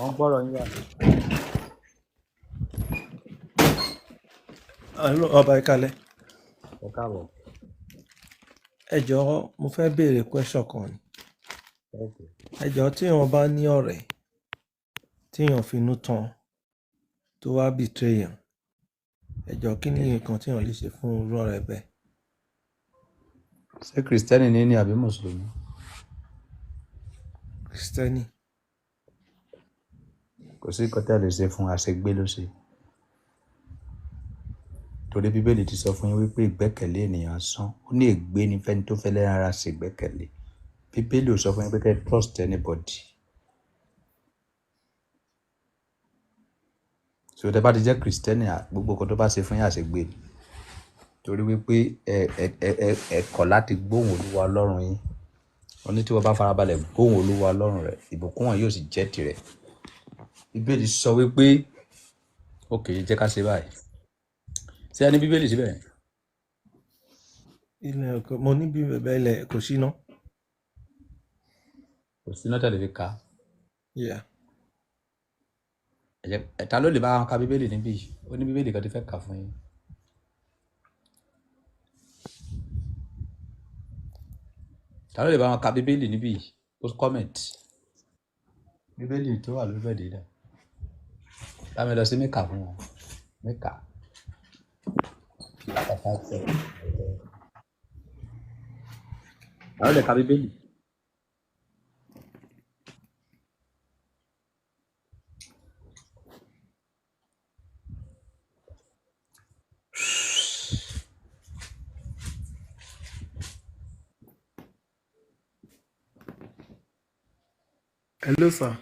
Wọ́n gbọ́rọ̀ yín báyìí. Hello, ọba ìkàlẹ̀. Ẹ káàbọ̀. Ẹ jọ̀ọ́, mo fẹ́ béèrè question kan ni. Okay. Ẹ jọ̀ọ́, tí èèyàn bá ní ọ̀rẹ́ tí èèyàn finú tán tó wá betray èèyàn, ẹ jọ̀ọ́, kí ni nǹkan tí èèyàn lè ṣe fún irú ọ̀rẹ́ bẹ́ẹ̀? Ṣé Kristẹni ní àbí Mùsùlùmí? Kristẹni. Kò sí nǹkan tí a lè ṣe fún, àṣegbé ló ṣe. Torí Bíbélì ti sọ fún yín wípé ìgbẹ́kẹ̀lé ènìyàn asán. Ó ní ègbé ni fẹ́ni tó fẹ́ lẹ́ran ara ṣègbẹ́kẹ̀lé. Bíbélì ò sọ fún yín pé kẹ́ ẹ trust anybody. So tẹ́ bá ti jẹ́ Kristẹni, gbogbo nǹkan tó bá ṣe fún yín, àṣegbé ni. Torí wípé ẹ kọ̀ láti gbóhùn Olúwa Ọlọ́run yín. Ó ní tí wọ́n bá farabalẹ̀ gbóhùn Olúwa Ọlọ́run rẹ̀, ìbùkún wọn yóò sì jẹ́ tirẹ̀. Bíbélì sọ wípé, ok, jẹ́ ká ṣe báyìí. Ṣé ẹ ní Bíbélì síbẹ̀? Ilẹ̀ ọkọ mo ní bí bẹ̀bẹ̀ ilẹ̀ kò síná. Kò sí náà tẹ̀lé fi ka. Yeah. Ẹ jẹ́ ta ló lè bá wọn ka Bíbélì níbí yìí? Ó ní Bíbélì kan tí fẹ́ kà fún yín. Ta ló lè bá wọn ka Bíbélì níbí yìí? Post comment. Bíbélì tó wà lórí bẹ́ẹ̀dì dà. Bá mi lọ sí Mẹ́kà fún wọn. Mẹ́kà. Chapter 5, 7. Ta ló lè ka Bíbélì? Hello, sir.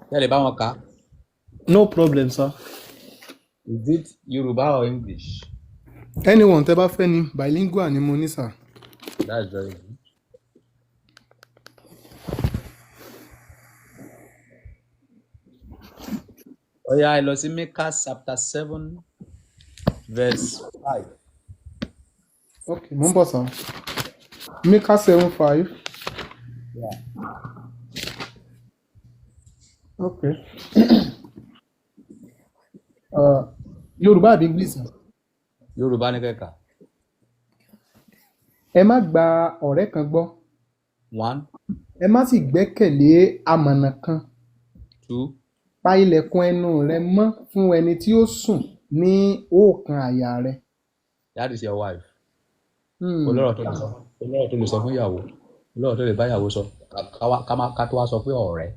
Ṣé ẹ lè bá wọn kà? No problem, sir. Is it Yoruba or English? Anyone tẹ́ bá fẹ́ ni, bilingual ni mo ní, sir. That's very good. Ó yá, ẹ lọ sí Mẹ́kà chapter 7 verse 5. Ok, mo ń bọ̀, sir. Mika 7:5. Yeah. Ok. Yorùbá àbí English, sir? Yorùbá ní kẹ́kà. Ẹ má gba ọ̀rẹ́ kan gbọ́. 1. Ẹ má sì gbẹ́kẹ̀lé amọ̀nà kan. 2. Pa ilẹ̀kùn ẹnu rẹ mọ́ fún ẹni tí ó sùn ní òòkan àyà rẹ. That is your wife. Olórọ̀ tó lè sọ, olórọ̀ tó lè sọ fún ìyàwó, olórọ̀ tó lè bá ìyàwó sọ, ká tó wá sọ pé ọ̀rẹ́,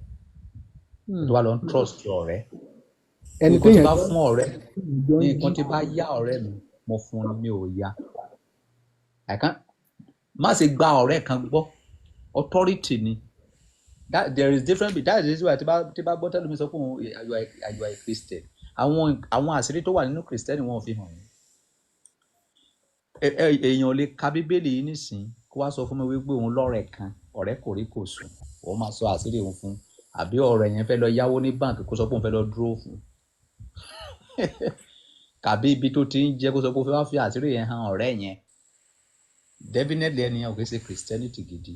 tó wá lọ ń trust ọ̀rẹ́. Ẹni Nǹkan tí téèyàn bá fún ọ̀rẹ́, jọ ń jí. Nǹkan tí bá yá ọ̀rẹ́ mi, mo fún un, mi ò yá. I can't má ṣe gba ọ̀rẹ́ kan gbọ́. Authority ni. That there is difference. That is the reason why tí bá gbọ́ tẹ́lẹ̀ mi sọ pé òun you are a Christian. Àwọn àṣírí tó wà nínú Christian wọn ò fi hàn yín. Èèyàn lè ka Bíbélì yìí nísìn kó wá sọ fún mi wípé òun lọ́rẹ̀ẹ́ kan, ọ̀rẹ́ kò rí kò sùn, òun máa sọ àṣírí òun fún, àbí ọ̀rẹ́ yẹn fẹ́ lọ yáwó ní báǹkì kó sọ pé òun fẹ́ lọ dúró fún, kàbí ibi tó ti ń jẹ́ kó sọ pé ó fẹ́ wá fi àṣírí yẹn hàn ọ̀rẹ́ yẹn. Definitely ẹni yẹn ò kì í ṣe Christianity gidi.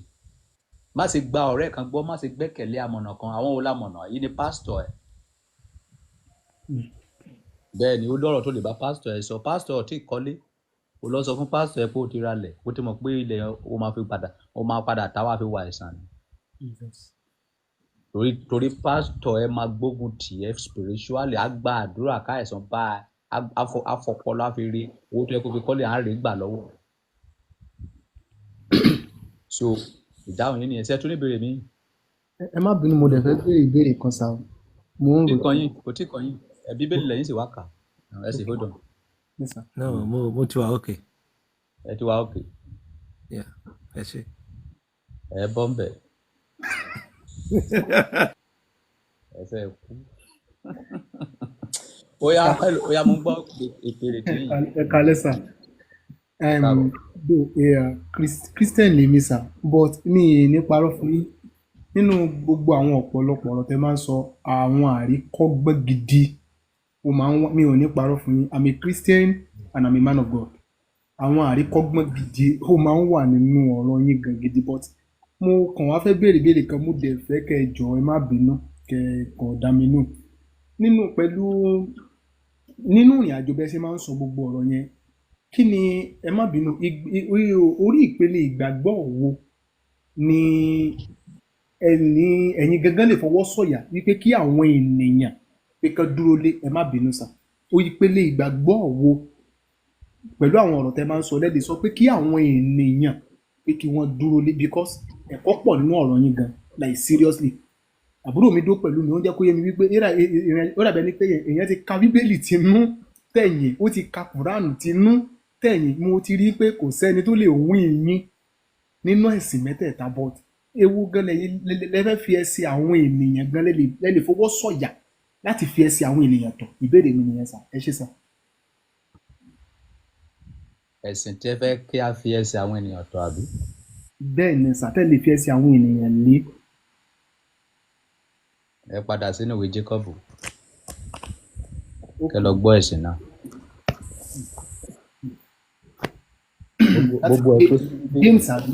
Má ṣe gba ọ̀rẹ́ kan gbọ́, má ṣe gbẹ́kẹ̀lé amọ̀nà kan. Àwọn wo lámọ̀nà yìí? Ni pásítọ̀ ẹ̀. Bẹ́ẹ̀ ni, ó lọ́rọ̀ tó lè bá pásítọ̀ ẹ̀ sọ. Pásítọ̀ ò tí ì kọ́lé, ó lọ sọ fún pásítọ̀ ẹ̀ pé ó ti ralẹ̀, ó ti mọ̀ pé ilẹ̀ yẹn ó máa fi padà, ó máa padà tá wàá fi wà ẹ̀sán ni. Torí pásítọ̀ ẹ máa gbógun tì ẹ́ spiritually, á gba àdúrà káìsàn bá a, á fọpọlọ, á fi rí owó tó yẹ kó fi kọ́lé, à ń rí gbà lọ́wọ́. So ìdáhùn yín nìyẹn. Ṣé ẹ tún ní ìbéèrè mi? Ẹ má bínú, mo dẹ̀ fẹ́ béèrè ìbéèrè kan sá o. Mo ń Kò tí rò. kàn yín, kò tí kàn yín. Ẹ Bíbélì lẹ́yìn sì wá kà. Ẹ sì hold on. Yes, sir. No, mo ti wà okay. Ẹ ti wá okay. Yeah. Ẹ ṣé. Ẹ bọ́ ń bẹ̀. Ẹ fẹ́ kú. Ó yá, ó yá, mo ń gbọ́ ìpèrè tí yín. Ẹ kalẹ́, sir. Káàbọ̀. Though, yeah, Christian lèmi, sir, but mi ì ní parọ́ fún yín. Nínú gbogbo àwọn ọ̀pọ̀lọpọ̀ ọ̀rọ̀ tẹ́ máa ń sọ, àwọn àríkọ́gbọ́n gidi ó máa ń wá. Mi ò ní parọ́ fún yín. I'm a Christian and I'm a man of God. Àwọn àríkọ́gbọ́n gidi ó máa ń wà nínú ọ̀rọ̀ yín gan gidi, but mo kàn wá fẹ́ béèrè béèrè kan, mo dẹ̀ fẹ́ kẹ́ ẹ jọ̀ọ́, ẹ má bínú. Kẹ́ kàn dá mi nù nínú pẹ̀lú nínú ìrìn àjò bẹ́ẹ̀ ṣe máa ń sọ gbogbo ọ̀rọ̀ yẹn. Kí ni, ẹ má bínú, orí ìpele ìgbàgbọ́ wo ni ẹni ẹ̀yin gangan lè fọwọ́ sọ̀yà wípé kí àwọn ènìyàn pé kán dúró lé? Ẹ má bínú sà, orí ìpele ìgbàgbọ́ wo pẹ̀lú àwọn ọ̀rọ̀ tẹ́ máa ń sọ lẹ́lẹ̀ sọ pé kí àwọn ènìyàn pé kí wọ́n dúró lé? Because ẹ̀kọ́ pọ̀ nínú ọ̀rọ̀ yín gan, like seriously. Àbúrò mi dó pẹ̀lú mi, ó ń jẹ́ kó yé mi wípé ó dàbẹ̀ ni pé èèyàn ti ka Bíbélì tinú tẹ̀yìn, ó ti ka Kùránù tinú tẹ̀yìn. Mo ti rí pé kò sẹ́ni tó lè wín yín nínú ẹ̀sìn mẹ́tẹ̀ẹ̀ta, but ewu gan lẹ́yìn lẹ́fẹ́ fi ẹsẹ̀ àwọn ènìyàn gan lẹ́lẹ̀ fọwọ́ sọ̀yà láti fi ẹsẹ̀ àwọn ènìyàn tọ̀. Ìbéèrè mi nìyẹn sà. Ẹ ṣé sà. Ẹ̀sìn tí ẹ fẹ́ kí a fi ẹsẹ̀ àwọn ènìyàn tọ̀, àbí? Bẹ́ẹ̀ ni sà, tẹ́ lè fi ẹsẹ̀ àwọn ènìyàn lé. Ẹ padà sínú ìwé Jacob, kẹ́ lọ gbọ́ ẹ̀sìn náà. Láti Gbogbo ẹ tó James, àbí?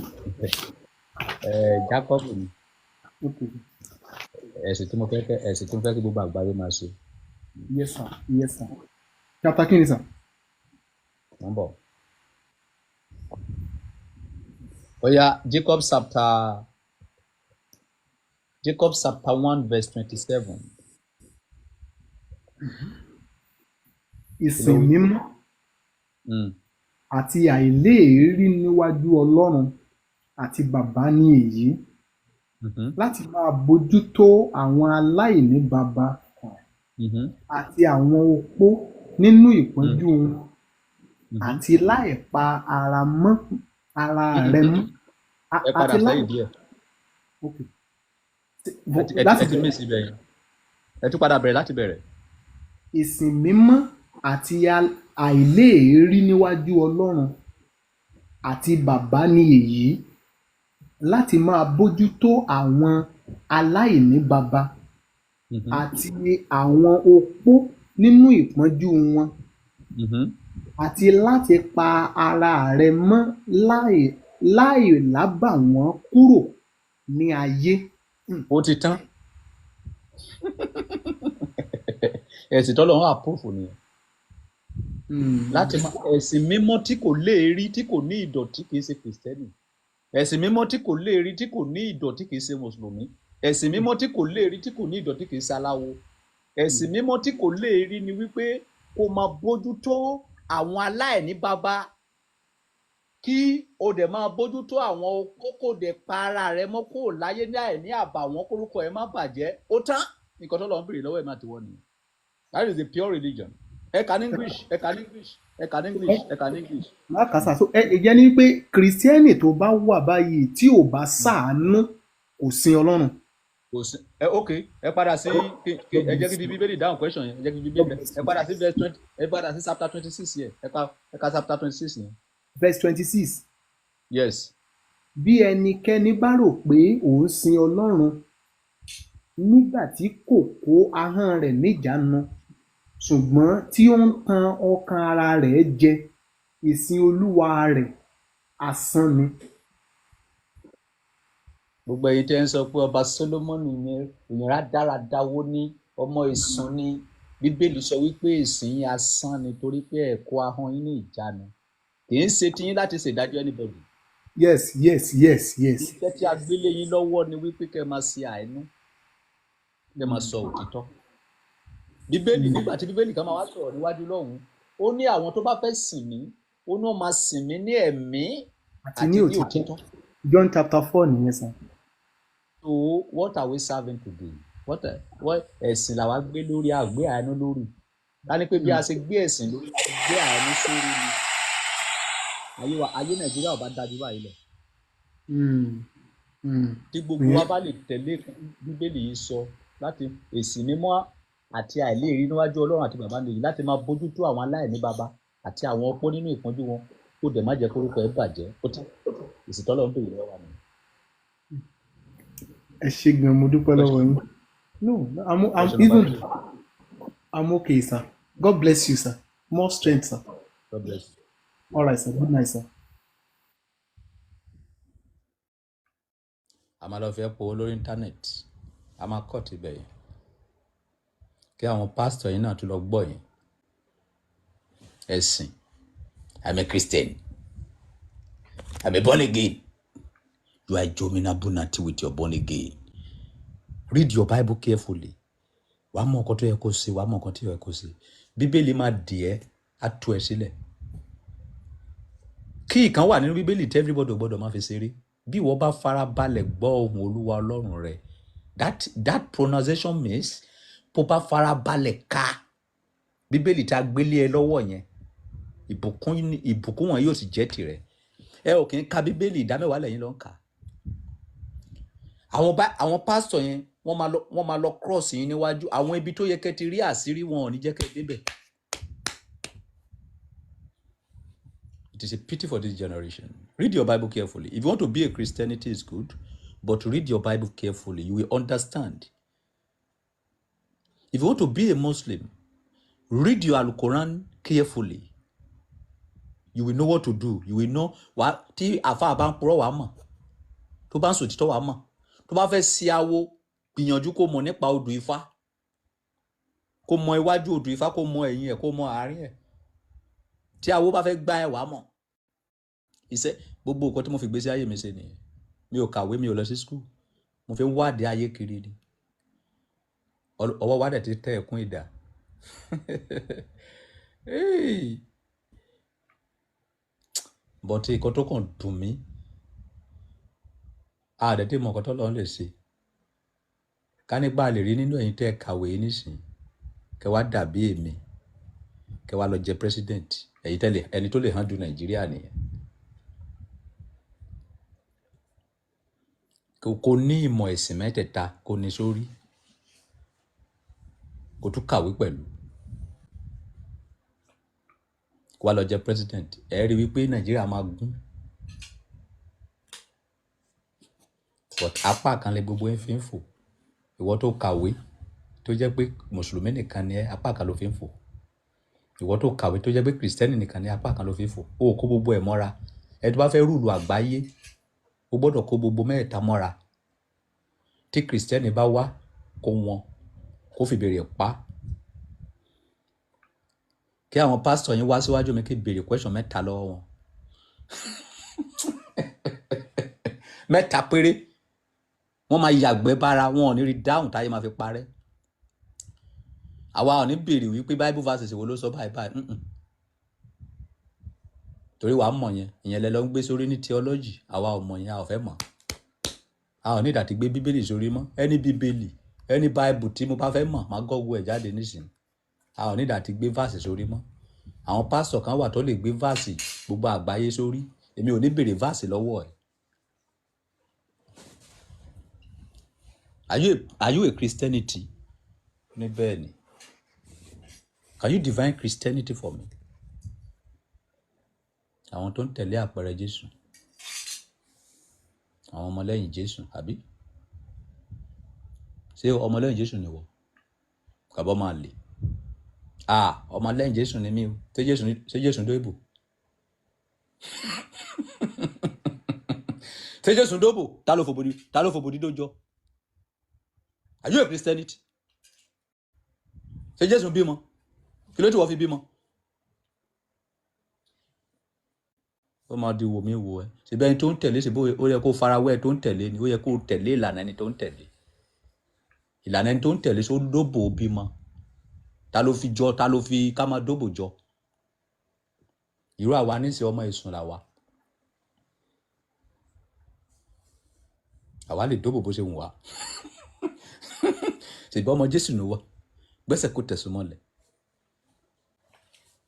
Ẹ Jacob ni. Okay. Ẹ̀sìn tí mo fẹ́ kí gbogbo àgbáyé máa ṣe. Yes sir, yes sir. Chapter kí ni sà? Mo ń bọ̀. Ó yá, Jacob chapter 1 verse 27. Kí ló Ìsìn wí? mímọ́ àti àìléèérí níwájú Ọlọ́run àti Bàbá ní èyí, láti máa bójú tó àwọn aláìní baba àti àwọn opó nínú ìpọ́njú wọn, àti láì pa ara mọ́ ara rẹ mọ́ Ẹ padà àti láì sẹ́yìn díẹ̀. Okay. Ẹ ti Láti ẹ ti bẹ̀rẹ̀. Miss ibẹ̀ yẹn. Ẹ tún padà bẹ̀rẹ̀ láti bẹ̀rẹ̀. Ìsìn mímọ́ àti àìléèérí níwájú Ọlọ́run àti Bàbá ní èyí, láti máa bójú tó àwọn aláìní baba àti àwọn opó nínú ìpọ́njú wọn, àti láti pa ara rẹ mọ́ láì lábàwọ́n kúrò ní ayé. Ó ti tán. Ẹ̀sìn tọ́lọ́run approve nìyẹn. Láti máa ẹ̀sìn mímọ́ tí kò léèrí, tí kò ní ìdọ̀tí, kì í ṣe Kìrìsìtẹ́nì. Ẹ̀sìn mímọ́ tí kò léèrí, tí kò ní ìdọ̀tí, kì í ṣe Mùsùlùmí. Ẹ̀sìn mímọ́ tí kò léèrí, tí kò ní ìdọ̀tí, kì í ṣe aláwo. Ẹ̀sìn mímọ́ tí kò léèrí ni wípé kó máa bójú tó àwọn aláìní baba, kí o dẹ̀ máa bójú tó àwọn opó, kó dẹ̀ pa ara rẹ mọ́ kó láyé ní àìní àbàwọ́n, kórúkọ ẹ má bàjẹ́. Ó tán. Nǹkan tó lọ ń béèrè lọ́wọ́ ẹ̀ máa ti wọ́ nìyẹn. That is the pure religion. Ẹ kà ní English, ẹ kà ní English, ẹ kà ní English, ẹ kà ní English. Lákàsà so ẹ ìyẹn ni pé Kìrìsìtẹ́nì tó bá wà báyìí tí ò bá ṣàánú kò sin Ọlọ́run. Kò sí ẹ. Ok, ẹ padà sí ẹ jẹ́ kí n fi Bíbélì dáhùn question yẹn. Ẹ jẹ́ kí n fi Bíbélì. Ẹ padà sí verse 20, ẹ padà sí chapter 26 yẹn. Ẹ ka chapter 26 yẹn. Verse 26. Yes. Bí ẹnikẹ́ni bá rò pé òun sin Ọlọ́run nígbà tí kò kó ahọ́n rẹ̀ níjàánu, ṣùgbọ́n tí ó ń tan ọkàn ara rẹ̀ jẹ, ìsìn olúwa rẹ̀ asán ni. Gbogbo ẹ̀yin tẹ́ ń sọ pé ọba Solomoni yẹn èèyàn rádaràda wo ní ọmọ ìsùn ni, Bíbélì sọ wípé ìsìn yín asán ni, torí pé ẹ kó ahọ́n yín ní ìjánu. Kì í ṣe tiyín láti ṣèdájọ́ anybody. Iṣẹ́ tí a gbélé yín lọ́wọ́ ni wípé kẹ́ ẹ máa ṣe àánú, kẹ́ ẹ máa sọ òtítọ́. Bíbélì, nígbà tí Bíbélì kan máa wá sọ̀rọ̀ níwájú lọ́hùn, ó ní àwọn tó bá fẹ́ sìn mí, ó ní wọ́n máa sìn mí ní ẹ̀mí àti ní àti ní òtítọ́. òtítọ́. John chapter 4 nìyẹn sàn. So what are we serving today? What ẹ̀sìn làwa gbé lórí, àgbé àánú lórí? Ká ní pé bí a ṣe gbé ẹ̀sìn lórí, a ṣe gbé àánú sórí ni, ayé wa, ayé Nàìjíríà ò bá dájú báyìí lọ. Tí gbogbo wa bá lè tẹ̀lé Bíbélì yìí sọ láti èsì mímọ́ àti àìléèrí níwájú Ọlọ́run àti Bàbá nìyí, láti máa bójútó àwọn aláìní baba àti àwọn opó nínú ìpọ́njú wọn, kó dẹ̀ má jẹ́ kórúkọ ẹ̀ bàjẹ́. Ó tán. Èsì tọ́lọ́ ń bèèrè lọ́wọ́ wa nìyẹn. Ẹ ṣé gan, mo dúpẹ́ lọ́wọ́ yín. No, I'm Question number even three. I'm okay, sir. God bless you, sir. More strength, sir. God bless you. All right, sir. Good night, sir. A máa lọ fẹ́ powó lórí íńtánẹ́ẹ̀tì, a máa kọ́ tibẹ̀ yẹn. Kí àwọn pásítọ̀ yìí náà tún lọ gbọ́ yẹn. Ẹ̀sìn. I'm a Christian. I'm a born again. You are Jomina Bunati with your born again. Read your Bible carefully. Wàá mọ nǹkan tó yẹ kó ṣe, wàá mọ nǹkan tí yẹ kó ṣe. Bíbélì máa dì ẹ́, á tú ẹ sílẹ̀. Kí ìkan wà nínú Bíbélì tí everybody ò gbọ́dọ̀ máa fi ṣeré. Bí ìwọ bá farabalẹ̀ gbọ́ ohùn Olúwa Ọlọ́run rẹ, that pronunciation means bó bá farabalẹ̀ ka Bíbélì tá a gbélé ẹ lọ́wọ́ yẹn, ìbùkún wọn yóò sì jẹ́ tìrẹ. Ẹ ò kì í ka Bíbélì, ìdámẹ́wàá lẹ́yìn ló ń kà. Àwọn pásítọ̀ yẹn wọ́n máa lọ cross yín níwájú. Àwọn ibi tó yẹ kẹ́ ti rí àṣírí wọn ò ní jẹ́ kẹ́ débẹ̀. It is a pity for this generation. Read your Bible carefully. If you want to be a Christianity, is good, but read your Bible carefully. You will understand. If you want to be a Muslim, read your Al-Quran carefully. You will know what to do. You will know what tí àfáà bá ń purọ́ wàá mọ̀, tó bá ń sòtítọ́ wàá mọ̀, tó bá fẹ́ ṣe awo, gbìyànjú kó mọ̀ nípa odù Ifá, kó mọ iwájú odù Ifá, kó mọ ẹ̀yìn ẹ̀, kó mọ àárín ẹ̀. Tí awo bá fẹ́ gbá ẹ wàá mọ̀. Iṣẹ́ gbogbo nǹkan tí mo fi gbé sí ayé mi ṣe nìyẹn. Mi ò kàwé, mi ò lọ sí school. Mo fi ń wádìí ayé kiri ni. Ọwọ́ wa dẹ̀ ti tẹ ẹ̀kún ìdá. Hey! But nǹkan tó kàn dùn mí, a dẹ̀ tí mọ nǹkan tó Ọlọ́run lè ṣe. Ká nípa lè rí nínú ẹ̀yin tẹ́ ẹ kàwé nísìnyí, kẹ́ wá dàbí èmi, kẹ́ wá lọ jẹ president. Ẹ̀yin tẹ́lẹ̀, ẹni tó lè handle Nàìjíríà nìyẹn. Kò ní ìmọ̀ ẹ̀sìn mẹ́tẹ̀ẹ̀ta, kò ní sórí, kò tún kàwé pẹ̀lú. Kó wá lọ jẹ president. Ẹ rí wípé Nàìjíríà máa gún. But apá kan lè gbogbo ẹ fi ń fò. Ìwọ tó kàwé tó jẹ́ pé Mùsùlùmí nìkan ni ẹ, apá kan ló fi ń fò. Ìwọ tó kàwé tó jẹ́ pé Kìrìsìtẹ́nì nìkan ni ẹ, apá kan ló fi ń fò. O kó gbogbo ẹ̀ mọ́ra. Ẹ tó bá fẹ́ rúlu àgbáyé, o gbọ́dọ̀ kó gbogbo mẹ́ẹ̀ta mọ́ra. Tí Kìrìsìtẹ́nì bá wá, kó wọn, kó fi béèrè pa. Kí àwọn pásítọ̀ yín wá síwájú mi kí n béèrè question mẹ́ta lọ́wọ́ wọn. Mẹ́ta péré. Wọ́n máa yàgbẹ́ bára, wọn ò ní rí dáhùn táyé máa fi parẹ́. Àwa ò ní béèrè wípé Bible verses wo ló sọ báyìí báyìí. Torí wàá mọ̀ yẹn, ìyẹn lẹ lọ ń gbé sórí ní theology. Àwa ò mọ̀ yẹn, a ò fẹ́ mọ̀. A ò ní ìdàtí gbé Bíbélì sórí mọ́. Any Bíbélì, any Bible tí mo bá fẹ́ mọ̀, màá Google ẹ̀ jáde nísìnyí. A ò ní ìdàtí gbé verse sórí mọ́. Àwọn pásítọ̀ kan wà tó lè gbé verse gbogbo àgbáyé sórí. Èmi ò ní béèrè verse lọ́wọ́ ẹ̀. Are you a Christianity? Ní bẹ́ẹ̀ ni. Can you define Christianity for me? Àwọn tó ń tẹ̀lé àpẹẹrẹ Jésù. Àwọn ọmọlẹ́yìn Jésù, àbí? Ṣé ọmọlẹ́yìn Jésù ni wọ́? Kàbọ́ máa lè. Ah, ọmọlẹ́yìn Jésù ni mí o. Ṣé Jésù dóbò? Ṣé Jésù dóbò? Ta ló fòbòdì? Ta ló fòbòdì dójọ́? Are you a Christianity? Ṣé Jésù bímọ? Kí ló tí wọ́n fi bímọ? Ó máa di wò mí wò ẹ́. Ṣèbí ẹni tó ń tẹ̀lé, ṣèbí ó yẹ kó farawé ẹ tó ń tẹ̀lé ni, ó yẹ kó tẹ̀lé ìlànà ẹni tó ń tẹ̀lé. Ìlànà ẹni tó ń tẹ̀lé ṣó dóbò bímọ. Ta ló fi jọ, ta ló fi ká máa dóbò jọ? Irú àwa níṣẹ́ ọmọ ìsùn làwa. Àwa lè dóbò bó ṣe wù wá. Ṣèbí ọmọ Jésù ni wá. Gbẹ́sẹ̀ kó tẹ̀sùn mọ́lẹ̀.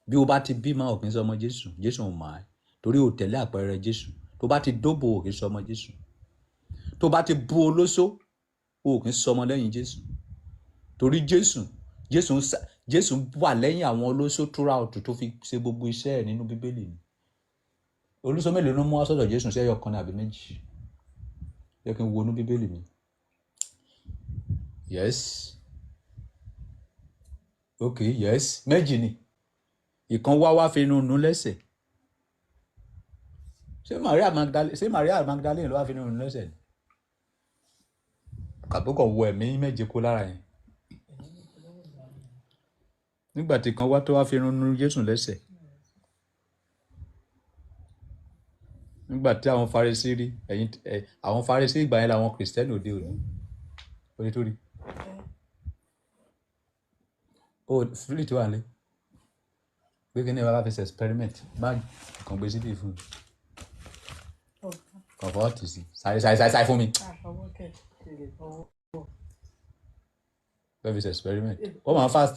Bí o bá ti bímọ, ò kì í ṣe ọmọ Jésù. Jésù ò mọ̀ ẹ́. Torí o tẹ̀lé àpẹẹrẹ Jésù. Tó bá ti dóbò, ò kì í ṣe ọmọ Jésù. Tó bá ti bú olóṣó, ò kì í ṣe ọmọ lẹ́yìn Jésù. Torí Jésù wà lẹ́yìn àwọn olóṣó throughout tó fi ṣe gbogbo iṣẹ́ ẹ̀ nínú Bíbélì ni. Olóṣó mélòó ló mú wá sọ́dọ̀ Jésù? Ṣé ẹyọ kan ní àbí méjì? Jẹ́ kí n wo inú Bíbélì mi. Yes. Okay, yes. Méjì ni. Ìkan wá wá fi inú nu lẹ́sẹ̀. Ṣé Maria Magdalene ló wá fi inú nu lẹ́sẹ̀ ni? Kàbó kàn wọ ẹ̀mí méje kó lára yẹn. Nígbà tí kan wá tó wá fi irun nu Jésù lẹ́sẹ̀. Nígbà tí àwọn Farisí rí ẹ̀yin ẹ̀ àwọn Farisí ìgbà yẹn làwọn Kìrìsìtẹ́nì òde òní. Orí tó rí. Ó fílì tó wà lé. Gbé kí ni bàbá fi ṣe experiment? Má kàn gbé síbí fún mi. Kàn fọwọ́ tì sí. Sáré sáré sáré sáré fún mi. Fẹ́ fi ṣe experiment. Ó máa fast.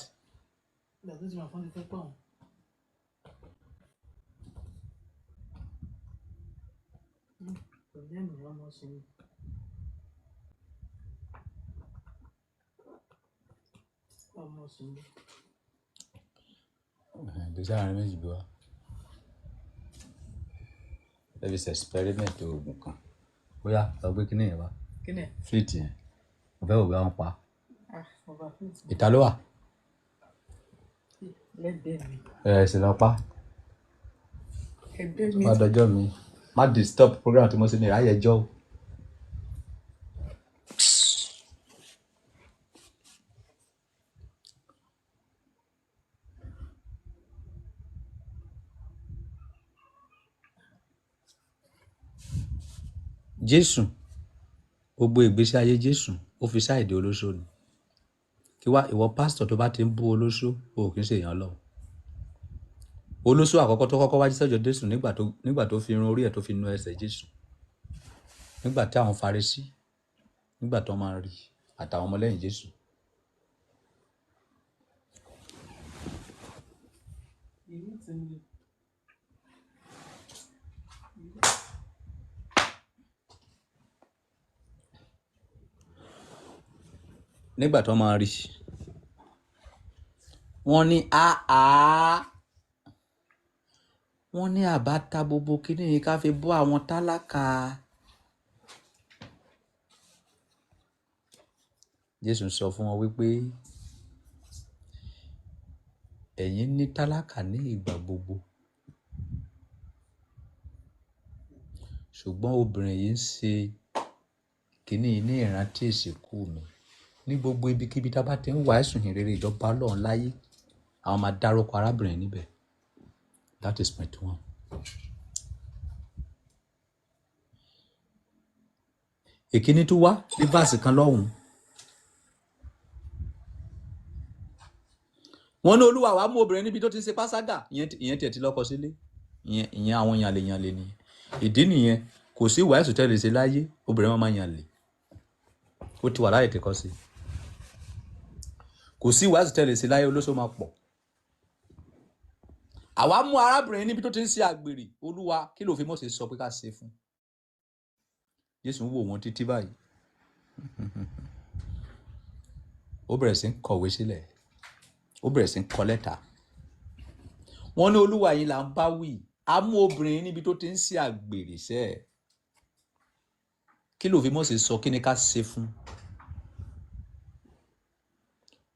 Gbèsè àárín méjì bí wá. Fẹ́ fi ṣe experiment oògùn kan. Bóyá lọ gbé kíní yẹn wá. Fleet yẹn. Mo fẹ́ wò bí wọ́n pa. Ìta ló wà. Ẹ sì lọ pa. Má dọjọ́ mi. Má disturb program tí mo ṣe ní ìráyè ẹjọ́ o. Jésù, gbogbo ìgbésí ayé Jésù, ó fi sáìdì olóṣó ni. Kí wá ìwọ pásítọ̀ tó bá ti ń bú olóṣó, o ò kí ń ṣe èèyàn lọ. Olóṣó àkọ́kọ́ tó kọ́kọ́ wá sọ́jọ́ Jésù nígbà tó fi irun orí ẹ̀ tó fi nu ẹsẹ̀ Jésù. Nígbà tí àwọn Farisí, nígbà tó máa rí àtàwọn ọmọlẹ́yìn Jésù. Nígbà tó máa rí, wọ́n ní àá, wọ́n ní àbá ta gbogbo kíní yìí ká fi bọ́ àwọn tálákà. Jésù sọ fún wọn wípé ẹ̀yin ní tálákà ní ìgbà gbogbo. Ṣùgbọ́n obìnrin yìí ń ṣe kíní yìí ní ìrántí ìsìnkú mi. Ní gbogbo ibikíbi tá a bá ti ń wàásù ìhìnrere ìjọba Ọlọ́run láyé, àwọn máa dárúkọ arábìnrin níbẹ̀. That is point one. Ìkíní tó wá ní fásì kan lọ́hùn-ún. Wọ́n ní Olúwa wàá mú obìnrin níbi tó ti ń ṣe pàṣágà. Ìyẹn tiẹ̀ ti lọ́kọ sílé. Ìyẹn àwọn yànlè-yànlè nìyẹn. Ìdí nìyẹn, kò sí wàásù tẹ́lẹ̀ ṣe láyé, obìnrin máa yànlè. Ó ti wà láyè tẹ́kọ́ sí. Kò sí wàásù tẹ́lẹ̀ ṣe láyé, olóṣó máa pọ̀. Àwa mú arábìnrin níbi tó ti ń ṣe àgbèrè. Olúwa, kí ló fi Mósè sọ pé ká ṣe fún? Jésù ń wò wọ́n títí báyìí. Ó bẹ̀rẹ̀ sí ń kọ̀wé sílẹ̀. Ó bẹ̀rẹ̀ sí ń kọ lẹ́tà. Wọ́n ní Olúwa yìí là ń bá wí. A mú obìnrin níbi tó ti ń ṣe àgbèrè sẹ́ẹ̀. Kí ló fi Mósè sọ kí ni ká ṣe fún?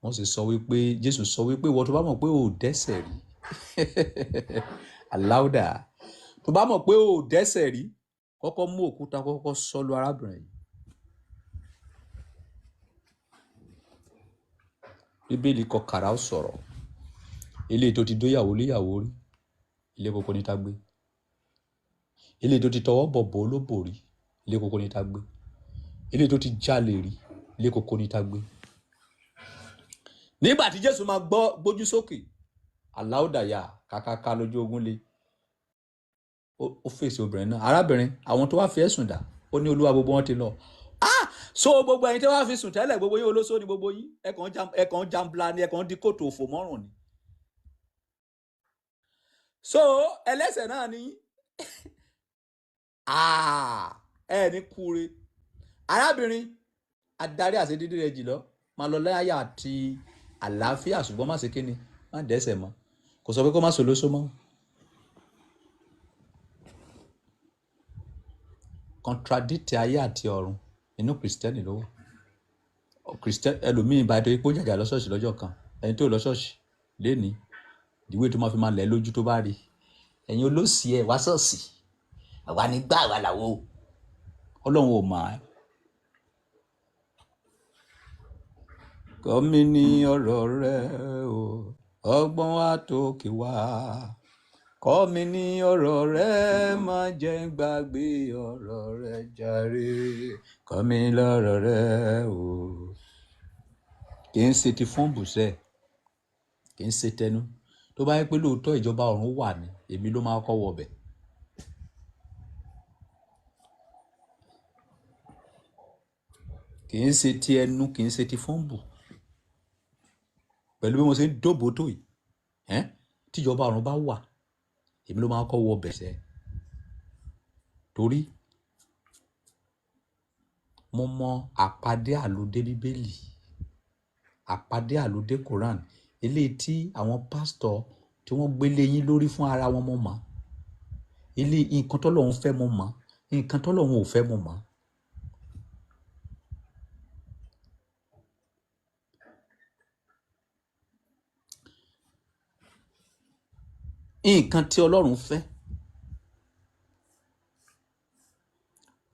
Mósè sọ wípé, Jésù sọ wípé ìwọ tó bá mọ̀ pé o ò dẹ́ṣẹ̀ rí. Aláùdà. Tó bá mọ̀ pé o ò dẹ́ṣẹ̀ rí, kọ́kọ́ mú òkúta kọ́kọ́ sọ lu arábìnrin yìí. Bíbélì kọ kàrá ó sọ̀rọ̀. Eléyìí tó ti dóyàwó léyàwó rí, ilé kókó ní tá gbé. Eléyìí tó ti tọwọ́ bọ̀ bò olóbò rí, ilé kókó ní tá gbé. Eléyìí tó ti jalè rí, ilé kókó ní tá gbé. Nígbà tí Jésù máa gbọ́ gbójú sókè, aláùdàyà kàkàkà lójú ogun le. Ó fèsì obìnrin náà. Arábìnrin, àwọn tó wá fi ẹ̀sùn dà, ó ní Olúwa gbogbo wọn ti lọ. Ah! So gbogbo ẹ̀yin tí wọ́n fi sùn tẹ́lẹ̀, gbogbo yín olóṣó ni gbogbo yín. Ẹ kàn jambla ni, ẹ kàn di kòtò òfò mọ́rùn ni. So ẹlẹ́sẹ̀ náà ni. Ah! Ẹ ní kúre. Arábìnrin, adarí àṣedédé rẹ jùlọ, máa lọ láyà àti àlàáfíà, ṣùgbọ́n má ṣe kíni, má dẹ́ṣẹ̀ mọ́. Kò sọ pé kó má ṣe olóṣó mọ́. Contradict ayé àti ọ̀run inú Kìrìsìtẹ́nì ló wà. Kìrìsìtẹ́nì ẹlòmíín bá dé pé ó jàjà lọ ṣọ́ọ̀ṣì lọ́jọ́ kan, ẹni tó lọ ṣọ́ọ̀ṣì lénìí, ìwé tó máa fi máa lẹ̀ lójú tó bá rí. Ẹ̀yin olóṣì ẹ̀ wá ṣọ́ọ̀ṣì, àwa ní gbà wà láwo. Ọlọ́run ò mọ̀ ẹ́. Kọ́ mi ní ọ̀rọ̀ rẹ o. Ọgbọ́n àtòkè wá. Kọ́ mi ní ọ̀rọ̀ rẹ, má jẹ́ n gbàgbé ọ̀rọ̀ rẹ jàre. Kọ́ mi lọ́rọ̀ rẹ o. Kì í ṣe ti fọ́ǹbù sẹ́ẹ̀, kì í ṣe tẹnu. Tó bá yẹ pé lóòótọ́ ìjọba ọ̀run wà ní, èmi ló máa kọ́ wọbẹ̀. Kì í ṣe ti ẹnu, kì í ṣe ti fọ́ǹbù. Pẹ̀lú bí mo ṣe ń dóbò tó yìí, ẹ́n, tíjọba ọ̀run bá wà, èmi ló máa kọ́ wọbẹ̀ sẹ́ẹ̀. Torí mo mọ àpàdé àlùdé Bíbélì, àpàdé àlùdé Quran, eléyìí tí àwọn pásítọ̀ tí wọ́n gbélé yín lórí fún ara wọn mo mọ̀. Ilé nǹkan tọ́lọ́run fẹ́ mo mọ̀, nǹkan tọ́lọ́run ò fẹ́ mo mọ̀. Nǹkan tí Ọlọ́run fẹ́,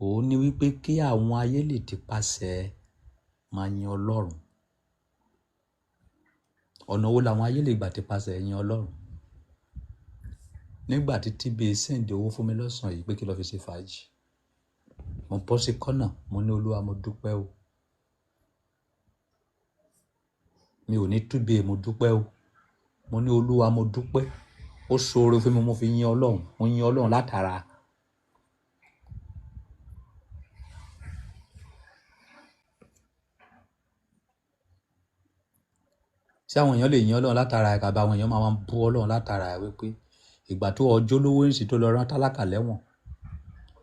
òun ni wípé kí àwọn ayé lè tipasẹ̀ máa yin Ọlọ́run. Ọ̀nà wo làwọn ayé lè gbà tipasẹ̀ yin Ọlọ́run? Nígbà tí TB send owó fún mi lọ́sàn-án yìí pé kí lọ fi ṣe fàájì, mo bọ́ sí kọ́nà, mo ní Olúwa mo dúpẹ́ o. Mi ò ní TB mo dúpẹ́ o. Mo ní Olúwa mo dúpẹ́. Ó ṣoore fún mi, mo fi yin Ọlọ́run, mo yin Ọlọ́run látara. Ṣé àwọn èèyàn lè yin Ọlọ́run látara ẹ̀ kàbí àwọn èèyàn máa ń bú Ọlọ́run látara ẹ̀ wípé ìgbà tó ọjọ́ lówó ń sì tó lọ rán tálákà lẹ́wọ̀n.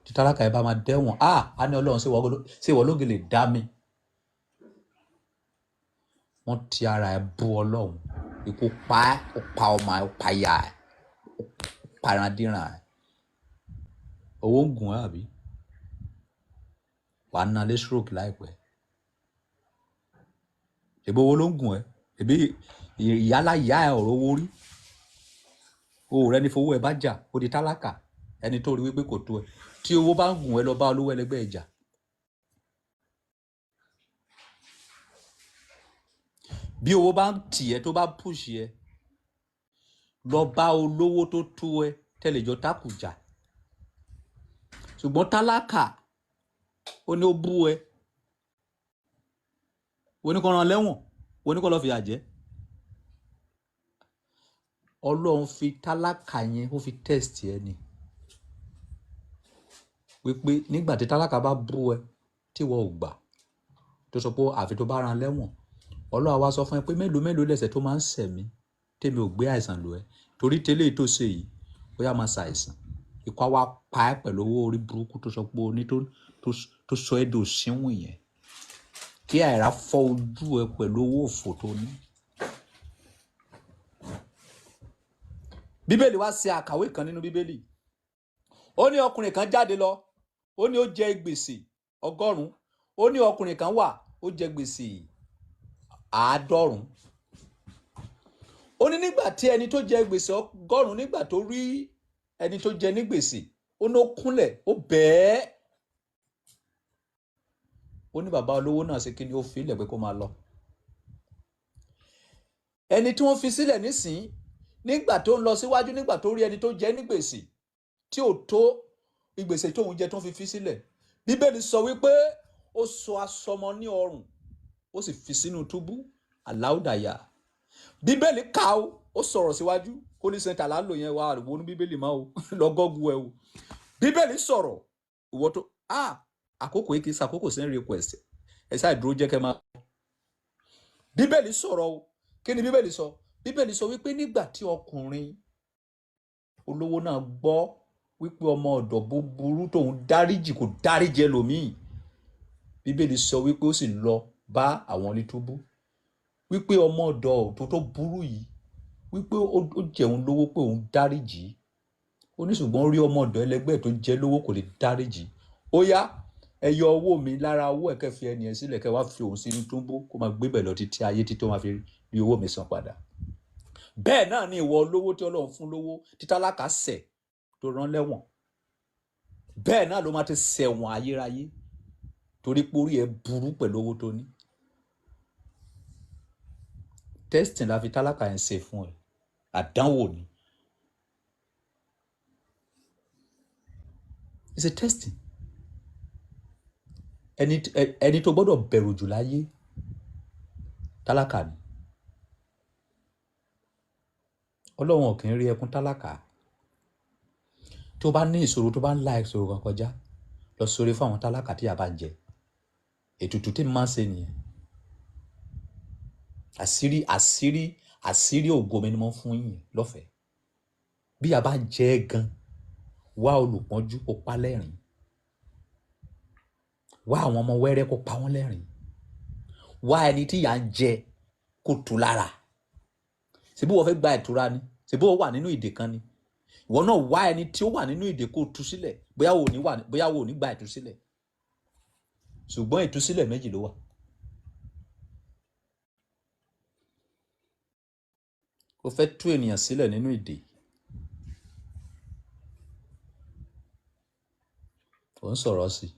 Tí tálákà yẹn bá máa dẹ́wọ̀n, á ní Ọlọ́run ṣé ìwọ lóge lè dá mi? Wọ́n ti ara ẹ̀ bú Ọlọ́run. Ikú pa ẹ́, ó pa ọmọ ẹ̀, ó pa ìyá ẹ̀, ó pa ìrandíran ẹ̀. Owó ń gùn ẹ́ àbí? Wàá ná lé stroke láìpẹ́. Ṣèbí owó ló ń gùn ẹ́? Ṣèbí ìyálà ìyá ẹ̀ ọ̀rọ̀ owó rí? O rẹ ní fowó ẹ bá jà, ó di tálákà. Ẹni tó rí wípé kò tó ẹ. Tí owó bá ń gùn ẹ lọ bá olówó ẹlẹgbẹ́ ẹ jà. Bí owó bá ń tì ẹ́ tó bá push ẹ, lọ bá olówó tó tó ẹ tẹ́lẹ̀ jọ tákùjà. Ṣùgbọ́n tálákà ó ní ó bú ẹ. Wo ní kó rán lẹ́wọ̀n, wo ní kó lọ fìyà jẹ. Ọlọ́run fi tálákà yẹn ó fi test ẹ ni. Wípé nígbà tí tálákà bá bú ẹ tí ìwọ ò gbà, tó sọ pé àfi tó bá rán lẹ́wọ̀n, Ọlọ́run á wá sọ fún ẹ pé mélòó mélòó lẹ̀ṣẹ̀ tó máa ń ṣẹ̀ mí tèmi ò gbé àìsàn lò ẹ́. Torí tẹ́lẹ̀ tó ṣe yìí, ó yá máa ṣàìsàn. Ikú á wá pa ẹ́ pẹ̀lú owó orí burúkú tó sọ pé o ní tó sọ ẹ́ dòṣínwìn yẹn. Kí àìrá fọ́ ojú ẹ pẹ̀lú owó òfò tó ní. Bíbélì wá ṣe àkàwé kan nínú Bíbélì. Ó ní ọkùnrin kan jáde lọ, ó ní ó jẹ gbèsè 100. Ó ní ọkùnrin kan wà, ó jẹ gbèsè 90. Ó ní nígbà tí ẹni tó jẹ gbèsè 100 nígbà tó rí ẹni tó jẹ ní gbèsè, ó ní ó kúnlẹ̀, ó bẹ̀ẹ́. Ó ní bàbá olówó náà ṣe kí ni ó fi ilẹ̀ pé kó máa lọ. Ẹni tí wọ́n fi sílẹ̀ nísìnyí, nígbà tó ń lọ síwájú, nígbà tó rí ẹni tó jẹ ní gbèsè tí ò tó ìgbèsè tóun jẹ tó fi fi sílẹ̀. Bíbélì sọ wípé ó sọ aṣọ mọ́ ní ọrùn, ó sì fi sínú túbú àláùdàyà. Bíbélì kà ó, ó sọ̀rọ̀ síwájú. Holy Center là ń lò yẹn wá wọnú Bíbélì mọ́ o, lọ gọ́gù ẹ o. Bíbélì sọ̀rọ̀, ìwọ tó àkókò yìí kì í ṣàkókò send request. Ẹ ṣáà dúró jẹ́ kẹ́ máa. Bíbélì sọ̀rọ̀ o. Kí ni Bíbélì sọ? Bíbélì sọ wípé nígbà tí ọkùnrin olówó náà gbọ́ wípé ọmọ ọ̀dọ̀ búburú tóun dáríjì kò dáríjì ẹlòmíì. Bíbélì sọ wípé ó sì lọ bá àwọn onítúbú. Wípé ọmọ ọ̀dọ̀ tó burú yìí wípé ó jẹun lówó pé òun dáríjì. Ó ní ṣùgbọ́n ó rí ọmọ ọ̀dọ̀ ẹlẹgbẹ́ tó jẹ lówó kò lè dáríjì. Ó yá, ẹ yọ owó mi lára owó ẹ̀ kẹ́ fi ẹni ẹ sílẹ̀ kẹ́ wá fi òun sínú túbú kó máa gbé bẹ̀ lọ títí ayé títí ó máa fi rí owó mi san padà. Bẹ́ẹ̀ náà ni ìwọ olówó tí Ọlọ́run fún lówó tí tálákà ṣẹ̀ tó rán lẹ́wọ̀n. Bẹ́ẹ̀ náà ló máa ti ṣẹ̀wọ̀n ayérayé torí pé orí ẹ burú pẹ̀lú owó tó ní. Testing la fi tálákà yẹn ṣe fún ẹ, àdánwò ni. It's a testing. Ẹni tó gbọ́dọ̀ bẹ̀rù jù láyé, tálákà ni. Ọlọ́run ò kì í rí ẹkún tálákà. Tó bá ní ìṣòro, tó bá ń la ìṣòro kan kọjá, lọ sórí fún àwọn tálákà tí a bá ń jẹ. Ètùtù tí mo máa ń ṣe nìyẹn. Àṣírí àṣírí àṣírí ògo mi ni mo ń fún yín lọ́fẹ̀ẹ́. Bí a bá jẹ ẹ́ gan, wá olùpọ́njú kó pa lẹ́rìn, wá àwọn ọmọ wẹ́rẹ́ kó pa wọ́n lẹ́rìn, wá ẹni tí ìyà ń jẹ kó tù lára. Ṣebí wọ́n fẹ́ gba ìtura ni? Ṣebí wọ́n wà nínú ìdè kan ni? Ìwọ náà wá ẹni tí ó wà nínú ìdè kó tú sílẹ̀. Bóyá wo ò ní wà, bóyá wo ò ní gba ìtúsílẹ̀. Ṣùgbọ́n ìtúsílẹ̀ méjì ló wà. O fẹ́ tú ènìyàn sílẹ̀ nínú ìdè, ò ń sọ̀rọ̀ sí i.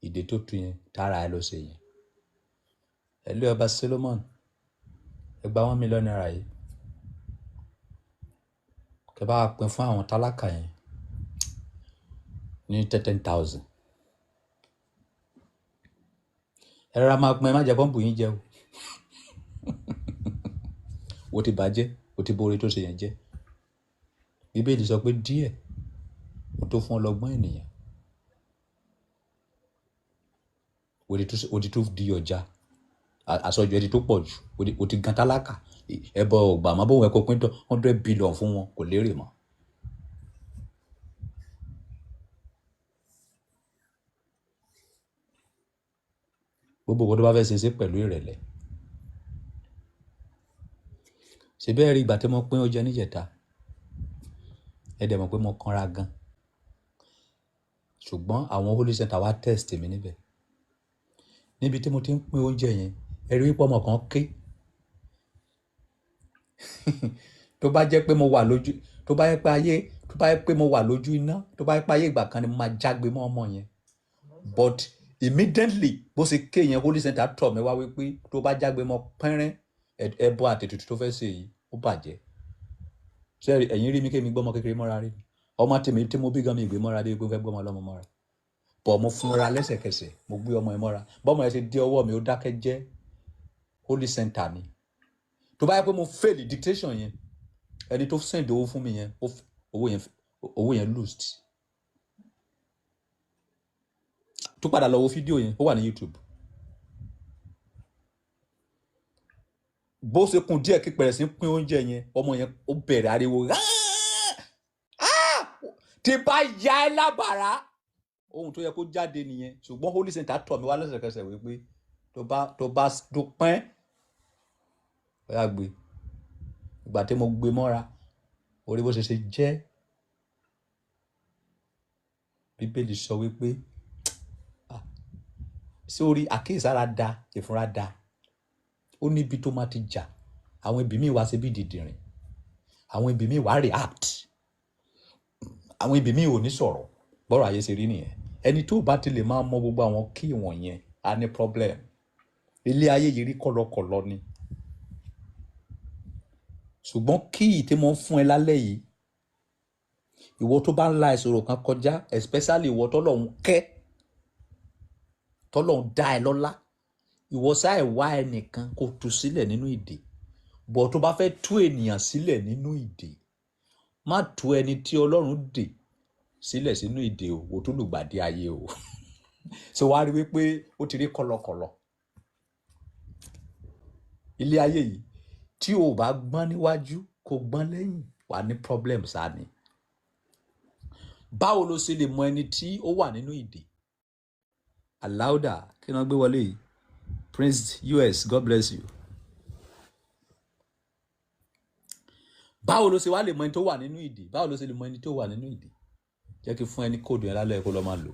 Ìdè tó tú yẹn, tára ẹ ló ṣe yẹn. Ẹlú ọba Solomon, ẹ gba ₦1 million yìí, kẹ bá wa pín fún àwọn tálákà yẹn ní 10,000. Ẹ rọra máa pín, ẹ má jẹ pọ́ǹpù yín jẹ o. O ti bàjẹ́, o ti borí tó ṣe yẹn jẹ́. Bíbélì sọ pé díẹ̀ ó tó fún ọlọ́gbọ́n ènìyàn. O ti tún di ọjà, àsọjù ẹ ti tó pọ̀ jù, o ti gan tálákà. Ẹbọ ọgbà máa bóun ẹ kó pín 100 billion fún wọn, kò lérè mọ́. Gbogbo nǹkan tó bá fẹ́ ṣe, ṣe pẹ̀lú ìrẹ̀lẹ̀. Ṣe bẹ́ẹ̀ rí ìgbà tí mo pín oúnjẹ níjẹta, ẹ dẹ̀ mọ̀ pé mo kanra gan. Ṣùgbọ́n àwọn Holy Center wá test mi níbẹ̀. Níbi tí mo ti ń pín oúnjẹ yẹn, ẹ rí wípé ọmọ kan ké. Tó bá jẹ́ pé mo wà lójú, tó bá jẹ́ pé ayé, tó bá jẹ́ pé mo wà lójú iná, tó bá jẹ́ pé ayé ìgbà kan ni mo máa jágbe mọ́ ọmọ yẹn. But immediately bó ṣe ké yẹn, Holy Center tọ̀ mí wá wípé tó bá jágbe mọ́ pẹ́rẹ́, ẹbọ àtètùtù tó fẹ́ ṣe yìí, ó bàjẹ́. Ṣé ẹ̀yin rí mi kémi gbọ́mọ kékeré mọ́ra rí? Ọmọ tèmi tí mo bí gan mi ìgbé mọ́ra dé pé mo fẹ́ gbọ́mọ ọlọ́mọ mọ́ra. Bọ̀ mo fúnra lẹ́sẹ̀kẹsẹ̀, mo gbé ọmọ yẹn mọ́ra. Bọ́mọ yẹn ṣe dé ọwọ́ mi, ó dákẹ́ jẹ́. Holy Center ni. Tó bá yẹ pé mo fail dictation yẹn, ẹni tó send owó fún mi yẹn, owó yẹn lost. Tó padà lọ wo fídíò yẹn, ó wà ní YouTube. Bó ṣe kún díẹ̀ kí pẹ̀rẹ̀ sí pín oúnjẹ yẹn, ọmọ yẹn ó bẹ̀rẹ̀ ariwo. Tí bá ya ẹ́ lábàrá, ohun tó yẹ kó jáde nìyẹn. Ṣùgbọ́n Holy Center tọ̀ mí wá lẹ́sẹ̀kẹsẹ̀ wípé tó bá tó pẹ́n, ó yá gbé. Ìgbà tí mo gbé mọ́ra, orí bó ṣe ṣe jẹ́. Bíbélì sọ wípé sórí àkíyèsára da, ìfúnra da. Ó níbi tó máa ti jà. Àwọn ibi míì wá ṣe bí dìdìrìn, àwọn ibi míì wá react, àwọn ibi míì ò ní sọ̀rọ̀. Bọ́rọ̀ ayé ṣe rí nìyẹn. Ẹni tó bá ti lè máa mọ gbogbo àwọn kí wọ̀nyẹn á ní problem. Ilé ayé yìí rí kọ̀lọ̀kọ̀lọ̀ ni. Ṣùgbọ́n kíì tí mo ń fún ẹ lálẹ́ yìí, ìwọ tó bá ń la ìṣòro kan kọjá, especially ìwọ tọ́lọ́hun kẹ́, tọ́lọ́hun dá ẹ lọ́lá, ìwọ sáà wá ẹnìkan kó tú sílẹ̀ nínú ìdè. Bọ̀ tó bá fẹ́ tú ènìyàn sílẹ̀ nínú ìdè, má tú ẹni tí Ọlọ́run dè sílẹ̀ sínú ìdè o, wò tó lùgbàdì ayé o. Ṣé wàá rí wípé ó ti rí kọ̀lọ̀kọ̀lọ̀ ilé ayé yìí? Tí o bá gbọ́n níwájú kó gbọ́n lẹ́yìn, wà ní problem sáà ni. Báwo ló ṣe lè mọ ẹni tí ó wà nínú ìdè? Aláùdà, kí ni wọ́n gbé wọlé yìí? Prince US, God bless you. Báwo ló ṣe wá lè mọ ẹni tó wà nínú ìdè? Báwo ló ṣe lè mọ ẹni tó wà nínú ìdè? Jẹ́ kí fún ẹni code yẹn lálẹ́ kó lọ́ máa lò.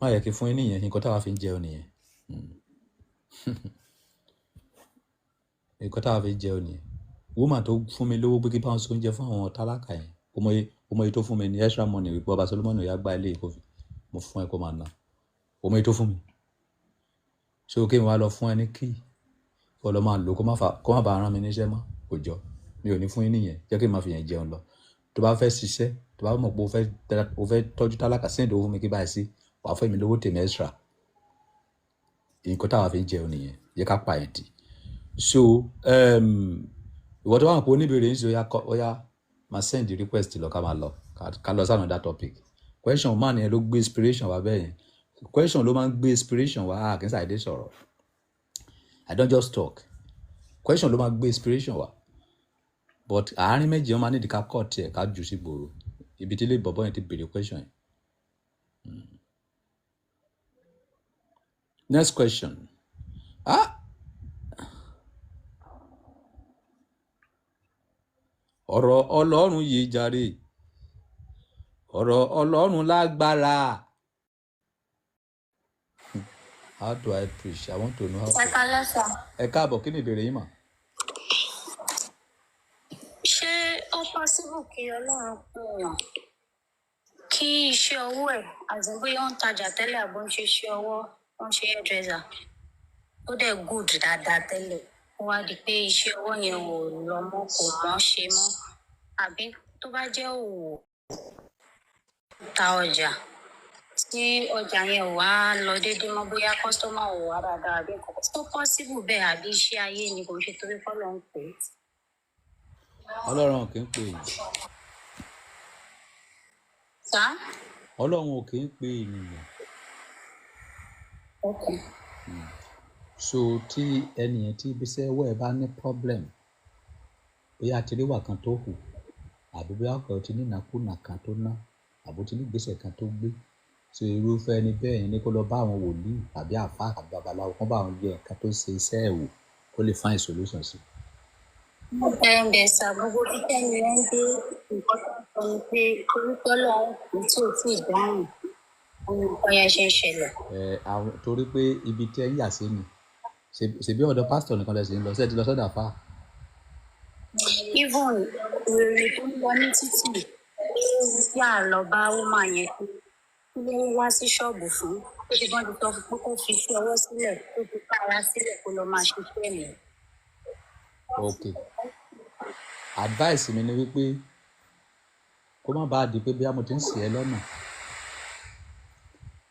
Má yẹ kí fún yín nìyẹn. Nǹkan táwa fi ń jẹun nìyẹn. Nǹkan táwa fi ń jẹun nìyẹn. Woman tó fún mi lówó pé kí báwọn ṣe oúnjẹ fún àwọn tálákà yẹn, Ó mọ iye tó fún mi ní extra money wípé ọba Solomoni ó yá, gba ilé ìkófì mo fún ẹ kó máa ná. Ó mọ iye tó fún mi. So kí n wá lọ fún ẹ ní key kó lọ máa lò, kó má bàa rán mi níṣẹ́ mọ́, kò jọ. Mi ò ní fún yín nìyẹn. Jẹ́ kí n máa fi yẹn jẹun lọ. Tó bá fẹ́ ṣiṣẹ́, tó bá mọ̀ pé o fẹ́ tọ́jú tálákà, send owó fún mi kí báyìí sí wàá fẹ́ mi lówó tèmi extra. Nǹkan táwa fi ń jẹun nìyẹn. Yẹ ká pa ẹ̀ tì. So ìwọ tó wà pé oníbèrè ń ṣe, ó yá, máa send request lọ, ká máa lọ, ká lọ sí another topic. Question man yẹn ló gbé inspiration wá bẹ́ẹ̀ yẹn. Question ló máa ń gbé inspiration wá. Kì í ṣàìdé sọ̀rọ̀. I don't just talk. Question ló máa gbé inspiration wá, but àárín méjì wọn máa nídìí ká kọ́ tiẹ̀ ká jù sí gbòòrò ibi tí ilé bọ̀bọ̀ yẹn ti béèrè question yẹn. Next question. Ah, ọ̀rọ̀ Ọlọ́run yìí jàre, ọ̀rọ̀ Ọlọ́run lágbára. How do I preach? I want to know how to. Ẹ kálẹ́ sà. Ẹ káàbọ̀, kí ni ìbéèrè yín mà? Ṣé ó possible kí Ọlọ́run pèèyàn kí iṣẹ́ ọwọ́ ẹ̀, àti bóyá ó ń tajà tẹ́lẹ̀ àbó ń ṣe iṣẹ́ ọwọ́, ó ń ṣe hairdresser, ó dẹ̀ good dáadáa tẹ́lẹ̀, ó wá di pé iṣẹ́ ọwọ́ yẹn ò lọ mọ́, kò mọ́ ṣe mọ́, àbí tó bá jẹ́ òwò, ta ọjà, tí ọjà yẹn ò wá lọ déédéé mọ́, bóyá customer ò wá dáadáa àbí nǹkan kan tó possible bẹ́ẹ̀, àbí iṣẹ́ ayé ni, kò ń ṣe torí k'Ọlọ́run pè é? Ọlọ́run ò kì í pè èèyàn. Sá. Ọlọ́run ò kì í pè ènìyàn. Okay. So tí ẹnìyẹn, tí ibiṣẹ́ ọwọ́ ẹ bá ní problem, bóyá àtìríwà kan tó hù, àbí bóyá ọkọ̀ ti ní ìnákúnà kan tó ná, àbó ti ní ìgbésẹ̀ kan tó gbé, so irúfẹ́ ẹni bẹ́ẹ̀ yẹn ní kó lọ bá àwọn wòlíì àbí àfáà àbí babaláwo kó bá àwọn yẹ nǹkan tó ṣe iṣẹ́ ẹ̀ wò, kó lè find solution sí. Ẹ̀ǹdẹ̀ sà, gbogbo títẹ́ ni ẹ ń dé, nǹkan tó ń sọ ni pé torí pé Ọlọ́run kò tí ò tí ì dáhùn, òun nǹkan yẹn ṣe ń ṣẹlẹ̀. Ẹ àwọn torí pé ibi tí ẹ ń yà sí ni, ṣebí ọ̀dọ̀ pásítọ̀ nìkan lẹ sì ń lọ, ṣé ẹ ti lọ sọ́dọ̀ àfáà? Even wèrè tó ń lọ ní títì yà lọ bá woman yẹn pé kí ló ń wá sí ṣọ́ọ̀bù fún, ó ti bọ́n ti sọ fún pé kó fi iṣẹ́ ọwọ́ sílẹ̀, kó fi kára sílẹ̀, kó lọ máa ṣiṣẹ́ mi. Ok, advice mi ni wípé kó má bàa di pé bí mo ti ń ṣì ẹ́ lọ́nà,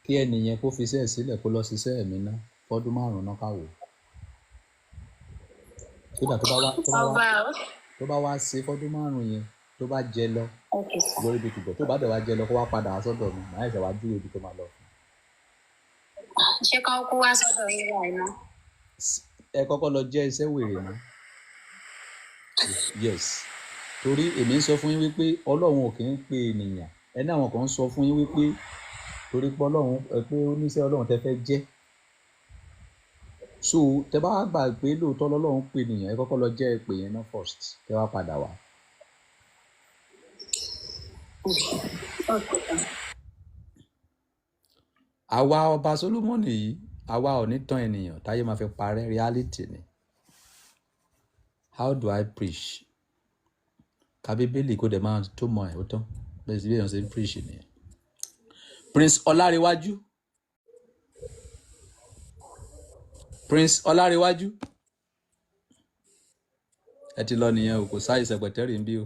kí ẹnìyẹn kó fi iṣẹ́ ẹ̀ sílẹ̀, kó lọ ṣiṣẹ́ mi ná fọ́dún 5 náà, ká wò ó sódà tó bá wá Ọba o. tó bá wá ṣe fọ́dún 5 yẹn, tó bá jẹ lọ, Okay sir. lórí ibi tìbọ̀, tó bá dẹ̀ wá jẹ lọ, kó wá padà wá sọ́dọ̀ mi, màá ṣẹ̀ṣẹ̀ wá júwe ibi tó máa lọ. Ṣé kán kó wá sọ́dọ̀ yín báyìí ná? Ẹ kọ́kọ́ lọ jẹ́ iṣẹ́ wèrè ná. Yes, torí èmi ń sọ fún yín wípé Ọlọ́run ò kì í pe ènìyàn. Ẹni àwọn kan ń sọ fún yín wípé torí pé Ọlọ́run ẹ pé oníṣẹ́ Ọlọ́run tẹ fẹ́ jẹ́. So tẹ bá gbà pé lóòótọ́ lọ́lọ́run pe ènìyàn, ẹ kọ́kọ́ lọ jẹ́ ìpè yẹn náà first, kẹ wá padà wá. Okay sir. Àwa ọba Solomoni yìí, àwa ò ní tán ènìyàn táyé máa fi parẹ́. Reality ni. How do I preach? Ka Bíbélì, kó dẹ̀ máa tó mọ ẹ̀, ó tán. Bẹ́ẹ̀ sì bí èèyàn ṣe ń preach nìyẹn. Prince Ọlárẹ̀wájú, Prince Ọlárẹ̀wájú, ẹ ti lọ nìyẹn o. Kò sáàyè sẹpẹtẹrì níbí o.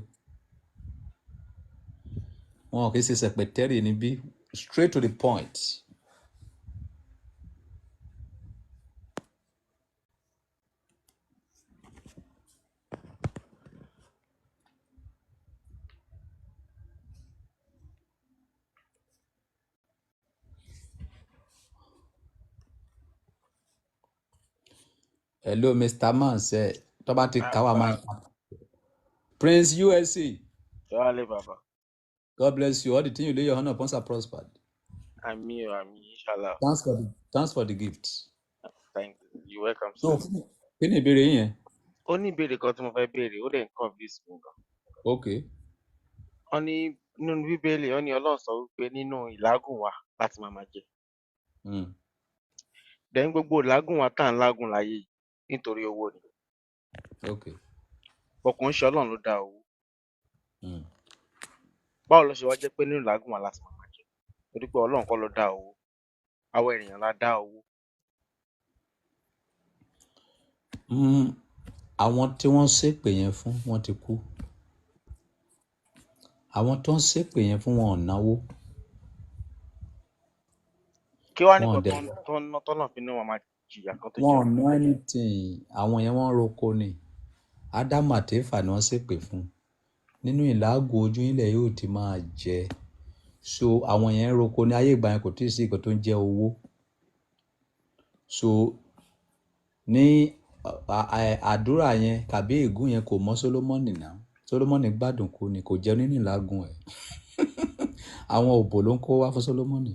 Wọn ò kì í ṣe sẹpẹtẹrì níbí. Straight to the point. Hello, Mr. Man, ṣe tó bá ti ká wa máa. Prince USA. Jọ́wálé bàbá. God bless you. All the things you lay your hand upon shall prosper. Àmín o, àmín, inshallah. Thanks for the gift. Thank you. You welcome, So sir. kí ni ìbéèrè yín yẹn? Ó ní ìbéèrè kan tí mo fẹ́ béèrè, ó dẹ̀ ń confuse mi gan. Okay. Wọ́n ní nínú Bíbélì, wọ́n ní Ọlọ́run sọ wípé nínú ìlágùn wa láti máa máa jẹ. Then gbogbo ìlágùn wa tá à ń lágùn láyé yìí nítorí owó ni. But kò ń ṣe Ọlọ́run ló dá owó. Báwo ló ṣe wá jẹ́ pé nínú ìlágùn wa láti máa máa jẹ? Torí pé Ọlọ́run kọ́ ló dá owó, àwa ènìyàn la dá owó. Àwọn tí wọ́n ṣépè yẹn fún wọn ti kú. Àwọn tó ń ṣépè yẹn fún wọn ò náwó. Kí wá Wọn ò nìkan dẹ̀ tó ń ná tọ́nà fi ní wọn máa jìyà kan tó wọn ò jẹun. ná anything. Àwọn yẹn wọ́n ń roko ni. Ádámù àti Éfà ni wọ́n ṣépè fún. Nínú ìlágùn ojú ilẹ̀ yóò ti máa jẹ. So àwọn yẹn ń roko ní ayé ìgbà yẹn, kò tíì sí nǹkan tó ń jẹ́ owó. So ní àdúrà yẹn tàbí ègún yẹn kò mọ́ Sólómọ́nì náà. Sólómọ́nì gbádùn kú ni, kò jẹun nínú ìlágùn ẹ̀. Àwọn òbò ló ń kó wá fún Sólómọ́nì.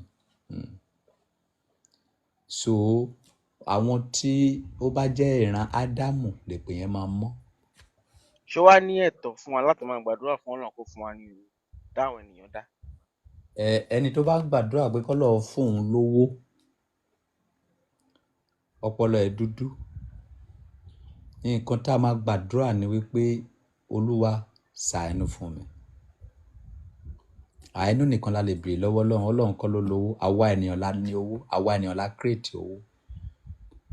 So àwọn tí ó bá jẹ́ ìran Ádámù lèpè yẹn máa mọ́. Ṣé wàá ní ẹ̀tọ́ fún wa láti máa gbàdúrà fún Ọlọ́run kó fún wa ní owó táwọn ènìyàn dá? Ẹni tó bá ń gbàdúrà pé k'Ọlọ́run fún òun lówó, ọpọlọ ẹ̀ dúdú. Nǹkan tá a máa gbàdúrà ni wípé Olúwa ṣàánú fún mi. Àánú nìkan la lè béèrè lọ́wọ́ Ọlọ́run. Ọlọ́run kọ́ ló lówó. Àwa ènìyàn la ní owó. Àwa ènìyàn la create owó.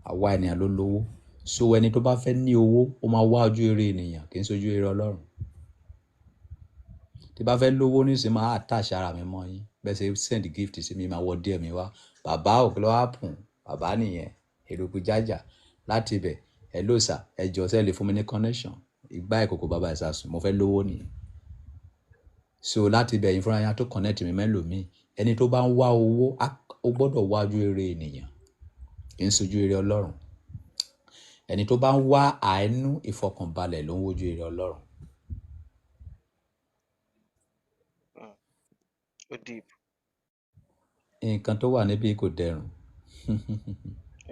Àwa ènìyàn ló lówó. So ẹni tó bá fẹ́ ní owó, ó máa wá ojú rere ènìyàn, kì í ṣe ojú rere Ọlọ́run. Tí bá fẹ́ lówó nísìnyí, máa attach ara mi mọ́ yín. Bẹ́ẹ̀ ṣe send gift sí mi, máa wọ díẹ̀ mi wá. Bàbá ò kí ló happen? Bàbá nìyẹn. Eruku jájà. Láti ibẹ̀, hello sir, ẹ jọ̀ọ́ ṣé ẹ lè fún mi ní connection. Ìgbà ìkòkò bàbá ìsasùn, mo fẹ́ lówó nìyẹn. So láti ibẹ̀ yín fúnra yín á tó connect mi mẹ́lòmíì. Ẹni tó bá ń wá owó, ó gbọ́dọ̀ wá ojú rere ènìyàn, kì í ṣe ojú rere Ọlọ́run. Ẹni tó bá ń wá àánú ìfọkànbalẹ̀ ló ń wojú rere Ọlọ́run. Ó deep. Nǹkan tó wà níbí kò dẹrùn.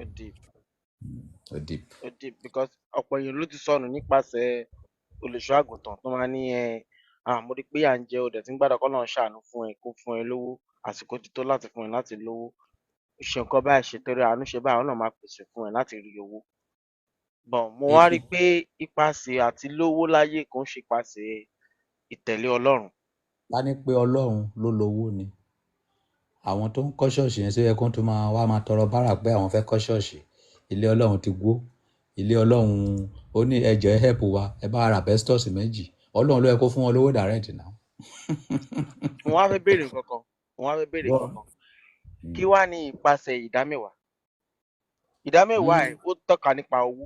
Ó deep. Ó deep. Ó deep because ọ̀pọ̀ èèyàn ló ti sọnù nípasẹ̀ olùṣọ́ àgùntàn tó máa ní ẹ, mo rí pé à ń jẹ ọdẹ tí ń gbàdúrà k'Ọlọ́run ṣàánú fún ẹ, kó fún ẹ lówó, àsìkò ti tó láti fún ẹ láti lówó, ṣe nǹkan báyìí, ṣe torí àánú, ṣe báyìí, Ọlọ́run máa pèsè fún ẹ láti rí owó. But mo wá rí i pé ipasẹ̀ àti lówó láyé kò ń ṣe ipasẹ̀ ìtẹ̀lé Ọlọ́run. Ká ní pé Ọlọ́run ló lówó ni. Àwọn tó ń kọ́ ṣọ́ọ̀ṣì yẹn, ṣé ó yẹ kó tún máa wá máa tọrọ bárà pé àwọn fẹ́ kọ́ ṣọ́ọ̀ṣì? Ilé Ọlọ́run ti gbó. Ilé Ọlọ́run ó ní ẹ jọ̀ọ́ ẹ help wa, ẹ bá ra asbestos méjì. Ọlọ́run ló yẹ kó fún wọn lówó direct now. Mo wá fẹ́ béèrè nǹkan kan. Mo wá fẹ́ béèrè nǹkan kan. Kí wá ní ipasẹ̀ ìdámẹ́wàá? Ìdámẹ́wàá ẹ̀ ó tọ́ka nípa owó.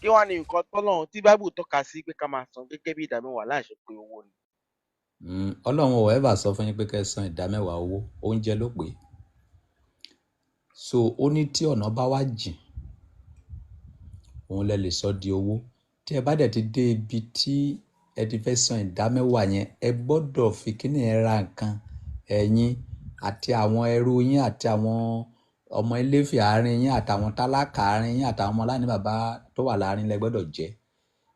Kí wá ní nǹkan tọ́lọ́run tí Báíbù tọ́ka sí pé ká máa san gẹ́gẹ́ bí ìdámẹ́wàá láì ṣe pé owó ni? Ọlọ́run ò ever sọ fún yín pé kẹ́ ẹ san ìdámẹ́wàá owó, oúnjẹ ló pé. So ó ní tí ọ̀nà bá wá jìn, òun lẹ lè sọ di owó. Tí ẹ bá dẹ̀ ti dé ibi tí ẹ ti fẹ́ san ìdámẹ́wàá yẹn, ẹ gbọ́dọ̀ fi kíní ẹ ra nǹkan, ẹ̀yin àti àwọn ẹrú yín àti àwọn ọmọ eléfè àárín yín àtàwọn tálákà àárín yín àtàwọn ọmọ aláìní bàbá tó wà láàárín lẹ gbọ́dọ̀ jẹ.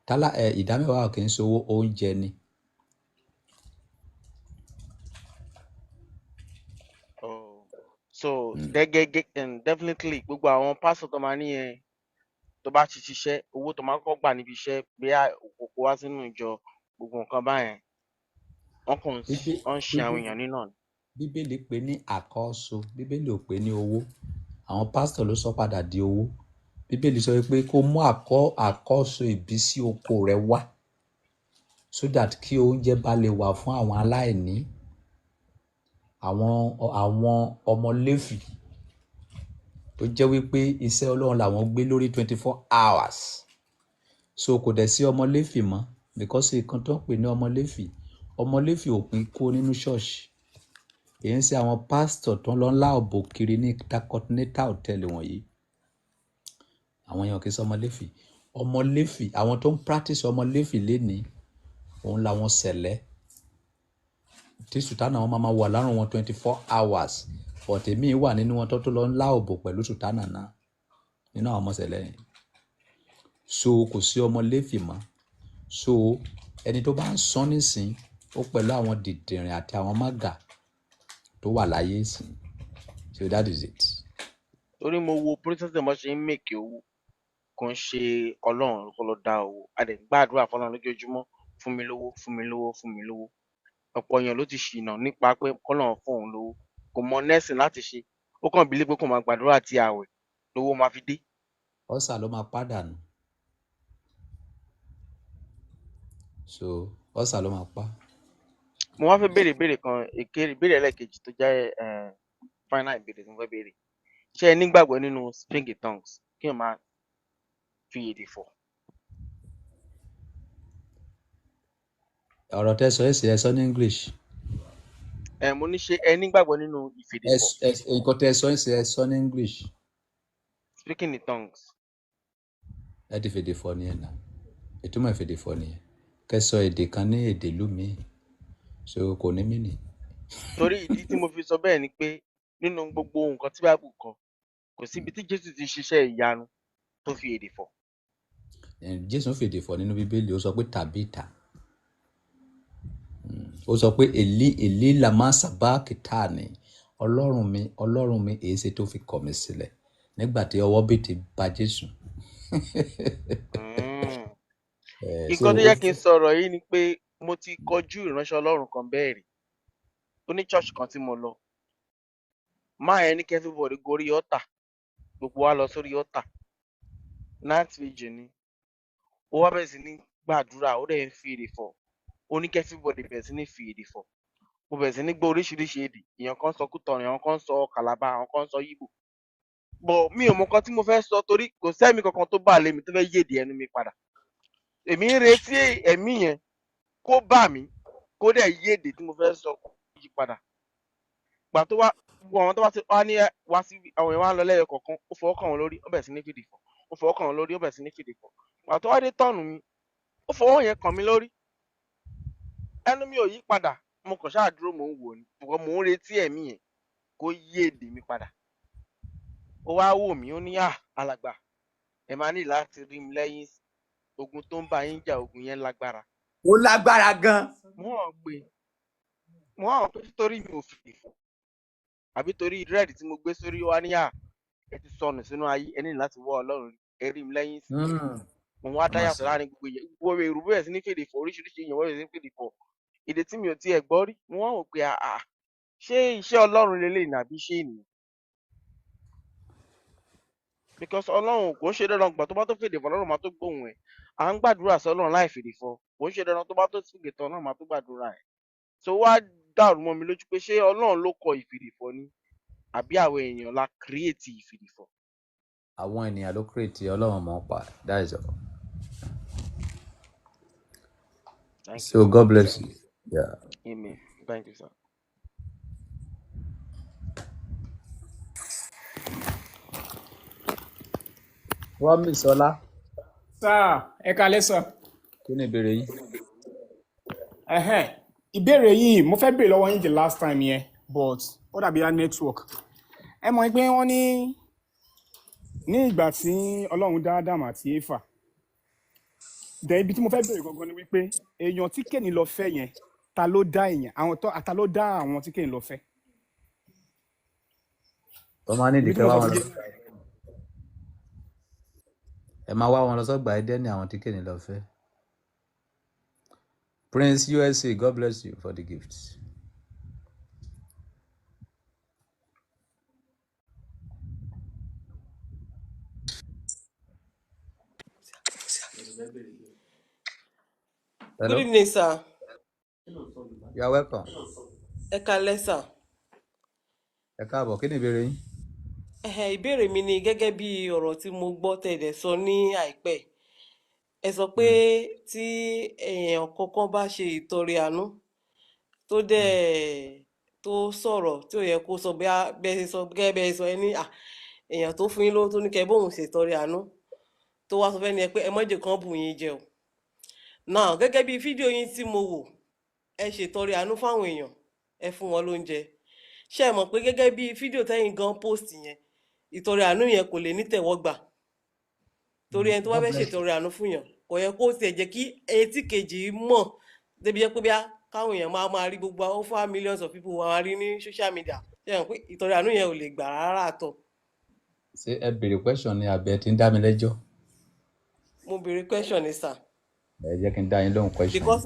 Tálá ẹ ìdámẹ́wàá kì í ṣe owó, oúnjẹ ni. Oh. So gẹ́gẹ́ definitely gbogbo àwọn pásítọ̀ tó máa ní ẹ tó bá ti ṣiṣẹ́, owó tó máa kọ́kọ́ gbà níbi iṣẹ́ bí òkòkò wá sínú ìjọ, gbogbo nǹkan báyẹn, wọ́n kàn ń ṣe àwọn èèyàn nínà ni. Bíbélì pè ní àkọ́so, Bíbélì ò pè ní owó. Àwọn pásítọ̀ ló sọ padà di owó. Bíbélì sọ pé kó mú àkọ́so ìbísí oko rẹ wá so that kí oúnjẹ bá lè wà fún àwọn aláìní, àwọn ọmọ Léfì tó jẹ́ wípé iṣẹ́ Ọlọ́run làwọn gbé lórí 24 hours. So kò dẹ̀ sí ọmọ Léfì mọ́ because nǹkan tó ń pè ní ọmọ Léfì, ọmọ Léfì ò pín kó nínú ṣọ́ọ̀ṣì. Èyí ń ṣe àwọn pásítọ̀ tó ń lọ ńlá òbò kiri ní Intercontinental Hotel wọ̀nyí. Àwọn èèyàn kì í ṣe ọmọ Léfì. Ọmọ Léfì, àwọn tó ń practice ọmọ Léfì lénìí, òun làwọn sẹ̀lẹ̀. Tí sùtánà wọn máa ma wà lárùn wọn 24 hours. But èmi wà nínú wọn tó lọ ńlá òbò pẹ̀lú sùtánà náà nínú àwọn ọmọ sẹ̀lẹ̀ yẹn. So kò sí ọmọ Léfì mọ́. So ẹni tó bá ń sán nísìn, ó pẹ̀lú àwọn dìdìrìn àti àwọn mágà tó wà láyé ìsìn. So that is it. Torí mo wo process bó ṣe ń make owó, kò ń ṣe Ọlọ́run kó lọ dá owó. A dẹ̀ gbàdúrà fún Ọlọ́run lójoojúmọ́, fún mi lówó, fún mi lówó, fún mi lówó. Ọ̀pọ̀ èèyàn ló ti ṣìnà nípa pé kọ́lọ́run fún òun lówó, kò mọ nẹ́sìn láti ṣe, ó kàn bílé pé kó máa gbàdúrà àti ààwẹ̀ lówó máa fi dé. Ọ̀sà ló máa pàdánù. So ọ̀sà ló máa pa. Mo wá fẹ́ béèrè ìbéèrè kan, èké ìbéèrè ẹlẹ́ẹ̀kejì tó jẹ́ final ìbéèrè tí mo fẹ́ béèrè. Ṣé ẹ nígbàgbọ́ nínú speaking in tongues, kí èèyàn máa fi èdè fọ̀? Ọ̀rọ̀ tẹ́ sọ ẹ sọ ní English. Ẹ mo ní ṣé ẹ nígbàgbọ́ nínú ìfèdè fọ̀? Nǹkan tẹ́ sọ ẹ sọ ní English. Speaking in tongues. Ẹ ti fèdè fọ̀ nìyẹn náà. Ìtumọ̀ ìfèdè fọ̀ nìyẹn. Kẹ́ sọ èdè kan ní èdè ìlú míì. So kò ní mí nì. Torí ìdí tí mo fi sọ bẹ́ẹ̀ ni pé nínú gbogbo nǹkan tí Báíbù kọ, kò síbi tí Jésù ti ṣiṣẹ́ ìyanu tó fi èdè fọ̀. Jésù fèdè fọ̀ nínú Bíbélì, ó sọ pé tàbítà. Ó sọ pé èlí èlí làmá sábà kìtàní. Ọlọ́run mi, Ọlọ́run mi, èéṣe tó fi kọ̀ mí sílẹ̀ nígbà tí ọwọ́ bí ti ba Jésù. So Nǹkan tó ó yẹ kí n sọ̀rọ̀ yìí ni pé mo ti kọjú ìránṣẹ́ Ọlọ́run kan bẹ́ẹ̀ rí. Ó ní church kan tí mo lọ. Máa yẹn ní kí everybody gorí altar. Gbogbo wa lọ sórí altar. Night vigil ni. Ó wá bẹ̀rẹ̀ sí ní gbàdúrà, ó dẹ̀ ń fi èdè fọ̀. Ó ní kí everybody bẹ̀rẹ̀ sí ní fi èdè fọ̀. Mo bẹ̀rẹ̀ sí ní gbọ́ oríṣiríṣi èdè. Èèyàn kan sọ Kútọ̀nù, èèyàn kan sọ Kàlàbà, àwọn kan sọ Yíbò. But mi ò mọ nǹkan tí mo fẹ́ sọ torí kò sẹ́mi kankan tó bà lé mi tó fẹ́ yí èdè ẹnu mi padà. Èmi ń retí ẹ̀mí yẹn kó bà mí, kó dẹ̀ yí èdè tí mo fẹ́ sọ kó yí padà. Gbà tó wá, gbogbo àwọn tó bá ti wá ní wá sí, àwọn èèyàn wá ń lọ lẹ́yọ kọ̀ọ̀kan, ó fọwọ́ kàn wọ́n lórí, ó bẹ̀rẹ̀ sí ní fèdè fọ̀. Ó fọwọ́ kàn wọ́n lórí, ó bẹ̀rẹ̀ sí ní fèdè fọ̀. Gbà tó wá dé tọ̀nù mi, ó fọwọ́ yẹn kàn mí lórí. Ẹnu mi ò yí padà, mo kàn ṣáà dúró mò ń wò ni. Mò ń retí ẹ̀mí yẹn kó yí èdè mi padà. Ó wá wò mí, ó ní à, alàgbà, ẹ máa ní láti rí mi lẹ́yìn ogun tó ń bá yín jà, ogun yẹn lágbára. Ó lágbára gan. Mo hàn pé torí mi ò fèdè fọ̀ àbí torí dread tí mo gbé sórí wá ní à, ẹ ti sọnù sínú ayé, ẹ ní láti wá Ọlọ́run, ẹ rí mi lẹ́yìn sí. Mo wá dá yàtọ̀ láàrin gbogbo èèyàn, gbogbo èrò bẹ̀rẹ̀ sí ní fèdè fọ̀, oríṣiríṣi èèyàn bẹ̀rẹ̀ sí ní fèdè fọ̀. Èdè tí mi ò tiẹ̀ gbọ́ rí, mo wá wò pé àà, ṣé iṣẹ́ Ọlọ́run leléyìí ni àbí iṣẹ́ ènìyàn? Because Ọlọ́run kò ń ṣe dandan gbà tó bá tó fèdè fọ̀, Ọlọ́run máa tó gbóhùn ẹ̀. À ń gbàdúrà sí Ọlọ́run láì fèdè fọ̀, kò ń ṣe dandan tó bá tó fèdè tán náà máa tó gbàdúrà ẹ̀. So wá dàrú mọ́ mi lójú pé ṣé Ọlọ́run ló kọ ìfèdè fọ̀ ni àbí àwọn èèyàn la create ìfèdè fọ̀? Àwọn ènìyàn ló create, Ọlọ́run mọ̀ pa. That is all. Thank you, So sir. God bless you. Yeah. Amen. Thank you, sir. Promise Ọlá. Sir, ẹ káalẹ́ sir. Kí ni ìbéèrè yín? Ìbéèrè yìí mo fẹ́ béèrè lọ́wọ́ yín the last time yẹn, but ó dàbí á network. Ẹ mọ̀ pé wọ́n ní ní ìgbà tí Ọlọ́run dá Ádámù àti Éfà. Dẹ̀ ibi tí mo fẹ́ béèrè gangan ni wípé èèyàn tí Kéènì lọ fẹ́ yẹn, ta ló dá èèyàn? Àwọn tó ta ló dá àwọn tí Kéènì lọ fẹ́? Wọ́n máa ní Ibi tí ìdíkẹ́ mo wá sọ wọn ti lọ. yé. Ẹ máa wá wọn lọ sọ́gbà Édẹ́nì àwọn tí Kéènì lọ fẹ́. Prince USA, God bless you for the gift. Good Hello. evening, sir. You are welcome. Ẹ káalẹ́ sir. Ẹ káàbọ̀, kí ni ìbéèrè yín? Ìbéèrè mi ni gẹ́gẹ́ bí ọ̀rọ̀ tí mo gbọ́ tẹ́ dẹ̀ sọ ní àìpẹ́. Ẹ sọ pé tí èèyàn kankan bá ṣe ìtọrẹ àánú tó dẹ̀ tó sọ̀rọ̀ tí ò yẹ kó sọ bí ẹ ṣe sọ gẹ́gẹ́ bí ẹ sọ ẹ ní à èèyàn tó fún yín lówó tó ní kẹ́ bóun ṣe ìtọrẹ àánú tó wá sọ fẹ́ni ẹ pé ẹ má jẹ́ kán bù yín jẹ o. Now gẹ́gẹ́ bí fídíò yín tí mo wò, ẹ ṣètọrẹ àánú fáwọn èèyàn, ẹ fún wọn lóúnjẹ. Ṣé ẹ mọ̀ pé gẹ́gẹ́ bí fídíò tẹ́yìn gan post yẹn, ìtọrẹ àánú yẹn kò lè ní tẹ̀wọ́gbà torí ẹni tó bá God fẹ́ bless you. ṣètọrẹ àánú fún yàn kò yẹ kó tiẹ̀ jẹ́ kí etí kejì mọ̀ débi jẹ́ pé bí káwọn èèyàn máa máa rí gbogbo over millions of people máa rí ní social media. Ṣé ẹ mọ̀ pé ìtọrẹ àánú yẹn ò lè gbà rárá àtọ̀? Ṣé ẹ béèrè question ni àbí ẹ ti ń dá mi lẹ́jọ́? Mo béèrè question ni sir. Ẹ jẹ́ kí n dá yín lóhùn question yìí. Because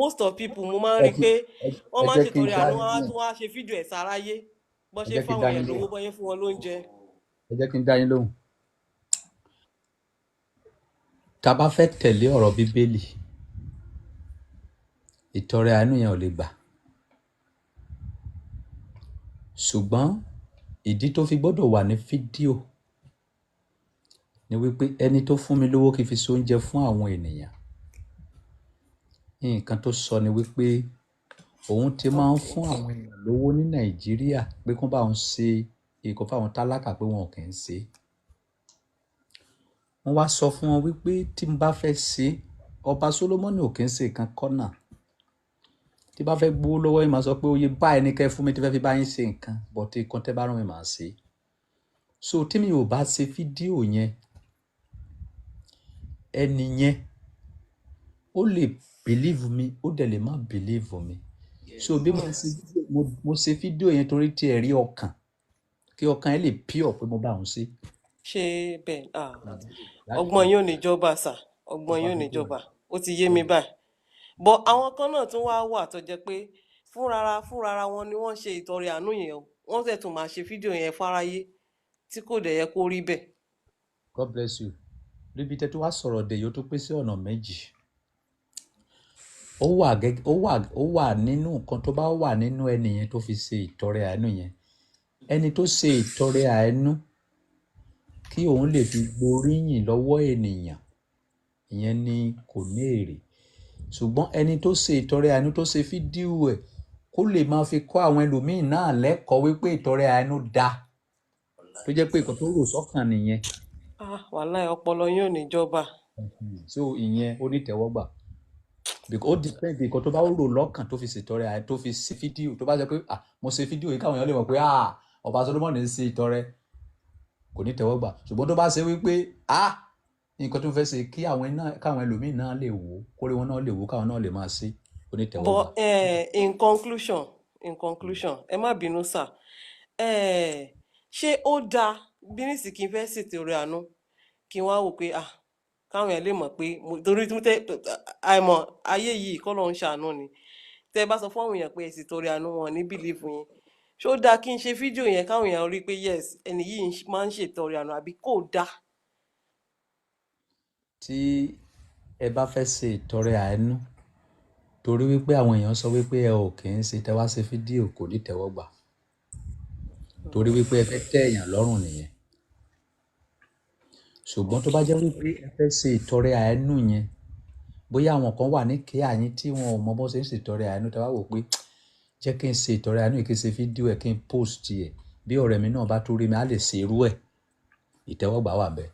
most of people, mo máa ń Ẹ rí i kí pé ẹ wọ́n ẹ máa ń jẹ́ kí n ṣètọrẹ dá àánú, yín wọ́n á lóhùn. tún wá ṣe fídíò ẹ̀ sáráyé, bọ́n Ẹ ṣe jẹ́ kí n fáwọn dá yín èèyàn lówó, lóhùn. bọ́n ṣe fún wọn lóúnjẹ. Ẹ jẹ́ kí n dá yín lóhùn. Tá a bá fẹ́ tẹ̀lé ọ̀rọ̀ Bíbélì, ìtọrẹ àánú yẹn ò lè gbà. Ṣùgbọ́n ìdí tó fi gbọ́dọ̀ wà ní fídíò ni wípé ẹni tó fún mi lówó kí n fi ṣe oúnjẹ fún àwọn ènìyàn, nǹkan tó sọ ni wípé òun ti máa ń fún àwọn èèyàn lówó ní Nàìjíríà pé kó bá òun ṣe nǹkan fáwọn tálákà, pé wọn ò kì í ṣe é. Wọ́n wá sọ fún wọn wípé tí n bá fẹ́ ṣe é, ọba Solomoni ò kì í ṣe nǹkan kọ́nà. Tí bá fẹ́ gbowó lọ́wọ́ yín, máa sọ pé oye báyìí ni kẹ́ fún mi tí fẹ́ fi bá yín ṣe nǹkan, but nǹkan tẹ́ bá rán mi, màá ṣe é. So tí mi ò bá ṣe fídíò yẹn, ẹni yẹn ó lè believe mi, ó dẹ̀ lè má believe mi. So bí mo ṣe mo ṣe fídíò yẹn torí tí ẹ rí ọkàn, kí ọkàn ẹ lè pure pé mo bá òun ṣe. Ṣé bẹ́ẹ̀? Ah, Láti ọgbọ́n yóò níjọba sà, ọgbọ́n ọba yóò fídíò níjọba, ó ti yé mi báyìí. But àwọn kan náà tún wá wà tó jẹ́ pé fúnrara wọn ni wọ́n ṣe ìtọrẹ àánú yẹn o, wọ́n sì tún máa ṣe fídíò yẹn fáráyé, tí kò dẹ̀ yẹ kó rí bẹ́ẹ̀. God bless you. Níbi tẹ́ tó wá sọ̀rọ̀ dé yóò tó pín sí ọ̀nà méjì. Ó wà gẹ́gẹ́ ó wà nínú nǹkan tó bá wà nínú ẹni yẹn tó fi ṣe ìtọrẹ àánú yẹn. Ẹni tó ṣe ìtọrẹ àánú kí òun lè fi gboríyìn lọ́wọ́ ènìyàn, ìyẹn ni kò ní èrè. Ṣùgbọ́n ẹni tó ṣe ìtọrẹ àánú tó ṣe fídíò ẹ̀ kó lè máa fi kọ́ àwọn ẹlòmíín náà lẹ́kọ̀ọ́ wípé ìtọrẹ àánú dáa, tó jẹ́ pé nǹkan tó rò sọ́kàn nìyẹn. Ah, wàláì, ọpọlọ yóò níjọba. So ìyẹn ó ní tẹ́wọ́gbà because ó depend nǹkan tó bá rò lọ́kàn tó fi ṣètọrẹ àánú, tó fi ṣe fídíò. Tó bá sọ pé, "Ah, mo ṣe fídíò yìí káwọn èèyàn lè mọ̀ pé, ah, ọba Solomoni ń ṣe ìtọrẹ," kò ní tẹ́wọ́gbà. Ṣùgbọ́n tó bá ṣe wípé, ah, nǹkan tó fẹ́ ṣe kí àwọn náà, káwọn ẹlòmíín náà lè wò ó, kórè wọn náà lè wò ó, káwọn náà lè máa ṣe, ó ní tẹ́wọ́gbà. But in conclusion, ẹ má bínú sà, ṣé ó dáa bí nísìnyí kí n fẹ́ ṣètọrẹ àánú, kí n wá wò pé, ah, káwọn èèyàn lè mọ̀ pé mo torí tí mo tẹ àìmọ̀ ayé yìí kọ́ ló ń ṣàánú ni, tẹ́ ẹ bá sọ fún àwọn èèyàn pé ẹ ṣètọrẹ àánú, wọn ní believe yín. Ṣé ó dáa kí n ṣe fídíò yẹn káwọn èèyàn rí i pé yes, ẹni yìí máa ń ṣètọrẹ àánú, àbí kò dáa? Tí ẹ bá fẹ́ ṣe ìtọrẹ àánú torí wípé àwọn èèyàn sọ wípé ẹ ò kì í ṣe, tẹ́ wá ṣe fídíò, kò ní tẹ́wọ́gbà, torí wípé ẹ fẹ́ tẹ́ èèyàn lọ́rùn nìyẹn. Ṣùgbọ́n tó bá jẹ́ wípé ẹ fẹ́ ṣe ìtọrẹ àánú yẹn, bóyá àwọn kan wà ní kíá yín tí wọn ò mọ bó ṣe ń ṣètọrẹ àánú, tẹ́ wá wò pé jẹ́ kí n ṣe ìtọrẹ àánú yìí, kí n ṣe fídíò ẹ̀, kí n post ẹ̀, bí ọ̀rẹ́ mi náà bá tó rí mi, á lè ṣe irú ẹ̀, ìtẹ́wọ́gbà wà bẹ́ẹ̀.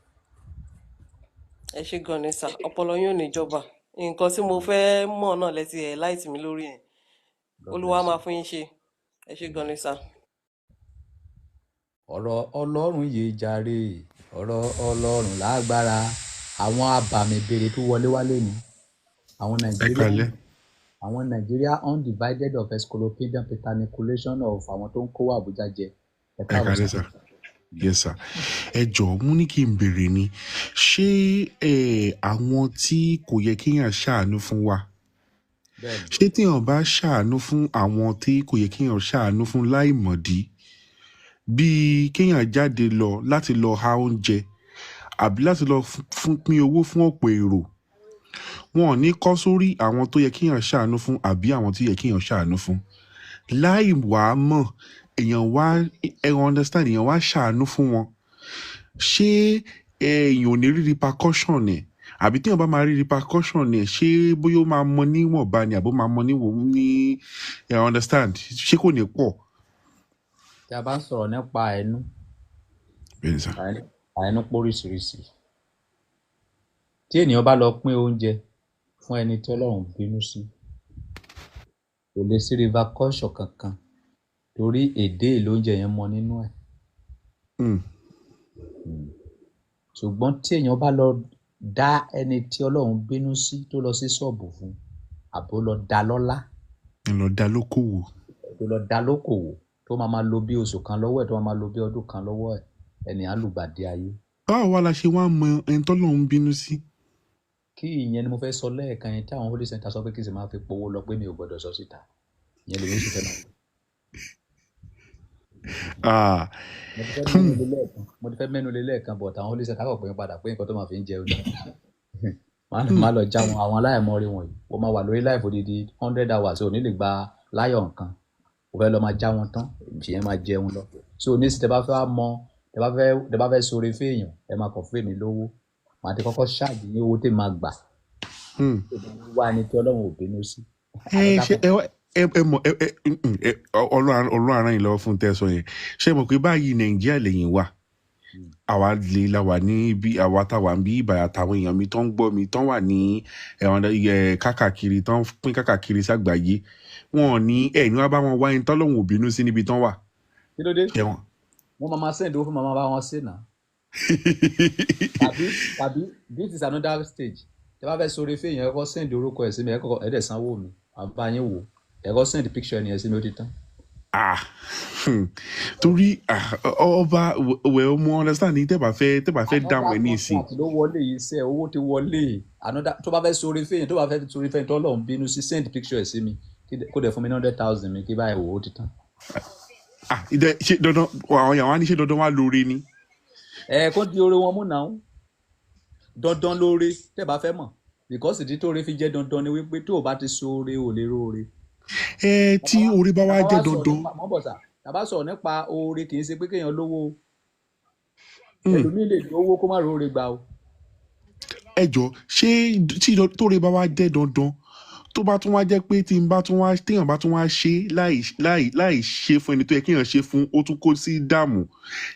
Ẹ ṣé gan ni sà, ọpọlọ yín ò ní jọba. Nǹkan tí mo fẹ́ mọ̀ náà lẹ́tí ẹ̀ láìtì mi lórí ẹ̀. God Olúwa bless máa you. fún yín ṣe. Ẹ ṣé gan ni sà. Ọ̀rọ̀ Ọlọ́run yìí jàre, ọ̀rọ̀ Ọlọ́run lágbára. Àwọn abàmì béèrè tó wọlé wálé ni àwọn Ẹ Nàìjíríà, kalẹ́. àwọn Nàìjíríà undivided of encyclopedia perniculation of àwọn tó ń kó Àbújá jẹ. Ẹ Ẹ káàbọ̀ kalẹ́ sà. sà. Yes sir. Ẹ jọ̀ọ́, mú ní kí n béèrè ni, ṣé àwọn tí kò yẹ kéèyàn ṣàánú fún wa, Bẹ́ẹ̀ni. ṣé téèyàn bá ṣàánú fún àwọn tí kò yẹ kéèyàn ṣàánú fún láìmọ̀dí, bíi kéèyàn jáde lọ láti lọ há oúnjẹ àbí láti lọ fún pín owó fún ọ̀pọ̀ èrò, wọn ò ní kọ́ sórí àwọn tó yẹ kéèyàn ṣàánú fún àbí àwọn tí yẹ kéèyàn ṣàánú fún láì wá mọ̀, èèyàn wá, ẹ understand, èèyàn wá ṣàánú fún wọn, ṣé èèyàn ò ní rí repercussion ẹ̀? Àbí téèyàn bá máa rí repercussion ẹ̀, ṣé bóyá ó máa mọ níwọ̀nba ni àbó máa mọ níwọ̀n ní, ẹ understand, ṣé kò ní pọ̀? Tí a bá ń sọ̀rọ̀ nípa àánú, Bẹ́ẹ̀ni sà. Àánú póríṣiríṣi. Tí ènìyàn bá lọ pín oúnjẹ fún ẹni tí Ọlọ́run bínú sí, kò lè sí repercussion kankan torí èdè ìlóúnjẹ yẹn mọ nínú ẹ̀. Ṣùgbọ́n tí èèyàn bá lọ dá ẹni tí Ọlọ́run bínú sí, tó lọ sí ṣọ́ọ̀bù fún, àbó lọ dá lọ́lá, Ẹ lọ dá lókòwò, tó lọ dá lókòwò, tó máa máa lo bí oṣù kan lọ́wọ́ ẹ̀, tó máa máa lo bí ọdún kan lọ́wọ́ ẹ̀, ẹni á lùgbàdì ayé. Báwo wá la ṣe wá mọ ẹni tọ́lọ́run bínú sí? Kí ìyẹn ni mo fẹ́ sọ lẹ́ẹ̀kan yẹn tí àwọn holy center sọ pé kí n sì máa fi powó lọ pé mi ò gbọ́dọ̀ sọ síta. Ìyẹn lèmi sì fẹ́ máa. Ah, Mo ti fẹ́ mẹ́nu lé lẹ́ẹ̀kan, mo ti fẹ́ mẹ́nu lé lẹ́ẹ̀kan, but àwọn holy center kọ̀ pé padà pé nǹkan tó máa fi ń jẹun ni. Wọ́n á lọ já wọn àwọn aláìmọ́re wọ̀nyí. Wọ́n máa wà lórí live odidi 100 hours, ò ní lè gba láyọ̀ nǹkan. O fẹ́ lọ máa já wọn tán, ìyẹn máa jẹun lọ. So ní sì tẹ bá fẹ́ wá mọ, tẹ bá fẹ́ sóore fèèyàn, ẹ máa kàn fún èmi lówó. Màá ti kọ́kọ́ ṣáàjì ní owó tèmi máa gbà. Wá ẹni tí Ọlọ́run ò bínú sí. Ẹ Another ṣe ẹ wá ẹ mọ ẹ ẹ mm, ẹ Ọlọ́run aràn yín lọ́wọ́ fún tẹ́ sọ yẹn. Ṣé mọ̀ pé báyìí Nàìjíríà lẹ́yìn wà, àwa lè la wà ní ibi àwa tá wà ń bí ìbàyà àtàwọn èèyàn mi tó ń gbọ́ mi tó ń wà ní ẹ̀wọ̀n ẹ̀ kákàkiri tó ń pín kákàkiri ságbàáyé, wọn ò ní ẹ̀ ní wá bá wọn wá ẹni tọ́lọ́hún ò bínú sí níbi tán wà. Kí ló dé? Ẹ̀wọ̀n. Wọ́n máa send owó fún màmá bá wọn ṣe náà. Tàbí this is another stage. Tẹ bá fẹ́ sóore fèèyàn, ẹ kọ́ send orúkọ ẹ̀ sí mi, ẹ kọ́kọ́ ẹ dẹ̀ sanwó mi, àbá yín wò. Ẹ kọ́ send picture ẹni yẹn sí mi, ó ti tán. Ah, torí ah, ọba wẹ̀, mo understand ní tẹ́ bá fẹ́ dáhùn Another ẹ̀ ní ìsìn. contract ló wọlé yìí sẹ́, owó ti wọlé. Another tó bá fẹ́ sóore fèèyàn, tó bá fẹ́ sóore fèèyàn tó Ọlọ́run bínú sí, send picture ẹ̀ sí mi, kó dẹ̀ fún mi ní 100,000 mi kí báyìí wò ó ti tán. Ah, ìdẹ ṣe dandan àwọn yàrá ní ṣe dandan wá lóore ni? Ẹ kó di oore wọn mú náà, dandan lóore tẹ́ bá fẹ́ mọ̀, because ìdí tó ore fi jẹ́ dandan ni wípé tó o bá ti sóore, ò lè róore. Ẹ tí oore bá wá Tàbá jẹ́ wá sọ̀rọ̀ dandan. nípa mọ́ bọ̀ sà, tàbá sọ̀rọ̀ nípa oore, kì í ṣe pé kéèyàn lówó o. Ẹlòmíì lè lówó kó má róore gbà o. Ẹ jọ, ṣé tí tóore bá wá jẹ́ dandan, tó bá tún wá jẹ́ pé tí n bá tún wá téèyàn bá tún wá ṣe láì láì láì ṣe fún ẹni tó yẹ kéèyàn ṣe fún, ó tún kó sí dààmú,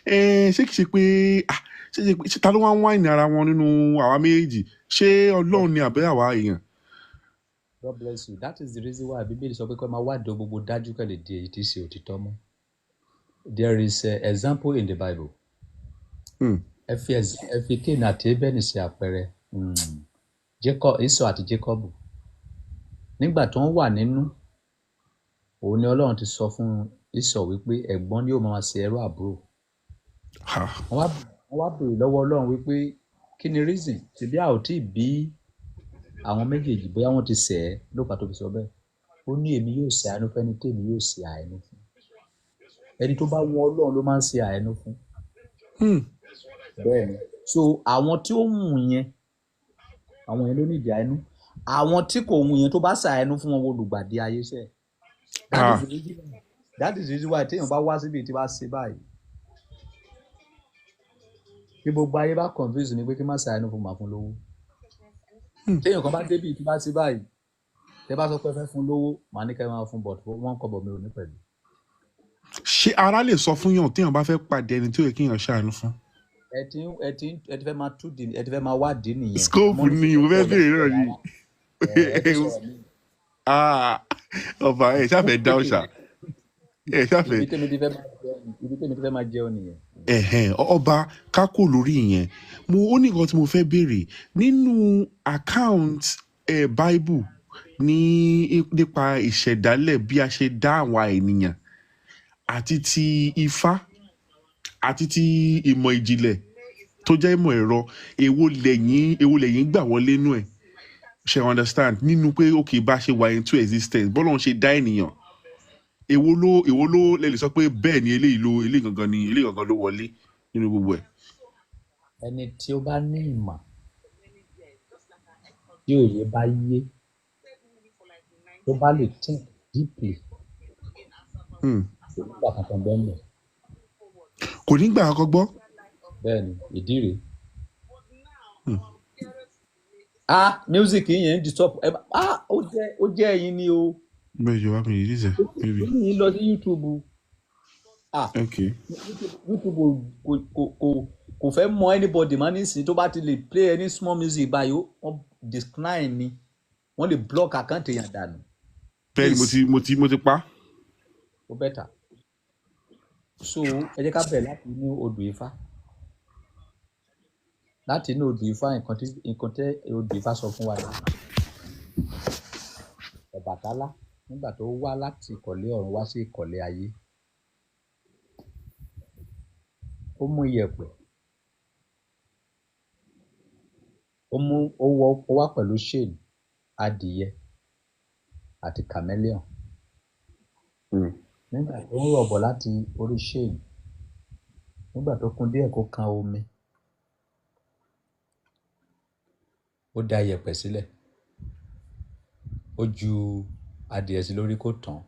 ẹ ṣé kìí ṣe pé ah, ṣé ṣe pé ṣé ta ló wá ń wáìnì ara wọn nínú àwa méjèèjì? Ṣé Ọlọ́run ni àbẹ́ àwa èèyàn? God bless you. That is the reason why Bíbélì sọ pé kó máa wádìí ohun gbogbo dájú kẹ́ lè di èyí tí í ṣe òtítọ́ mú. There is a example in the Bible. Ẹ fi Cain àti Abel ṣe àpẹẹrẹ. Jacob, Esau àti Jacob. Nígbà tó ń wà nínú, òun ni Ọlọ́run ti sọ fún Esau wípé ẹ̀gbọ́n ni yóò máa ṣe ẹrú àbúrò. Ha. Wọ́n wá béèrè lọ́wọ́ Ọlọ́run wípé kí ni reason tìbí a ò tí ì bí àwọn méjèèjì, bóyá wọ́n ti ṣẹ̀ ẹ́ ló fà tó fi sọ bẹ́ẹ̀. Ó ní èmi yóò ṣe àánú fẹ́ni tí èmi yóò ṣe àánú fún. Ẹni tó bá wọn Ọlọ́run ló máa ń ṣe àánú fún. Bẹ́ẹ̀ni. So àwọn tí ó wù yẹn, àwọn yẹn ló ní ìdí àánú. Àwọn tí kò wù yẹn, tó bá ṣàánú fún wọn, olùgbàdì ayé sẹ́. That Ah. is the reason why that is the reason why téèyàn bá wá síbi tí bá ṣe báyìí. Bí gbogbo ayé bá confuse mi pé kí n má ṣàánú fún, màá fún lówó. Téèyàn kan bá débi tí bá ṣe báyìí, tẹ bá sọ pé ẹ fẹ́ fún lówó, màá ní kẹ́ ẹ máa fún, but wọ́n kọ́ bọ̀ mi ò ní pẹ̀lú. Ṣé ara lè sọ fún yàn téèyàn bá fẹ́ pàdé ẹni tó yẹ kéèyàn ṣàánú fún? Ẹ ti fẹ́ máa tú di, ẹ ti fẹ́ máa wádìí nìyẹn. Scope Mo ní ni mo fẹ́ béèrè náà ni. Ẹ ti sọ̀rọ̀ mi. Ah, ọba ẹ ṣàfẹ́ dá ọ̀ṣà ẹ ṣàfẹ́. Ibi tèmi ti fẹ́ máa jẹun nìyẹn. Ẹ̀hẹ̀n, ọba kákò lórí ìyẹn, mo ó ní nǹkan tí mo fẹ́ béèrè nínú account Bible ní nípa ìṣẹ̀dálẹ̀ bí a ṣe dá àwa ènìyàn, àti ti Ifá, àti ti ìmọ̀ ìjìnlẹ̀ tó jẹ́ ìmọ̀ ẹ̀rọ. Èwo lẹ́yìn gbà wọlé nú ẹ̀? Ṣe understand nínú pé ok, bá ṣe wà into existence, bọ́lá ń ṣe dá ènìyàn, èwo ló lè sọ pé bẹ́ẹ̀ ni eléyìí ló, eléyìí gangan ni, eléyìí gangan ló wọlé nínú gbogbo ẹ̀? Ẹni tí ó bá ní ìmọ̀, tí òye bá yé, tó bá lè think deeply, kò ní gbà kankan bẹ́ẹ̀ mọ̀. Kò ní gbà kọ́kọ́ gbọ́. Bẹ́ẹ̀ ni, ìdí rèé. Ah, music yẹn ń disturb ẹ. Ah, ó jẹ́ ẹ̀yin ni o. Bẹ́ẹ̀ jọba mi yìí ṣe maybe. Ó ní yín lọ sí YouTube. Ah, YouTube kò fẹ́ mọ anybody mọ́ nísìnyí. Tó bá ti lè play any small music báyìí, wọ́n decline ni, wọ́n lè block account èèyàn dànù. Bẹ́ẹ̀ ni mo Please. ti pa. Ó better. So ẹ jẹ́ ká bẹ̀rẹ̀ láti inú odù Ifá, láti inú odù Ifá. Nǹkan tí odù Ifá sọ fún wa ni Ọbàtálá, nígbà tó wá láti ìkọ̀lé ọ̀run wá sí ìkọ̀lé ayé, ó mú iyẹ̀pẹ̀. Ó mú ó wọ ó wá pẹ̀lú chain adìyẹ àti chameleon. Nígbà tó ń rọ̀bọ̀ láti orí chain, nígbà tó kún díẹ̀ kó kan omi, ó da iyẹ̀pẹ̀ sílẹ̀, ó ju adìyẹ sí lórí kó tàn.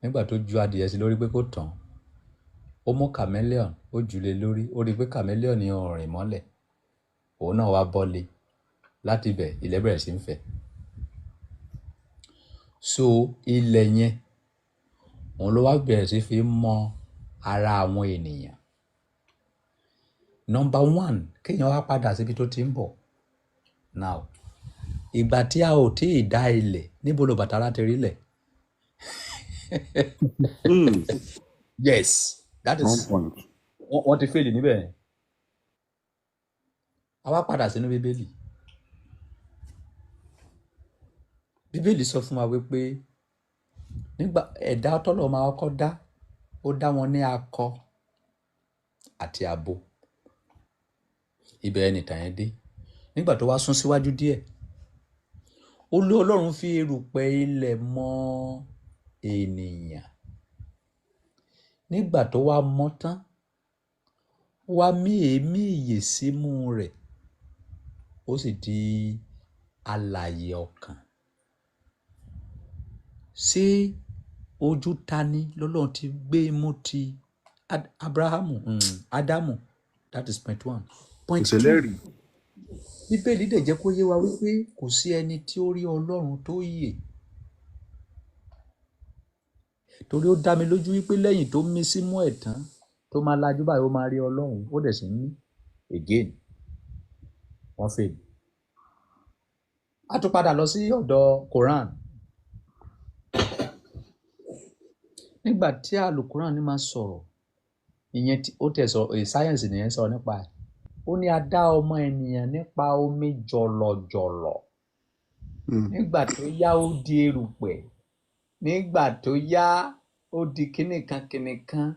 Nígbà tó ju adìyẹ sí lórí pé kó tàn, ó mú chameleon, ó jù lé lórí, ó rí i pé chameleon yẹn ò rìn mọ́lẹ̀, òun náà wá bọ́lé. Láti ibẹ̀ ilẹ̀ bẹ̀rẹ̀ sí ń fẹ̀. So ilẹ̀ yẹn òun ló wá bẹ̀rẹ̀ sí fi mọ ara àwọn ènìyàn. Number one, kéèyàn wá padà síbi tó ti ń bọ̀. Now, ìgbà tí a ò tí ì dá ilẹ̀, níbo ló Ọbàtálá ti rí ilẹ̀? Yes, that One is point. wọ́n ti fail níbẹ̀ yẹn. A wá padà sínú Bíbélì. Bíbélì sọ fún wa wípé nígbà ẹ̀dá tọ́lọ̀ máa kọ́kọ́ dá, ó dá wọn ní akọ àti abo. Ibẹ̀ ẹni tàn yẹn dé. Nígbà tó wá sún síwájú díẹ̀, ó lé Ọlọ́run fi erùpẹ̀ ilẹ̀ mọ ènìyàn. Nígbà tó wá mọ́ tán, ó wá mí èémí ìyè símú rẹ̀, ó sì di alààyè ọkàn. Ṣé ojú ta ni lọ́lọ́run ti gbé mú ti Abrahamu, Ádámù? That is point one. Kò Point two, sẹ́lẹ̀rì. Bíbélì dẹ̀ jẹ́ kó yé wa wípé kò sí ẹni tí ó rí Ọlọ́run tó yè. Torí ó dá mi lójú wípé lẹ́yìn tó mí símú ẹ̀ tán, tó máa lajú báyìí, ó máa rí Ọlọ́run, ó dẹ̀ sì ń mí. Again, wọ́n fail. A tún padà lọ sí ọ̀dọ̀ Quran. Nígbà tí Àlùkùránì ní máa sọ̀rọ̀, ìyẹn tí ó tẹ̀ sọ, sáyẹ́ǹsì nìyẹn sọ nípa ẹ̀. Ó ní a dá ọmọ ènìyàn nípa omi jọ̀lọ̀jọ̀lọ̀. Nígbà tó yá ó di erùpẹ̀. Nígbà tó yá ó di kíníkan kíníkan.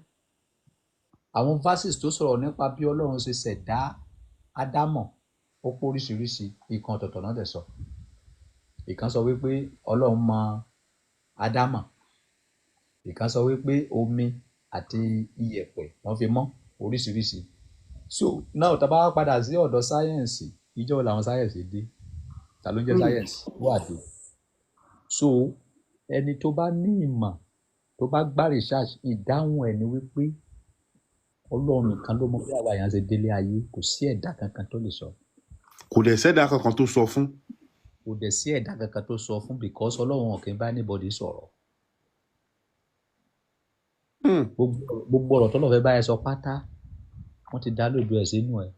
Àwọn verses tó sọ̀rọ̀ nípa bí Ọlọ́run ṣe ṣẹ̀dá Ádámọ̀, ó pé oríṣiríṣi, ìkan ọ̀tọ̀ọ̀tọ̀ náà dẹ̀ sọ. Ìkan sọ wípé Ọlọ́run mọ Ádámọ̀. Ìkan sọ wípé omi àti iyẹ̀pẹ̀ wọ́n fi mọ́ oríṣiríṣi. So now tá a bá wá padà sí ọ̀dọ̀ sáyẹ́ǹsì, ìjọ́ wo làwọn sáyẹ́ǹsì dé? Ta ló ń jẹ́ sáyẹ́ǹsì? Who are they? So ẹni tó bá ní ìmọ̀, tó bá gbá research, ìdáhùn ẹ̀ ni wípé Ọlọ́run nìkan ló mọ bí àwa èèyàn ṣe délé ayé, kò sí ẹ̀dá kankan tó lè sọ. Kò dẹ̀ sẹ́dá kankan tó sọ fún. Kò dẹ̀ sí ẹ̀dá kankan tó sọ fún because Ọlọ́run ò kí ń bá anybody sọ̀rọ̀. Gbogbo ọ̀rọ̀ tọ́lọ́run fẹ́ bá ẹ sọ pátá, wọ́n ti dá lójú ẹ̀ sínú ẹ̀.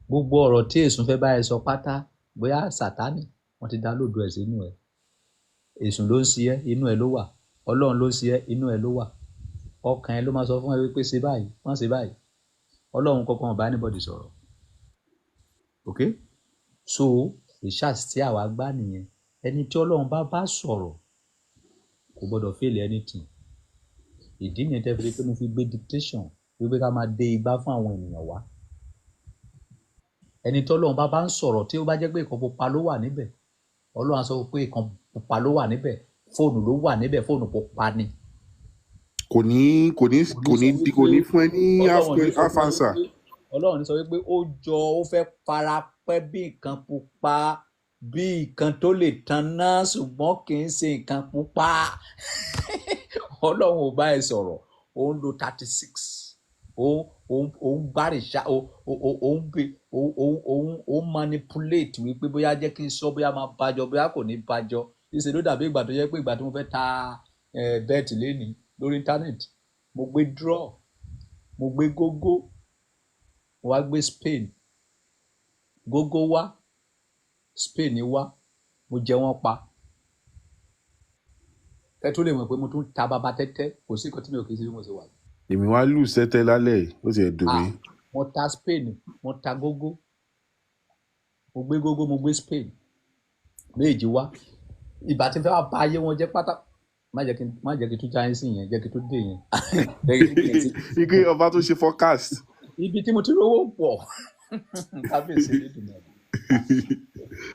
Gbogbo ọ̀rọ̀ tí èṣù fẹ́ bá ẹ sọ pátá, bóyá Sátánì, wọ́n ti dá lójú ẹ̀ sínú ẹ̀. Èṣù ló ń ṣe ẹ́, inú ẹ ló wà. Ọlọ́run ló ń ṣe ẹ́, inú ẹ ló wà. Ọkàn ẹ ló máa sọ fún ẹ wípé ṣe báyìí, má ṣe báyìí. Ọlọ́run kankan ò bá anybody sọ̀rọ̀. Okay? So research tí àwa gbá nìyẹn. Ẹni tí Ọlọ́run bá bá sọ̀rọ̀ kò gbọdọ̀ fail anything. Ìdí nìyẹn tẹ́ fi rí pé mo fi gbé dictation wípé ká máa dé igbá fún àwọn ènìyàn wá. Ẹni tí Ọlọ́run bá bá ń sọ̀rọ̀ tí ó bá jẹ́ pé ìkan pupa ló wà níbẹ̀, Ọlọ́run á sọ pé ìkan pupa ló wà níbẹ̀, fóònù ló wà níbẹ̀, fóònù pupa ni. Kò ní kò ní Kò ní kò sọ ní kò wípé ní fún ẹ ní half Ọlọ́run ní sọ half fún ẹ answer. wípé Ọlọ́run ní sọ wípé ó jọ ó fẹ́ fara pẹ́ bí nǹkan pupa, bí nǹkan tó lè tanná ṣùgbọ́n kì í ṣe nǹkan pupa. Ọlọ́run ò bá ẹ sọ̀rọ̀, ó ń lo 36, ó ń gbá research, ó ń be ó ń manipulate wípé bóyá jẹ́ kí n sọ, bóyá máa bájọ, bóyá kò ní bájọ. Ìṣe ló dàbí ìgbà tó jẹ́ pé ìgbà tí mo fẹ́ ta bẹ́ẹ̀tì lénìí lórí íńtánẹ́ẹ̀tì, mo gbé draw, mo gbé gógó, mo wá gbé Spain, gógó wá, Spain wá, mo jẹ wọ́n pa. Ẹ tó lè mọ̀ pé mo tún ta bàbá tẹ́tẹ́, kò sí nǹkan tí mi ò kí ń ṣe bí mo ṣe wà yìí. Èmi wá lù sẹ́tẹ́ lálẹ́ yìí, ó ti ẹ̀ dùn mí. Mo ta Spain, mo ta gógó, mo gbé gógó, mo gbé Spain, méjì wá. Ìgbà tí n fẹ́ wá ba ayé wọn jẹ́ pátá, má jẹ́ kí n tún já yín sí yẹn, jẹ́ kí n tún dé yẹn. Jẹ́ kí n tún dé yẹn sí. Ike ọba tó ṣe forecast. Ibi tí mo ti rówó pọ̀. Kábíyèsí Elédùmarè.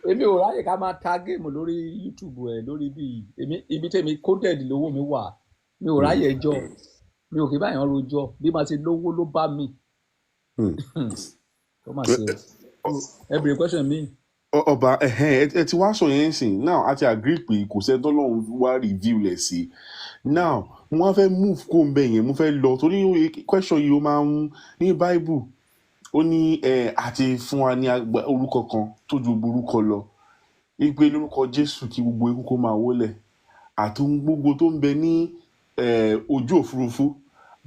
Èmi ò ráyè ká máa ta géèmù lórí YouTube ẹ lórí bí èmi ibi tèmi coded lówó mi wà. Mi ò ráyè ẹjọ́, mi ò kí báyọ̀ rojọ́, bí màá ṣe lówó ló bá mi. Ó mà ṣe o. Ẹ bèrè question mi. Ọba ẹhẹn, ẹ ti wá sọ yẹn sìn now, a ti agree pé kò sẹ́ni tọ́lọ́run wá review lẹ̀ sí. Now mo wá fẹ́ move kó ń bẹ̀ yẹn, mo fẹ́ lọ torí question yìí, ó máa ń ní Bible, ó ní ẹ àti fún wa ní orúkọ kan tó ju gbogbo orúkọ lọ, wípé lórúkọ Jésù kí gbogbo ikú kó máa wólẹ̀, àti ohun gbogbo tó ń bẹ ní ojú òfurufú,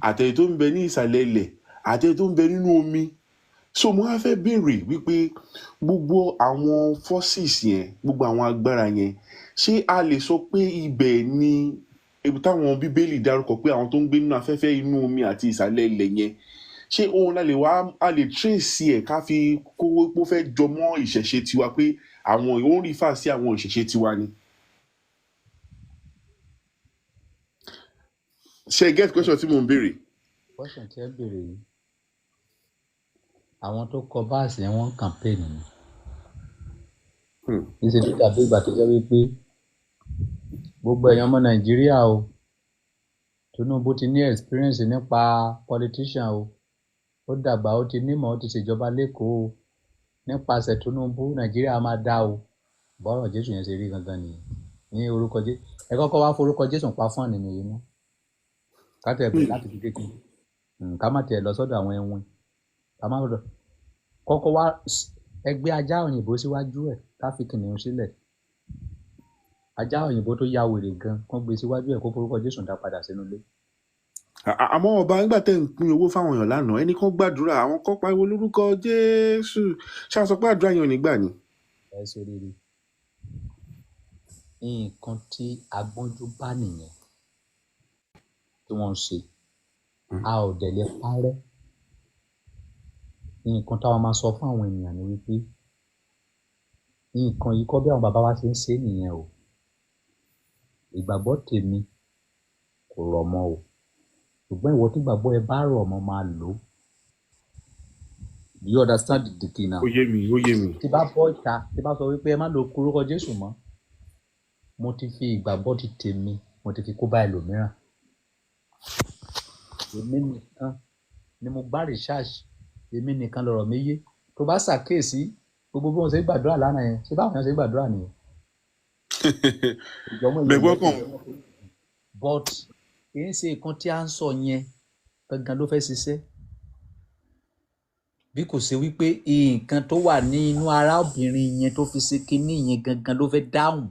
àtẹ̀yí tó ń bẹ ní ìsàlẹ̀ ilẹ̀, àtẹ̀yí tó ń bẹ nínú omi. So mo wá fẹ́ béèrè wípé gbogbo àwọn forces yẹn, gbogbo àwọn agbára yẹn, ṣé a lè sọ pé ibẹ̀ ni ibi táwọn Bíbélì dárúkọ pé àwọn tó ń gbé nínú afẹ́fẹ́, inú omi àti ìsàlẹ̀ ilẹ̀ yẹn, ṣé òun la lè wá a lè trace ẹ̀ ká fi kówó pé ó fẹ́ jọmọ́ ìṣẹ̀ṣe tiwa, pé àwọn ó ń refer sí àwọn ìṣẹ̀ṣe tiwa ni? Ṣé ẹ get question tí mò ń béèrè? Question tí ẹ béèrè yìí, àwọn tó kọ báàsì yẹn, wọ́n ń campaign ni. Níṣẹ́ ló dàbí ìgbà tó jẹ́ wípé gbogbo èèyàn ọmọ Nàìjíríà o, Tinubu ti ní experience nípa politician o, ó dàgbà, ó ti nímọ̀, ó ti ṣèjọba lẹ́kọ̀ọ́ o, nípasẹ̀ Tinubu Nàìjíríà máa dá o. Bọ́rọ̀ Jésù yẹn ṣe rí gangan nìyẹn. Ní orúkọ Jésù, ẹ kọ́kọ́ wá forúkọ Jésù pa fún ànínú yìí ná, ká tẹ̀ bẹ̀rẹ̀ láti fi kékeré. Ká má tiẹ̀ lọ sọ́dọ̀ àwọn ẹ̀wọ̀n, ká má lọ kọ́kọ́ wá ẹgbẹ́ ajá òyìnbó síwájú ẹ̀, ká fi kìnìún sílẹ̀. Ajá òyìnbó tó ya wèrè gan kán gbé síwájú ẹ̀, kó forúkọ Jésù dá padà sínú ilé. Àmọ́ ọba, nígbà tẹ́ ń pín owó fáwọn èèyàn lánàá, ẹnì kan gbàdúrà, àwọn kan pariwo lórúkọ Jésù, ṣáà sọ pé àdúrà yẹn ò ní gbà ni? Ẹ ṣe rere, nǹkan tí agbọ́njú bá nìyẹn tí wọ́n ń ṣe. A ò dẹ̀ lè parẹ́. Nǹkan táwọn máa sọ fún àwọn ènìyàn ni wípé nǹkan yìí kọ́ bí àwọn bàbá wa ṣe ń ṣe nìyẹn o. Ìgbàgbọ́ tèmi kò rọ̀ mọ́ o, ṣùgbọ́n ìwọ tí ìgbàgbọ́ ẹ bá rọ̀ mọ́, máa lò ó. Do you understand the key now? Ó yé mi, ó yé mi. Tí bá bọ́ ìta, tí bá sọ wípé ẹ má lo orúkọ Jésù mọ́, mo ti fi ìgbàgbọ́ ti tèmi, mo ti fi kó bá ẹlòmíràn. Èmi nìkan ni mo gbá research, èmi nìkan lọ̀rọ̀ mi yé. Tó bá ṣàkíyèsí gbogbo bí wọ́n ṣe ń gbàdúrà lánàá yẹn, ṣé báwọn yẹn ṣe ń gbàdúrà nìyẹn? Ìjọmọ ìyẹn Bẹ̀gbọ́n kan. But kì í ṣe nǹkan tí a ń sọ yẹn gangan ló fẹ́ ṣiṣẹ́, bí kò ṣe wípé nǹkan tó wà ní inú arábìnrin yẹn tó fi ṣe kinní yẹn gangan ló fẹ́ dáhùn.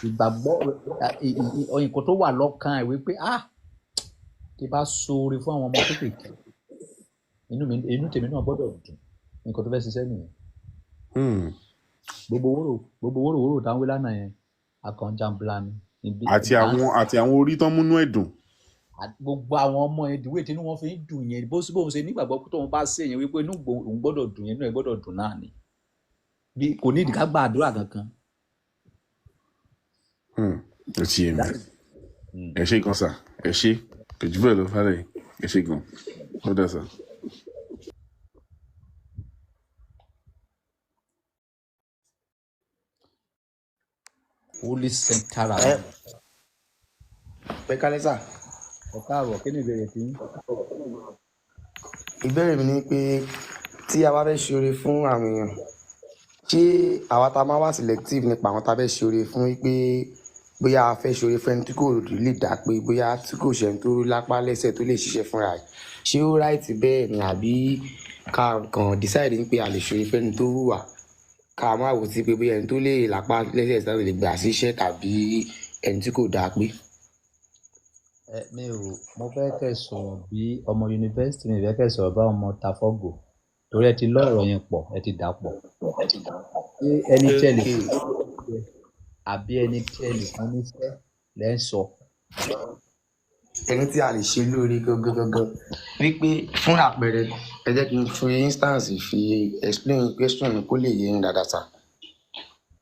Ìgbàgbọ́ nǹkan tó wà lọ́kàn ẹ̀ wípé, ah, tí bá ṣoore fún àwọn ọmọ kéékèèké, inú mi, inú tèmi náà gbọ́dọ̀ dùn. Nǹkan tó fẹ́ ṣiṣẹ́ nìyẹn. Gbogbo wóró wóró táwọn wí lánàá yẹn, akànjàmbla ni ibi Àti àwọn àti àwọn orí tán múnú ẹ̀dùn. Gbogbo àwọn ọmọ yẹn, ìdíwé tí inú wọn fi ń dùn yẹn, bó bóun ṣe nígbàgbọ́ pé tóun bá ṣe yẹn wípé inú òun gbọ́dọ̀ dùn yẹn, inú ẹ̀ gbọ́dọ̀ dùn náà ni, bí kò ní ìdí ká gba àdúrà kankan. Ó ti yé mi. That is. Ẹ ṣé gan sà, ẹ ṣé, kò jù bẹ́ẹ̀ lọ fálẹ̀, ẹ ṣé gan, ó dà sà. Holy center. Ẹ pẹ kálẹ́ sà. Ẹ káàbọ̀, kí ni ìbéèrè tí yín? Ìbéèrè mi ni pé tí a bá fẹ́ ṣe oore fún àwọn èèyàn, ṣé àwa tá a máa wá selective nípa àwọn tá a fẹ́ ṣe oore fún, wípé bóyá a fẹ́ ṣe oore fún ẹni tí kò lè dá pé, bóyá tí kò ṣe ẹni tó lápá lẹ́sẹ̀ tó lè ṣiṣẹ́ fúnra ẹ̀, ṣé ó right bẹ́ẹ̀ ni, àbí ká kàn decide ní pé a lè ṣe oore fún ẹni tó wù wá, ká má wò sí pé bóyá ẹni tó lè lápá lẹ́sẹ̀ tó lè gbà síṣẹ́ tàbí ẹni tí kò dáa pé? Ẹ mi ò, mo fẹ́ kẹ́ sọ̀rọ̀ bí ọmọ yunifásitì, mi fẹ́ kẹ́ sọ̀rọ̀ bá ọmọ tafọ́gò, torí ẹ ti lọ́ ọ̀rọ̀ yẹn pọ̀, ẹ ti dà pọ̀. Ṣé ẹni tí ẹ lè fún lóúnjẹ àbí ẹni tí ẹ lè fún níṣẹ́ lẹ́ ń sọ? Ẹni tí a lè ṣe lóore gangan gangan, wípé fún àpẹẹrẹ, ẹ jẹ́ kí n fi instance fi explain question mi kó lè yé yín dáadáa sá.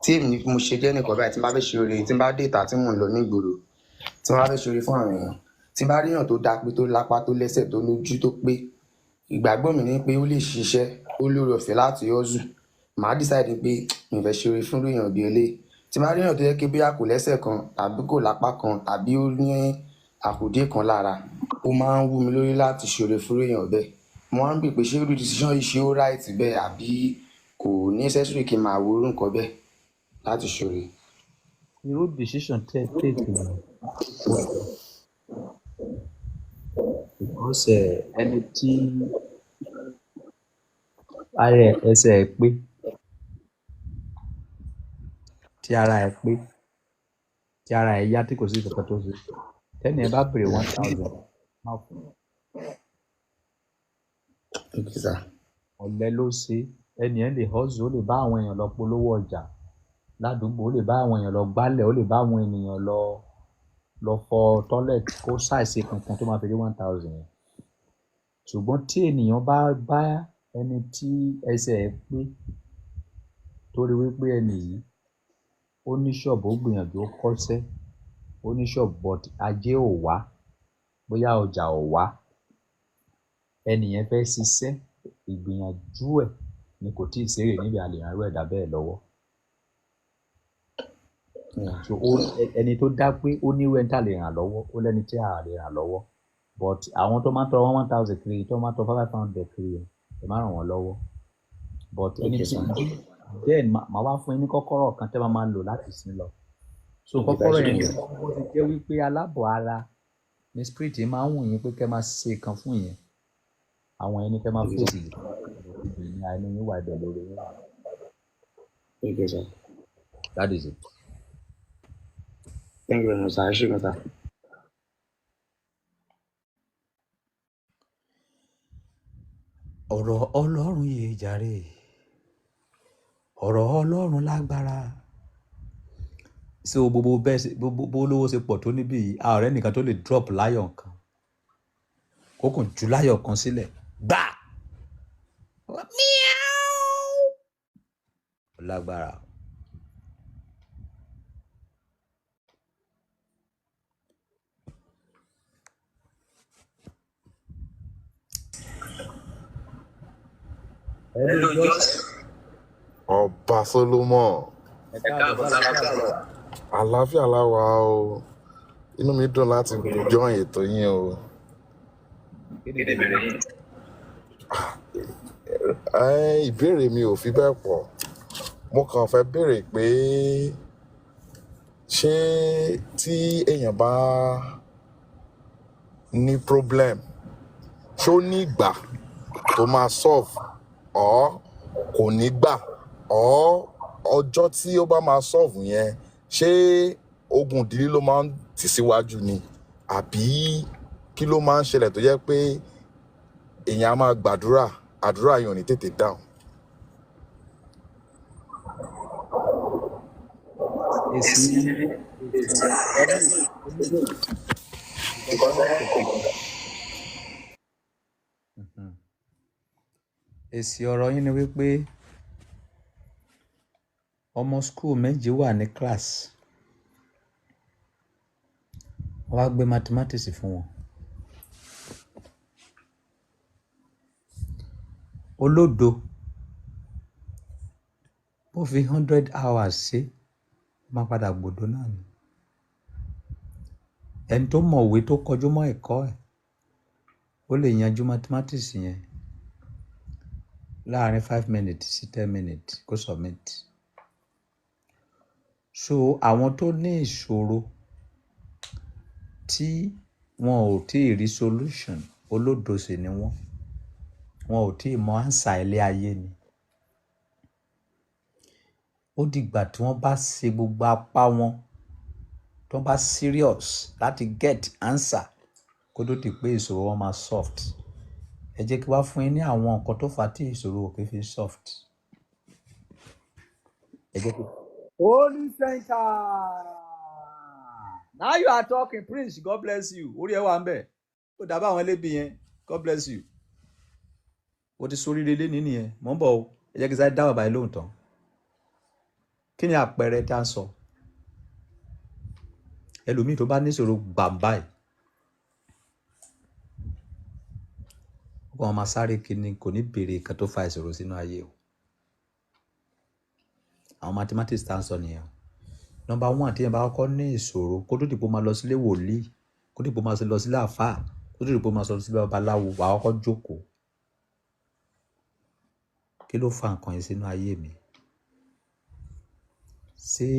Tí èmi mo ṣe jẹ́ nìkan báyìí, tí n bá fẹ́ ṣe oore, tí n bá dé ìta tí mò ń lọ nígboro, tí n bá fẹ́ ṣe oore fún àwọn èèyàn, tí n bá ríyàn tó dáa pé, tó lápá, tó lẹ́sẹ̀, tó lójú, tó pé Ìgbàgbọ́ mi ni pé ó lè ṣiṣẹ́, ó lóore ọ̀fẹ́ láti hustle. Màá decide pé mi ò fẹ́ ṣe oore fún irú èèyàn bí eléyìí. Tí n bá rí èèyàn tó jẹ́ pé bóyá kò lẹ́sẹ̀ kan tàbí kò lápá kan tàbí ó ní àkùdé kan lára, ó máa ń wú mi lórí láti ṣe oore fún irú èèyàn bẹ́ẹ̀. Mo wá ń bèèrè pé ṣé irú decision yìí ṣé ó right bẹ́ẹ̀ àbí kò necessary kí n máa wo irú nǹkan bẹ́ẹ̀ láti ṣe oore. Irú decision tẹ́ ẹ take yẹn, because ẹni tí ara ẹ̀ ẹsẹ̀ ẹ̀ pé, tí ara ẹ̀ pé, tí ara ẹ̀ yá, tí kò sí nǹkan tó ṣe, tẹ́ni ẹ bá béèrè 1,000, má fún un. Okay, sir. Ọ̀lẹ ló ṣe é. Ẹni ẹ̀ lè hustle, ó lè bá àwọn èèyàn lọ polówó ọjà ládùúgbò, ó lè bá àwọn èèyàn lọ gbálẹ̀, ó lè bá àwọn ènìyàn lọ fọ toilet, kó ṣàìṣe kankan tó máa fi rí 1,000 yẹn. Ṣùgbọ́n tí ènìyàn bá bá ẹni tí ẹsẹ̀ ẹ̀ pé, torí wípé ẹni yìí ó ní ṣọ́ọ̀bù, ó gbìyànjú, ó kọ́ṣẹ́, ó ní ṣọ́ọ̀bù, but ajé ò wá, bóyá ọjà ò wá, ẹni yẹn fẹ́ ṣiṣẹ́, ìgbìyànjú ẹ̀ ni kò tíì ṣeré níbi a lè ràn irú ẹ̀dá bẹ́ẹ̀ lọ́wọ́. So ó ẹni tó dá pé ó ní irú ẹni tá a lè ràn lọ́wọ́, ó lẹ́ni tí a lè ràn lọ́wọ́. But àwọn tó máa ń tọrọ 1,000 kiri, tó máa ń tọrọ 500 kiri yẹn, ẹ má ràn wọ́n lọ́wọ́. But ẹni Okay, tí sir. then màá wá fún yín ní kọ́kọ́rọ́ kan tẹ́ máa máa lò láti sin lọ. So Okay, sir. kọ́kọ́rọ́ Ẹ ṣé yẹn gan. ó ti jẹ́ wípé alábọ̀ ara ní spirit máa ń wù yín pé kẹ́ máa ṣe kan fún yẹn. Àwọn ẹni kẹ́ máa Okay, sir. fèsì jù. Ibẹ̀ ni àánú yín wà, ibẹ̀ lóore yín wà. Okay, sir. That is it. Thank you very much, sir. Ẹ ṣé gan, sir. Ọ̀rọ̀ Ọlọ́run yìí jàre. Ọ̀rọ̀ Ọlọ́run lágbára. So gbogbo bẹ́ẹ̀ ṣe gbogbo bó lówó ṣe pọ̀ tó níbí yìí, a ọ̀rẹ́ nìkan tó lè drop láyọ̀ kan. Kó kàn ju láyọ̀ kan sílẹ̀. Gbà! Meow! Ó lágbára. Hello, Josh. Ọba Solomon, Ẹ káàbọ̀, sálàáfíà lẹ wà. Àlàáfíà láwa o. Inú mi dùn láti join ètò yín o. Kí ni ìbéèrè yín? Ìbéèrè mi ò fi bẹ́ẹ̀ pọ̀. Mo kàn fẹ́ béèrè pé ṣé tí èèyàn bá ní problem, ṣé ó ní ìgbà tó máa solve or kò ní gbà, or ọjọ́ tí ó bá máa solve yẹn, ṣé ogun ìdílé ló máa ń tì síwájú ni, àbí kí ló máa ń ṣẹlẹ̀ tó jẹ́ pé èèyàn á máa gbàdúrà, àdúrà yẹn ò ní tètè dáhùn? Èsì èsì èsì ọ̀rọ̀ yín ni wípé ọmọ school méjì wà ní class, wọ́n wá gbé mathematics fún wọn. Olódo ó fi 100 hours ṣe, ó máa padà gbòdo náà ni. Ẹni tó mọ̀wé tó kọjú mọ́ ẹ̀kọ́ ẹ̀, ó lè yanjú mathematics yẹn láàárín 5 minutes sí 10 minutes kó submit. So àwọn tó ní ìṣòro tí wọn ò tí ì rí solution, olódo sì ni wọ́n. Wọn ò tí ì mọ answer ilé ayé ni. Ó dìgbà tí wọ́n bá ṣe gbogbo apá wọn, tí wọ́n bá serious láti get answer, kó tó di pé ìṣòro wọn máa soft. Ẹ jẹ́ kí wá fún yín ní àwọn nǹkan tó fà á tí ìṣòro ò kí fi soft. Ẹ jẹ́ kí. Holy Center. Now you are talking, Prince. God bless you. Orí ẹ wà ń bẹ̀. Ó dàbá àwọn ẹlẹ́bi yẹn. God bless you. O ti soríire lé nìyẹn. Mò ń bọ̀ o. Ẹ jẹ́ kí n sáré dá bàbá yìí lóhùn tán. Kí ni àpẹẹrẹ tá a ń sọ? Ẹlòmíì tó bá níṣòro gbàǹbà yìí, ó Ó kàn máa sáré kiri, kò ní béèrè nǹkan tó fa ìṣòro sínú ayé o. Àwọn mathematics tá à ń sọ nìyẹn o. Number one, tí èèyàn bá kọ́kọ́ ní ìṣòro, kó tó dìpọ̀ máa lọ sílé wòlíì, kó dìpọ̀ máa lọ sílé àfáà, kó tó dìpọ̀ máa lọ sílé babaláwo, wà á kọ́kọ́ jókòó. Kí ló fa nǹkan yìí sínú ayé mi? Ṣé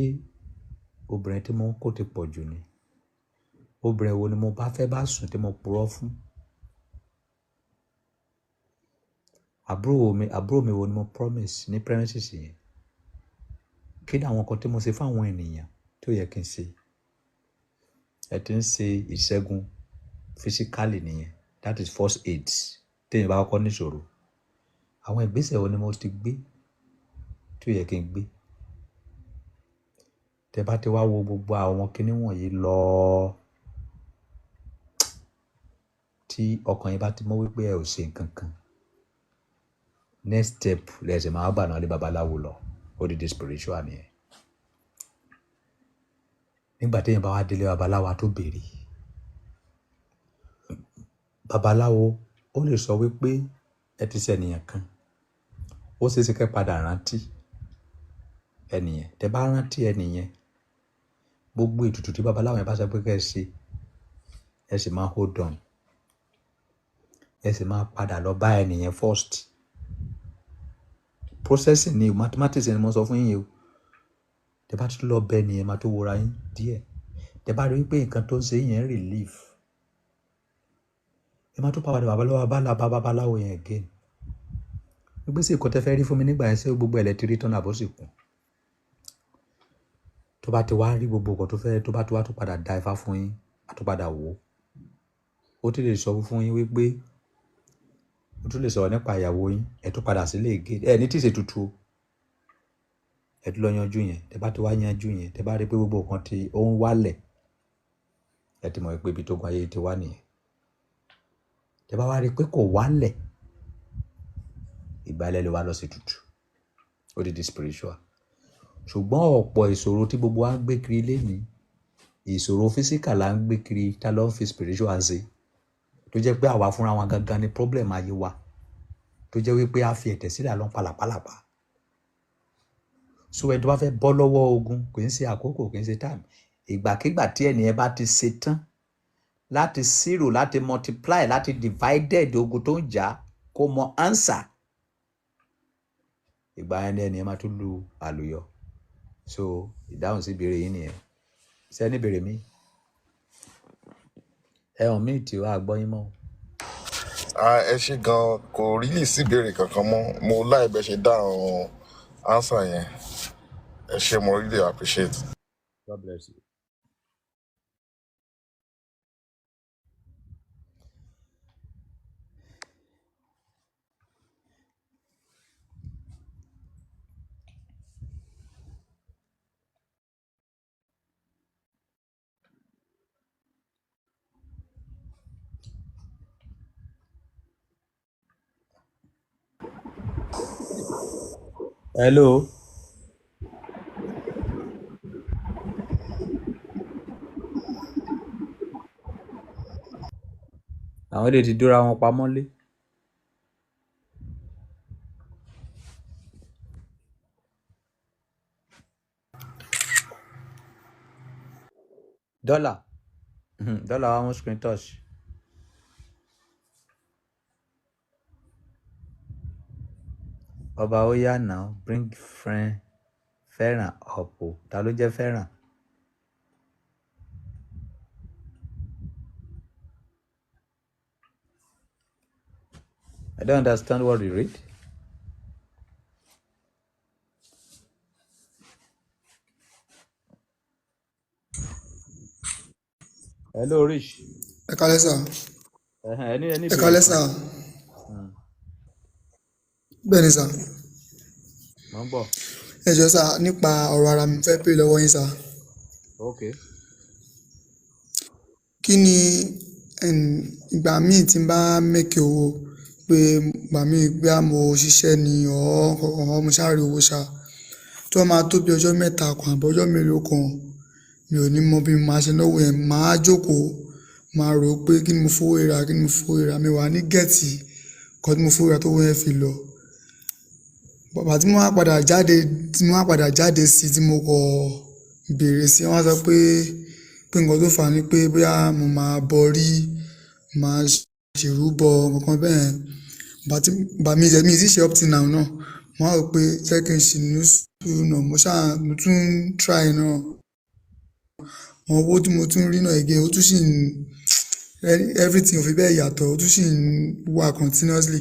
obìnrin tí mo ń kó ti pọ̀ jù ni? Obìnrin wo ni mo bá fẹ́ bá sùn tí mo purọ́ fún? Àbúrò mi wo ni mo promise ní premises yẹn? Kí ni àwọn nǹkan tí mo ṣe fún àwọn ènìyàn tí ó yẹ kí n ṣe? Ẹ ti ń ṣe ìṣẹ́gun physically nìyẹn. That is first aid téèyàn bá kọ́kọ́ níṣòro. Àwọn ìgbésẹ̀ wo ni mo ti gbé tí ó yẹ kí n gbé? Tẹ bá ti wá wo gbogbo àwọn kinní wọ̀nyí lọ, tí ọkàn yín bá ti mọ̀ wípé ẹ ò ṣe nǹkan kan, next step lẹ́sẹ̀ máa gbà náà lé babaláwo lọ. Ó di spiritual nìyẹn. Nígbà téèyàn bá wá délé babaláwo, á tó béèrè. Babaláwo ó lè sọ wípé ẹ ti ṣe ènìyàn kan. Ó ṣeé ṣe kẹ́ padà rántí ẹnìyẹn. Tẹ bá rántí ẹnìyẹn, gbogbo ètùtù tí babaláwo yẹn bá sọ pé kẹ́ ẹ ṣe, ẹ sì máa hold on, ẹ sì máa padà lọ bá ẹnìyẹn first. Processing ni, mathematics ni mo sọ fún yín o. Tẹ bá tún lọ bẹ ẹnìyẹn, máa tó wọra yín díẹ̀. Tẹ bá rí wípé nǹkan tó ń ṣe yẹn relief, ẹ máa tún padà babaláwo bá la bá babaláwo yẹn again, wípé sí nǹkan tẹ fẹ́ rí fún mi nígbà yẹn, ṣé gbogbo ẹ̀ lẹ ti rí tán àbó sì kù? Tó bá ti wá rí gbogbo nǹkan tó fẹ́, tó bá ti wá tó padà da ifá fún yín, á tún padà wò ó. Ó tún lè sọ fún yín wípé ó tún lè sọ̀rọ̀ nípa ìyàwó yín. Ẹ tún padà sílé again. Ẹ ní tí ì ṣe tutù o, ẹ tún lọ yanjú yẹn. Tẹ bá ti wá yanjú yẹn, tẹ bá rí pé gbogbo nǹkan tí ó ń wálẹ̀, ẹ ti mọ̀ pé ibi tó gun ayé ti wá nìyẹn. Tẹ bá wá rí pé kò wálẹ̀, ìgbà ilẹ̀ lè wá lọ sí tutù. Ó di spiritual. Ṣùgbọ́n ọ̀pọ̀ ìṣòro tí gbogbo wa ń gbé kiri lénìí, ìṣòro physical là ń gbé kiri, tá ló ń fi spiritual ṣe, tó jẹ́ pé àwa fúnra wa gangan ni problem ayé wa, tó jẹ́ wípé a fi ẹ̀tẹ̀ sílẹ̀ lọ́n palàpalàpà. So ẹni tó bá fẹ́ bọ́ lọ́wọ́ ogun, kò ń ṣe àkókò, kò ń ṣe time. Ìgbàkigbà tí ẹnìyẹn bá ti ṣe tán láti zero, láti multiply, láti divided ogun tó ń jà, kó mọ answer, ìgbà yẹn ni ẹnìyẹn máa tún lu àlùyọ. So ìdáhùn sí ìbéèrè yín nìyẹn. Ṣé ẹni béèrè mi? Ẹ hàn mí tí wàá gbọ́ yín mọ́. Ah, ẹ ṣe gan. Kò really sí ìbéèrè kankan mọ́. Mo láì bẹ ṣe dáhùn answer yẹn. Ẹ ṣe, mo really appreciate. God bless you. Hello. Àwọn ilé ti dóra wọn pamọ́ lé. Dọ́là dọ́là wa mú screen touch. Ọba ó yá now, bring friend fẹ́ràn up o. Ta ló jẹ́ fẹ́ràn? I don't understand what you read. Hello, Rich. Ẹ kálẹ́ sà. Ẹ̀hẹ̀n, ẹni Ẹ ìbéèrè kálẹ́ kan. Sà. Bẹ́ẹ̀ ni sà. Mo ń bọ̀. Ẹ jọ̀ọ́ sà, nípa ọ̀rọ̀ ara mi fẹ́ béèrè lọ́wọ́ yín sà. Okay. Kí ni ìgbà míì tí n bá make owó, pé ìgbà míì bí a mo ṣiṣẹ́ ni ọ̀ mo ṣáà rí owó ṣá, tó bá máa tó bí ọjọ́ 3 kan àbí ọjọ́ mélòó kan, mi ò ní mọ bí mo máa ṣe náwó yẹn. Màá jókòó, màá rò ó pé kí ni mo fowó rà, kí ni mo fowó rà. Mi wà ní get Nǹkan tí mo fowó rà tówó yẹn fi lọ. Bàbá tí mo wá padà jáde, tí mo wá padà jáde sí, tí mo kọ̀ béèrè sí, wọ́n sọ pé nǹkan tó fà á ni pé bóyá mo máa bọrí, máa ṣèrúbọ nǹkan bẹ́ẹ̀. Bàbá tí bàbá mi jẹ́ mi sì ṣe up till now náà. Mo wá rò pé jẹ́ kí n ṣì ní sùúrù náà, mo ṣáà mo tún try náà. Àwọn owó tí mo tún rí náà again, ó tún ṣì ń everything ò fi bẹ́ẹ̀ yàtọ̀, ó tún ṣì ń wà continuously.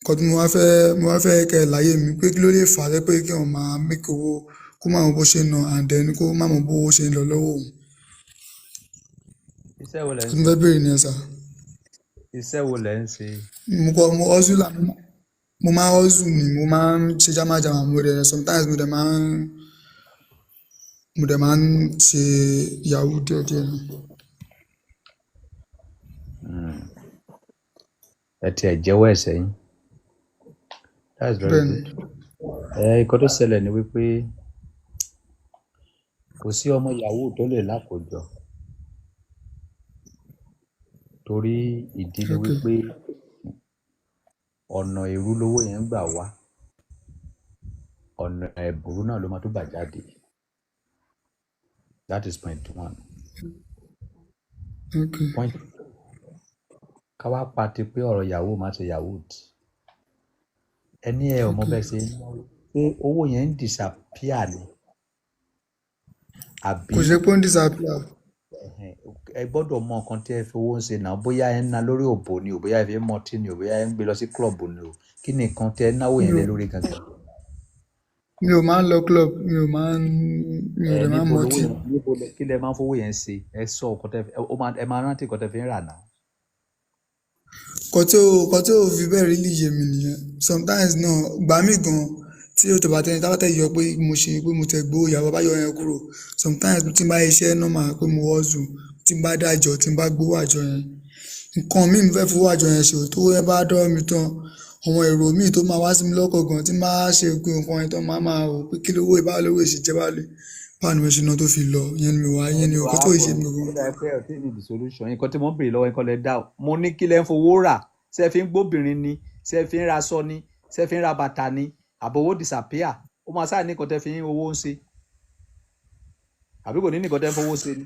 Nǹkan tí mo wá fẹ́ kẹ́ ẹ láyé mi pé kí ló lè fà á tẹ́ pé kí wọ́n máa make owó kó má mọ bó ṣe ń ná and then kó má mọ bó ṣe ń lọ lọ́wọ́ òun. Iṣẹ́ wo lẹ̀ ń Tí mo ṣe? fẹ́ béèrè nìyẹn sà. Iṣẹ́ wo lẹ̀ ń ṣe? Mo kọ mo hustle mo máa ń hustle ni, mo máa ń ṣe jámájámá, mo dẹ̀ sometimes mo dẹ̀ máa ń ṣe yahoo díẹ̀díẹ̀ náà. Ẹ tiẹ̀ jẹ́wọ́ ẹ̀ṣẹ̀ yín. That's very Bẹ́ẹ̀ni. good. Ẹ nǹkan tó ṣẹlẹ̀ ni wípé kò sí ọmọ yahoo tó lè lákòjọ, torí ìdí ni wípé ọ̀nà èrú lówó yẹn ń gbà wá, ọ̀nà ẹ̀bùrú náà ló máa tó gbà jáde. That is point one. Point ká wá pa ti pé ọ̀rọ̀ yahoo má ṣe yahoo tì. Ẹni ẹ ò mọ bẹ́ẹ̀ ṣe ń náwó, pé owó yẹn ń disappear ni àbí? Kò ṣe pé ó ń disappear. Ẹ̀hẹ̀n, ẹ gbọ́dọ̀ mọ nǹkan tí ẹ fi owó ń ṣe náà, bóyá ẹ ń ná lórí òbò ni o, bóyá ẹ fi ń mọtí ni o, bóyá ẹ ń gbé lọ sí club ni o, kí ni nǹkan tí ẹ náwó Mi yẹn lé ò lórí gangan? Mi ò máa ń lọ club, mi ò máa ń mi ò Ẹ dẹ̀ máa ń níbo lówó mọtí. yẹn, níbo lẹ, kí lẹ máa ń fowó yẹn ṣe? Ẹ sọ nǹkan tẹ ó máa, ẹ máa rántí nǹkan tẹ fi ń rà náà. Nǹkan tí ò fi bẹ́ẹ̀ really yé mi nìyẹn. Sometimes náà, ìgbà míì gan tí ó tó bá tẹ́ni tá bá tẹ̀ yọ pé mo ṣe pé mo tẹ̀ gbowó ìyàwó bá yọ yẹn kúrò. Sometimes tí n bá iṣẹ́ normal pé mo hustle, tí n bá dájọ, tí n bá gbowó àjọ yẹn, nǹkan míì mo fẹ́ fowó àjọ yẹn ṣe ò tó yẹn bá dọ́wọ́ mi tán. Àwọn èrò míì tó máa wá sí mi lọ́kàn gan tí n bá ṣe pé nǹkan yẹn tán, máa máa rò pé kí lówó ìbá lówó èsì jẹ́ bá lè. Báwo ni mo ṣe ná tó fi lọ? Ìyẹn ni mi wá, ìyẹn ni nǹkan tó yé mi Ó gan. dà pé ẹ ò tí ì ní the solution. Nǹkan tí mo ń béèrè lọ́wọ́ yín kọ́ lẹ dá o. Mo ní kí lẹ ń fowó rà? Ṣé ẹ fi ń gbóbìnrin ni? Ṣé ẹ fi ń ra aṣọ ni? Ṣé ẹ fi ń ra bàtà ni? Àbò owó disappear. Ó máa sáà ní nǹkan tẹ fi ń owó ń ṣe. Àbí kò ní nǹkan tẹ ń fowó ṣe ni?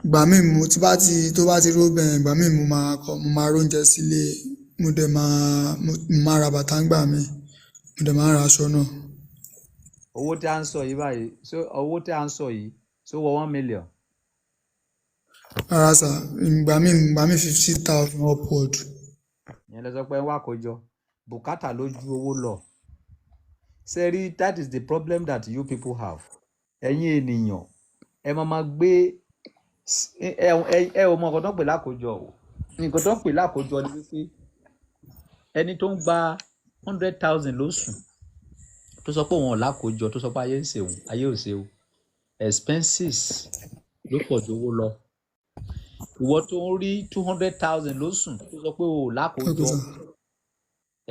Ìgbà míì mo tí bá ti tó bá ti ró bẹ́ẹ̀, ìgbà míì mo máa kọ mo máa róúnjẹ sílé, mo dẹ̀ máa mo máa ra bàtà ńgbà míì, mo dẹ̀ máa ra aṣọ náà. Owó tí a ń sọ yìí báyìí, ṣé owó tí a ń sọ yìí, ṣó wọ 1 million? Rárá sà, ìgbà míì 50,000 upward. Ìyẹn lẹ sọ pé ń wá àkójọ. Bùkátà ló ju owó lọ. Ṣé rí, that is the problem that you people have. Ẹ̀yin ènìyàn, ẹ máa ma gbé ẹ ẹ ẹ ò mọ nǹkan tó ń pè lákòójọ o. Nǹkan tó ń pè lákòójọ ni wípé ẹni tó ń gba 100,000 lóṣù tó sọ pé òun ò lákòójọ, tó sọ pé ayé ń ṣe òun, ayé ò ṣe o. Expenses ló pọ̀ ju owó lọ. Ìwọ tó ń rí 200,000 lóṣù tó sọ pé o ò lákòójọ, sir.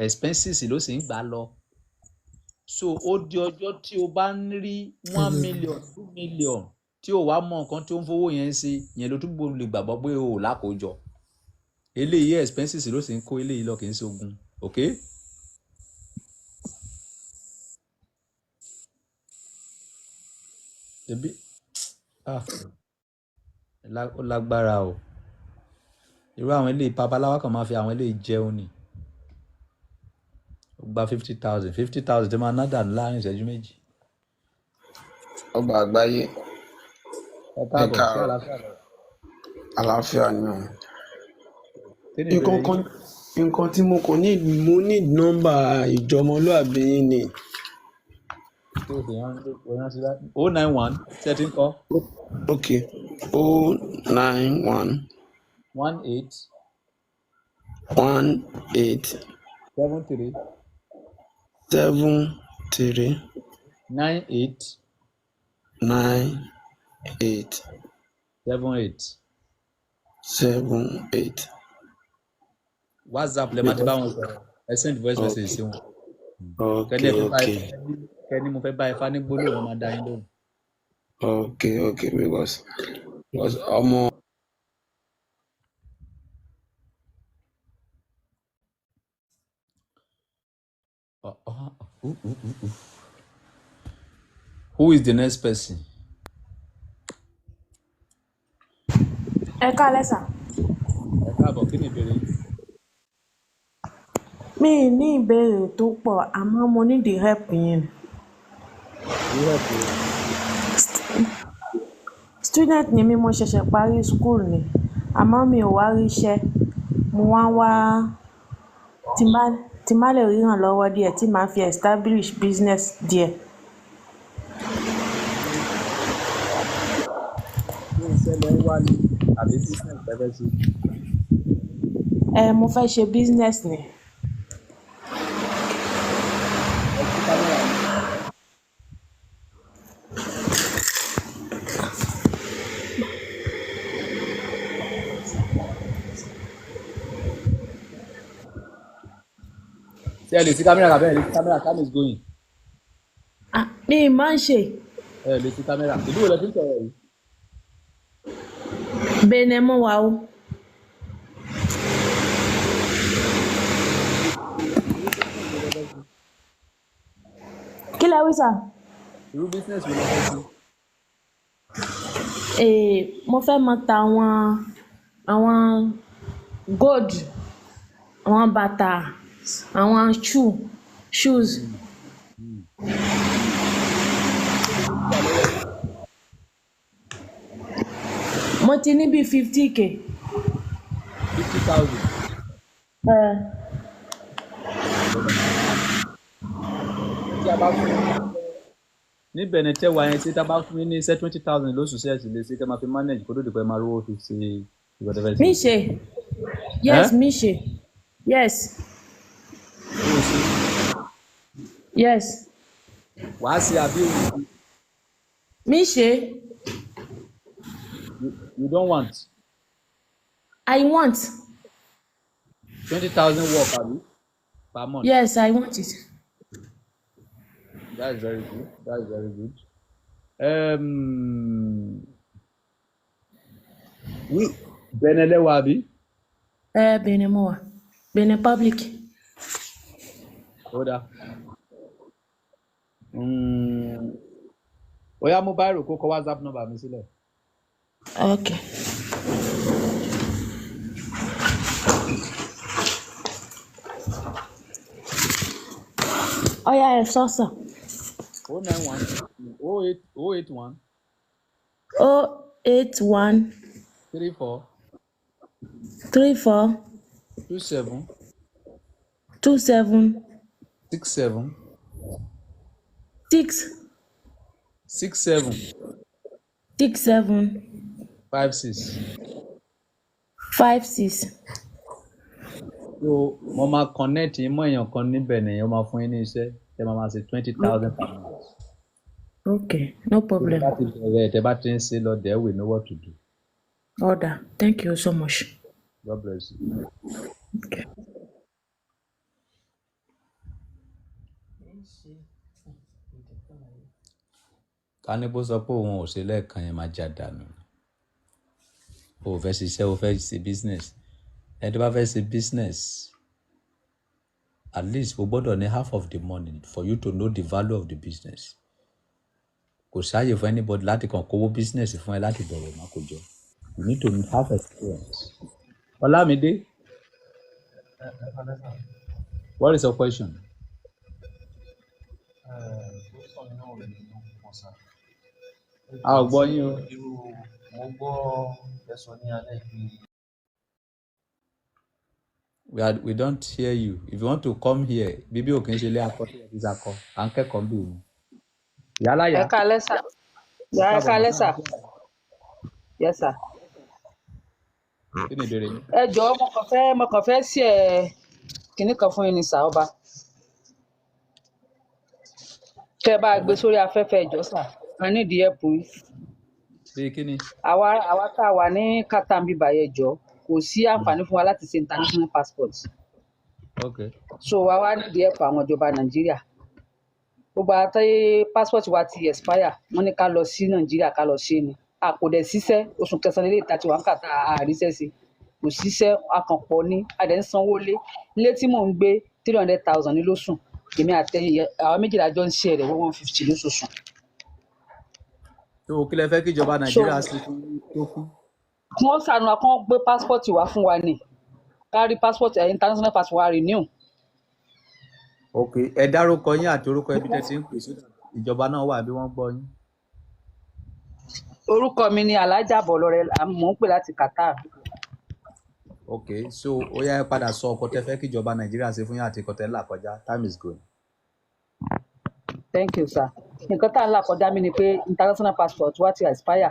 expenses ló sì ń gbà lọ. So ó di ọjọ́ tí o bá ń rí 1 million, 2 million, tí o wá mọ nǹkan tí ó ń fowó yẹn ṣe, yẹn ló túbọ̀ lè gbàgbọ́ pé o ò lákòójọ. Eléyìí expenses ló sì ń kó eléyìí lọ, kì í ṣe ogun. Okay? Ebi ah ó lágbára o. Irú àwọn eléyìí babaláwa kan máa fi àwọn eléyìí jẹun ni. Ó gba 50,000, 50,000 tí máa ná dànù láàrin ìṣẹ́jú méjì. Ọba àgbáyé. Ẹ Ẹ káàbọ̀, ṣé káàárọ̀. àlàáfíà lẹ wà? Àlàáfíà ni o. Kí ni Nǹkan ìbéèrè kan yín? nǹkan tí mo kàn need, mo need nọ́mbà ìjọmọlúàbí yín ni. Tí o sì rán sí 091, ṣé ẹ ti ń kọ́? Ok, 091 18 18 73 73 98 98 78. 78. WhatsApp lẹ máa ti bá wọn sọ̀rọ̀. Ẹ send voice message sí wọn. Kẹ́ni ẹ fẹ́ bá kẹ́ni mo fẹ́ bá Ifá ní gbólóhùn, wọn máa dá yín lóhùn. Okay, because ọmọ Ooh, ooh, ooh, ooh. Who is the next person? Ẹ káalẹ́ sà. Ẹ káàbọ̀, kí ni ìbéèrè yín? Mi ì ní ìbéèrè tó pọ̀, àmọ́ mo need the help yín. Irú help wo? Student ni mí, mo ṣẹ̀ṣẹ̀ parí school ni, àmọ́ mi ò wá ríṣẹ́. Mo wá ń wá tí n bá lè rí ìrànlọ́wọ́ díẹ̀ tí màá fi establish business díẹ̀. Ṣé iṣẹ́ lẹ ń wá ni àbí business lẹ fẹ́ ṣe? Ẹ mo fẹ́ ṣe business ni. Ẹ ṣí kámẹ́rà yín. Ṣé ẹ lè ṣí kámẹ́rà tàbí ẹ lè ṣí kámẹ́rà? Time is going. Ah, mi ì máa ń ṣe. Ẹ lè ṣí kámẹ́rà. Ìlú wo lẹ ti ń sọ̀rọ̀ yìí? Benin mo wà o. Irú business wo lẹ fẹ́ ṣe? Kí lẹ wí sà? Irú business wo lẹ fẹ́ ṣe? Mo fẹ́ máa ta àwọn gold, àwọn bàtà, àwọn shoes. Èló ló wà lọ́wọ́ yín? Mo ti ní bíi 50K. 50,000. Ẹ Tí a bá fún yín ní Benin tẹ́ wà yẹn, tí tá bá fún yín ní iṣẹ́ 20,000 lóṣù, sí ẹ̀sìn lè ṣe kẹ́ máa fi manage kó tó di pé ẹ máa rówó fi ṣe ìgbà tẹ́ fẹ́ Mi ṣe? ṣe. Yes, Ẹ́ mi ṣe. Yes. O ṣe. Yes. Wàá ṣe àbí o ò ṣe? Mi ṣe. You don't want I want. 20,000 work àbí per month? Yes, I want it. That is very good. That is very good. We Benin lẹ wà àbí? Ẹ Benin mo wà. Benin Public. Ó dáa. Ó yá, mú biro kó kọ WhatsApp number mi sílẹ̀. Okay. Ó yá, ẹ sọ sà. 091 08 081 081 34 34 27 27 67 6 67 67 56. 56. So mo máa connect yín mọ́ èèyàn kan níbẹ̀ nìyẹn, ó máa fún yín ní iṣẹ́ tẹ́ máa máa ṣe 20,000 per month. Okay, no So tẹ́ problem. bá ti bẹ̀rẹ̀, tẹ́ bá ti ń ṣe lọ, there we know what to do. Order. Thank you so much. God bless you. Okay. Ká ní bó sọ pé òun ò ṣe lẹ́ẹ̀kan yẹn, máa já dànù. O ò fẹ́ ṣiṣẹ́, o fẹ́ ṣe business. Ẹni tó bá fẹ́ ṣe business, at least o gbọ́dọ̀ ní half of the money for you to know the value of the business. Kò sáàyè fún anybody láti kàn kówó business fún ẹ láti bẹ̀rẹ̀, má kò jọ. You need to have experience. Olamide, what is your question? A ò gbọ́ yín o. Mo gbọ́ ẹ sọ ní alẹ́ pé We don't hear you. If you want to come here, bíbí ò kì í ṣe ilé akọ tó yẹ kí sakọ. À ń kẹ́kọ̀ọ́ ń bì ní. Ìyáláyà, Ẹ káalẹ́ sà. Ẹ Yà, ẹ káàbọ̀ mà. káalẹ́ sà. Yes sà. Kí ni ìbéèrè yín? Ẹ jọ̀ọ́, mo kàn fẹ́ sí ẹ kinní kan fún yín ní sà, ọba. Kẹ́ ẹ bá gbé sórí afẹ́fẹ́, ẹ jọ̀ọ́ sà. A need help yín. Bí kí ni? Àwa tá a wà ní Qatar bíbá yẹn, jọ̀ọ́, kò sí àǹfààní fún wa láti ṣe international passport. So àwa wá need help àwọn ìjọba Nàìjíríà. Gbogbo àwọn tí passport wa ti expire, wọ́n ní ká lọ sí Nàìjíríà ká lọ ṣe ni. A kò dẹ̀ síṣẹ́. Oṣù kẹsàn-án lélẹ́yìí tá a ti wà ní Qatar, a àríṣẹ́ sí. Kò síṣẹ́, a kàn pọ̀ ní. A dẹ̀ ń sanwó lé. Ilé tí mò ń gbé, 300,000 ní lóṣù. Èmi àtẹ̀yìn àwọn méjìlá jọ ń ṣe rẹ̀ 150 lóṣooṣù. Tó kí lẹ fẹ́ kí ìjọba So Nàìjíríà ṣe fún yín tó kú? Kí wọ́n ṣàánú wa, kí wọ́n gbé passport wá fún wa ni, ká rí passport international passport wa renew. Ok, ẹ dárúkọ yín àti orúkọ ibi tẹ́ ti ń pè sódà ìjọba náà wà bí wọ́n gbọ́ yín. Orúkọ mi ni Alhaja Bọ̀lọ́rẹ́, mò ń pè láti Qatar. Ok, so ó yá, ẹ padà sọ ọkọ tẹ́ fẹ́ kí ìjọba Nàìjíríà ṣe fún yín àti ọkọ tẹ́ ń là kọjá. Time is going. Thank you, sir. Nǹkan tá à ń là kọjá mi ni pé international passport wa ti expire.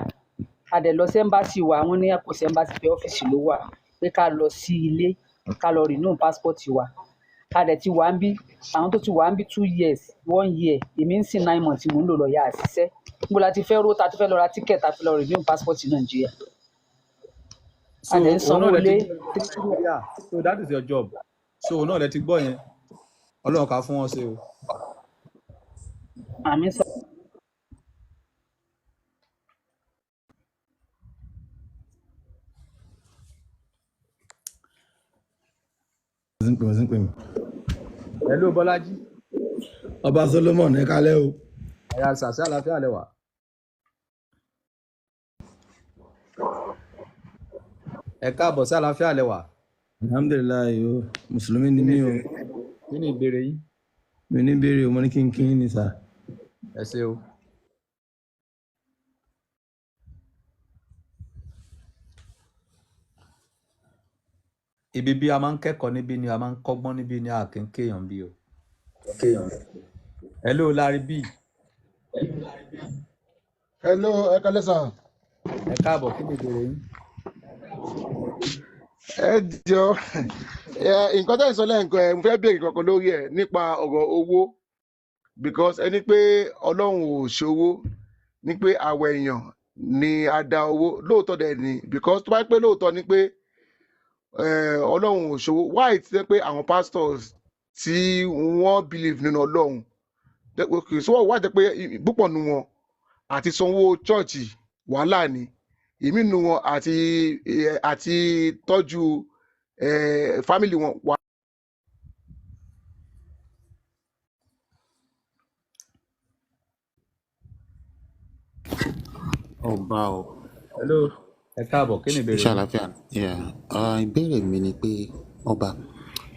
A dẹ̀ lọ sí embassy wa, wọ́n ní kò sí embassy, pé ọ́fíìsì ló wà, pé ká lọ sí ilé ká lọ renew passport wa. A dẹ̀ ti wà ń bí, àwọn tó ti wà ń bí 2 years, one year, èmi ń sìn 9 months mò ń lò lọ yà àṣìṣe. Níbo la ti fẹ́ ró ta ti fẹ́ lọ ra ticket ta fi lọ renew passport ní Nàìjíríà? A So dẹ̀ ń òun sanwó náà lẹ ti ilé gbọ́ Nàìjíríà. So that is your job. So òun náà lẹ ti gbọ́ yẹn. Ọlọ́run ká fún wọn ṣe o. Àmì sọ. Mo ti ń pè mí. Hello, Bọ́lájí. Ọba Solomon, ẹ kálẹ́ o. Ẹ̀yà sàṣẹ́, àlàáfíà lẹ wà? Ẹ káàbọ̀ sí, àlàáfíà lẹ wà? Alhamdulillahi o, mùsùlùmí ni Kí ni mí o. ìbéèrè? Kí ni ìbéèrè yín? Mi ní béèrè o, mo ní kí n kí yín ni sà. Ẹ ṣé o. Ibi bí a máa ń kẹ́kọ̀ọ́ níbí ni a máa ń kọ́gbọ́n níbí ni, a kì í kéèyàn bí o. Hello, Larry B. Hello, ẹ kálẹ́ sà. Ẹ káàbọ̀, kí ni ìbéèrè yín? Ẹ jọ ẹ, nǹkan tẹ́ ẹ̀ sọ lẹ́ǹkan ẹ̀, mo fẹ́ béèrè kankan lórí ẹ̀ nípa ọ̀rọ̀ owó, because ẹni pé Ọlọ́run ò ṣòwò, ní pé àwọ̀ èèyàn ni a dá owó. Lóòótọ́ dẹ̀ ni, because tó bá pé lóòótọ́ ni pé Ọlọ́run ò ṣòwò, why ti jẹ́ pé àwọn pastors tí wọ́n believe nínú Ọlọ́run, okay, so why jẹ́ pé púpọ̀ nu wọn àti sanwó chọ́ọ̀chì wàhálà ni, ìmí nu wọn àti tọ́jú family wọn wà. Ọba o. Hello, ẹ káàbọ̀, kí ni ìbéèrè Ṣé yín? àlàáfíà? Yeah. Ìbéèrè mi ni pé, ọba,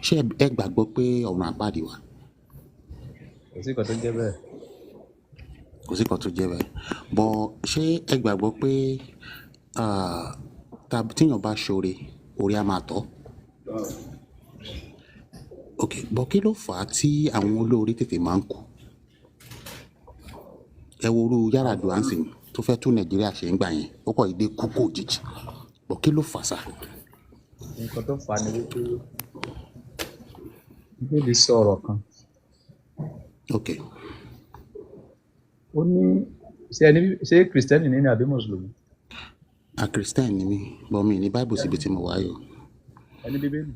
ṣé ẹ gbàgbọ́ pé ọ̀run àpáàdì wà? Kò sí nǹkan tó ń jẹ́ bẹ́ẹ̀. Kò sí kan tó jẹ́ bẹ́ẹ̀. But ṣé ẹ gbàgbọ́ pé tíyàn bá ṣoore, oore á máa tọ́? Ok, but kí ló fà á tí àwọn olóore tètè máa ń kú? Ẹ wo irú Yar'Adua ń sìn tó fẹ́ tún Nàìjíríà ṣe ń gbà yẹn, ó kọ̀ dédé kú kú òjijì. But kí ló fà á sà? Nǹkan tó fà á ni wípé Bíbélì sọ ọ̀rọ̀ kan. Ó ní ṣé ẹni, ṣé Kìrìsìtẹ́nì ní ni àbí Mùsùlùmí? A Christian ni mí, but mi ò ní Bible síbi tí mo wà yìí o. Ẹni Bíbélì.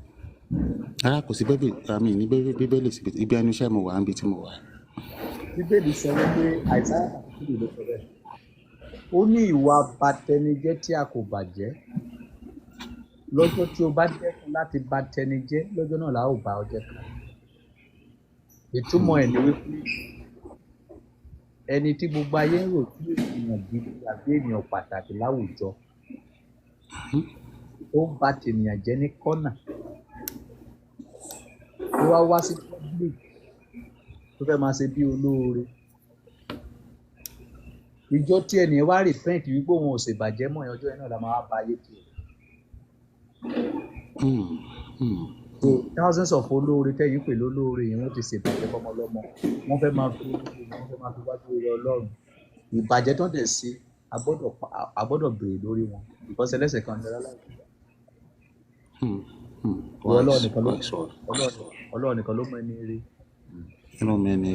Rárá, kò sí Bíbélì, mi ò ní Bíbélì síbi, ibi ẹnu iṣẹ́ mo wà níbi tí mo wà. Bíbélì sọ wípé, Isaiah 53 ló sọ bẹ́ẹ̀. Ó ní ìwà abatẹnijẹ́ tí a kò bàjẹ́. Lọ́jọ́ tí o bá dẹ́kun láti batẹnijẹ́, lọ́jọ́ náà la ó bá ọ jẹ́ kan. Ìtumọ̀ ẹ̀ ni wípé ẹni tí gbogbo ayé ń rò sí ènìyàn gidi àbí ènìyàn pàtàkì láwùjọ, ó ń ba tènìyàn jẹ́ ní kọ́nà. Ó wá wá sí public tó fẹ́ máa ṣe bí olóore. Ìjọ tí ẹnìyẹn wá repent wípé òun ò ṣèbàjẹ́ mọ́, ọjọ́ yẹn náà la máa wá ba ayé tiẹ̀. So thousands of olóore tẹ́yìn pè lólóore yẹn, wọ́n ti ṣèbàjẹ́ fọmọlọ́mọ. Wọ́n fẹ́ máa fi olóore, wọ́n fẹ́ máa fi wájú rere Ọlọ́run. Ìbàjẹ́ tó ń dẹ̀ ṣe, a gbọ́dọ̀ béèrè lórí wọn because ẹlẹ́sẹ̀ kan ní ọlọ́run. Ìwọ Ọlọ́run Wise, nìkan ló wise word. Ọlọ́run nìkan ló mọ ẹni rí. Inú mi ni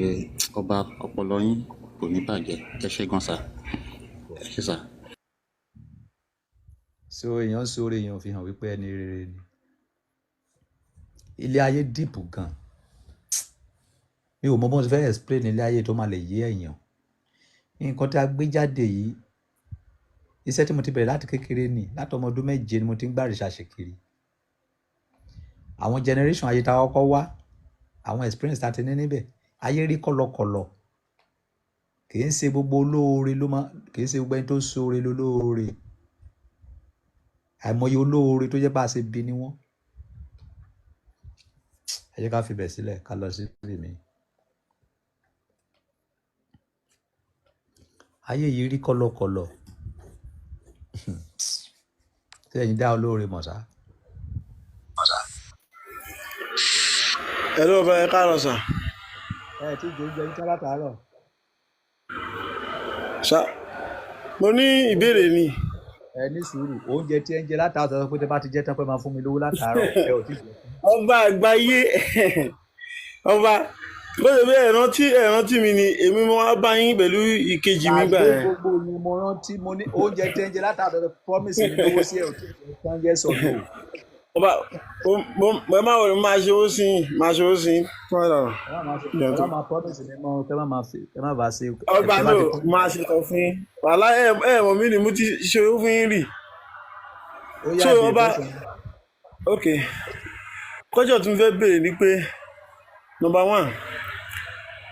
ọba, ọpọlọ yín kò ní bàjẹ́. Ẹ ṣé gan sà. Ẹ ṣé sà. So èèyàn ń sóore, èèyàn fi hàn wípé ẹni rere ni. Ilé ayé deep gan. Mi ò mọ bí wọ́n ti fẹ́ explain ilé ayé tó máa lè yé èèyàn. Nǹkan tí a gbé jáde yìí, iṣẹ́ tí mo ti bẹ̀rẹ̀ láti kékeré ni, láti ọmọ ọdún 7 ni mo ti ń gbá research kiri. Àwọn generation ayé ta kọ́kọ́ wá, àwọn experience ta ti ní níbẹ̀. Ayé rí kọ̀lọ̀kọ̀lọ̀. Kì í ṣe gbogbo olóore ló máa, kì í ṣe gbogbo ẹni tó ṣoore lólóore. Àìmọye olóore tó jẹ́ bá a ṣe bí ni wọ́n. Ẹ jẹ́ ká fi bẹ̀ sílẹ̀ ká lọ síbi mi. Ayé yìí rí kọ̀lọ̀kọ̀lọ̀. Ṣé ẹ̀yin dá olóore mọ̀ sá? Ẹ ló bá ẹ káàárọ̀ sà. Ẹ ti jẹ oúnjẹ yín tán látàárọ̀. Sà, mo ní ìbéèrè ni. Ẹ ní sùúrù, oúnjẹ tí ẹ ń jẹ látàárọ̀ sọ pé tẹ bá ti jẹ tán pé máa fún mi lówó látàárọ̀, ẹ ò tí jẹ. Ọba àgbáyé, ọba bó ṣe bí ẹ rántí mi ni èmi mo wá bá yín pẹ̀lú ìkejì mi gbà Gbàgbé yẹn. gbogbo yẹn, mo rántí, mo ní oúnjẹ tí ẹ ń jẹ látàárọ̀ sọ promise mi lówó sí, ẹ ò tí jẹ tán, yes or no? Ọba mo má wọlé, máa ṣe owó sí yín, máa ṣe owó sí yín. Fún ọ̀rọ̀ Ẹ má máa ṣe, ìjọ ẹ tó. má máa promise mi mọ́, kẹ má máa fi, kẹ má bàa ṣe, Ọba ẹ bá no ti promise. máa ṣe kan fún yín. Wàhálà ẹ mọ̀ mí ni mo ti ṣe owó fún yín rì. Ó yá So béèrè ọba question. Ok, kọ́jọ́ tí mo fẹ́ béèrè ni pé number one,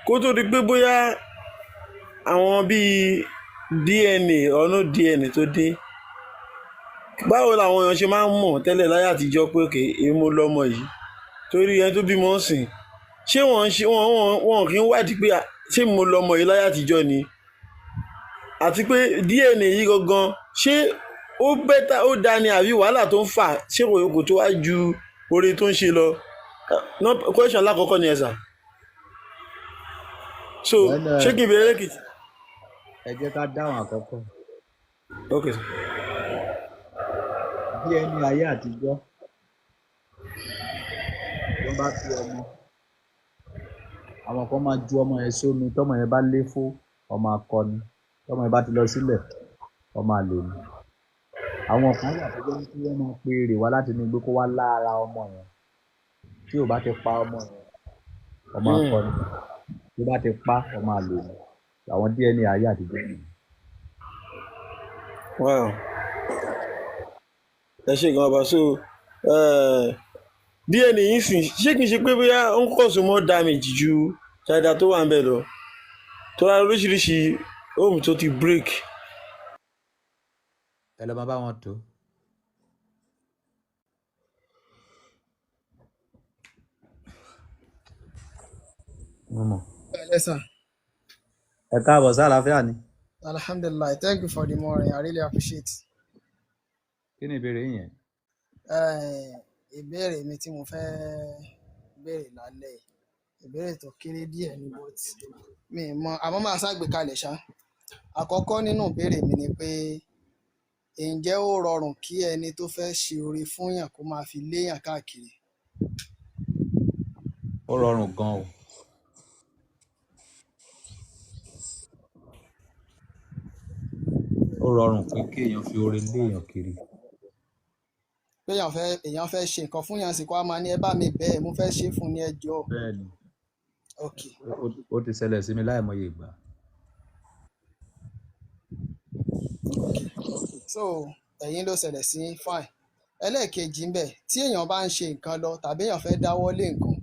kó tó di pé bóyá àwọn bíi DNA or no DNA tó dé, báwo làwọn èèyàn ṣe máa ń mọ̀ tẹ́lẹ̀ láyé àtijọ́ pé òkè èmi mo lọ́mọ yìí, torí ẹni tó bímọ ń sìn, ṣé wọ́n ń ṣe wọ́n kì í wádìí pé ṣé mo lọ́mọ yìí láyé àtijọ́ ni, àti pé DNA yìí gangan ṣé ó bẹ́tà ó dáa ni àbí wàhálà tó ń fà, ṣé kò tó wá ju oore tó ń ṣe lọ? No, question alákọ̀ọ́kọ́ ni ẹ sà. So Well, ṣé kí n bèrè lẹ́kìtì? Ẹ jẹ́ ká dáhùn àkọ́kọ́. Ok sir. Bí ẹni ayé àtijọ́ tó bá fi ọmọ, àwọn kan máa ju ọmọ yẹn sómi, tọ́mọ yẹn bá léfó, ọmọ akọni, tọ́mọ yẹn bá ti lọ sílẹ̀, ọmọ àlè ni. Àwọn kan wà tó jẹ́ wípé wọ́n máa pe èrè wá láti inú igbó kó wá lára ọmọ yẹn. Tí ò bá ti pa ọmọ yẹn, ọmọ akọni, tó bá ti pa, ọmọ àlè ni. Àwọn DNA ayé àtijọ́ nìyẹn. Wow. Ẹ ṣe gan ọba. So DNA yìí sìn, ṣé kìí ṣe pé bóyá ó ń cause more damage ju dáadáa tó wà ń bẹ̀ lọ, tó rà oríṣiríṣi home tó ti break? Ẹ lọ máa bá wọn tó. Mo mọ̀. Hello, sir. Ẹ káàbọ̀ sí àlàáfíà ni. Alhamdulillah. Thank you for the morning. I really appreciate. Kí ni ìbéèrè yín yẹn? Ìbéèrè mi tí mo fẹ́ béèrè lálẹ́ yìí, ìbéèrè tó kéré díẹ̀ ni, but mi ì mọ, àmọ́ máa ṣàgbékalẹ̀ ṣá. Àkọ́kọ́ nínú ìbéèrè mi ni pé ǹjẹ́ ó rọrùn kí ẹni tó fẹ́ ṣe oore fúnyàn kó máa fi léyàn káàkiri? Ó rọrùn gan o. Ó rọrùn pé kí èèyàn fi oore léèyàn kiri. Pé èèyàn fẹ́ ṣe nǹkan fúnyàn sí, kó a máa ní ẹ bá mi bẹ́ẹ̀, mo fẹ́ ṣe fún ní ẹjọ́. Bẹ́ẹ̀ni, Ok. ó ti ṣẹlẹ̀ sí mi láìmọye ìgbà. So ẹ̀yin ló ṣẹlẹ̀ sí, fine. Ẹlẹ́ẹ̀kejì ń bẹ̀, tí èèyàn bá ń ṣe nǹkan lọ tàbí èèyàn fẹ́ dáwọ́ lé nǹkan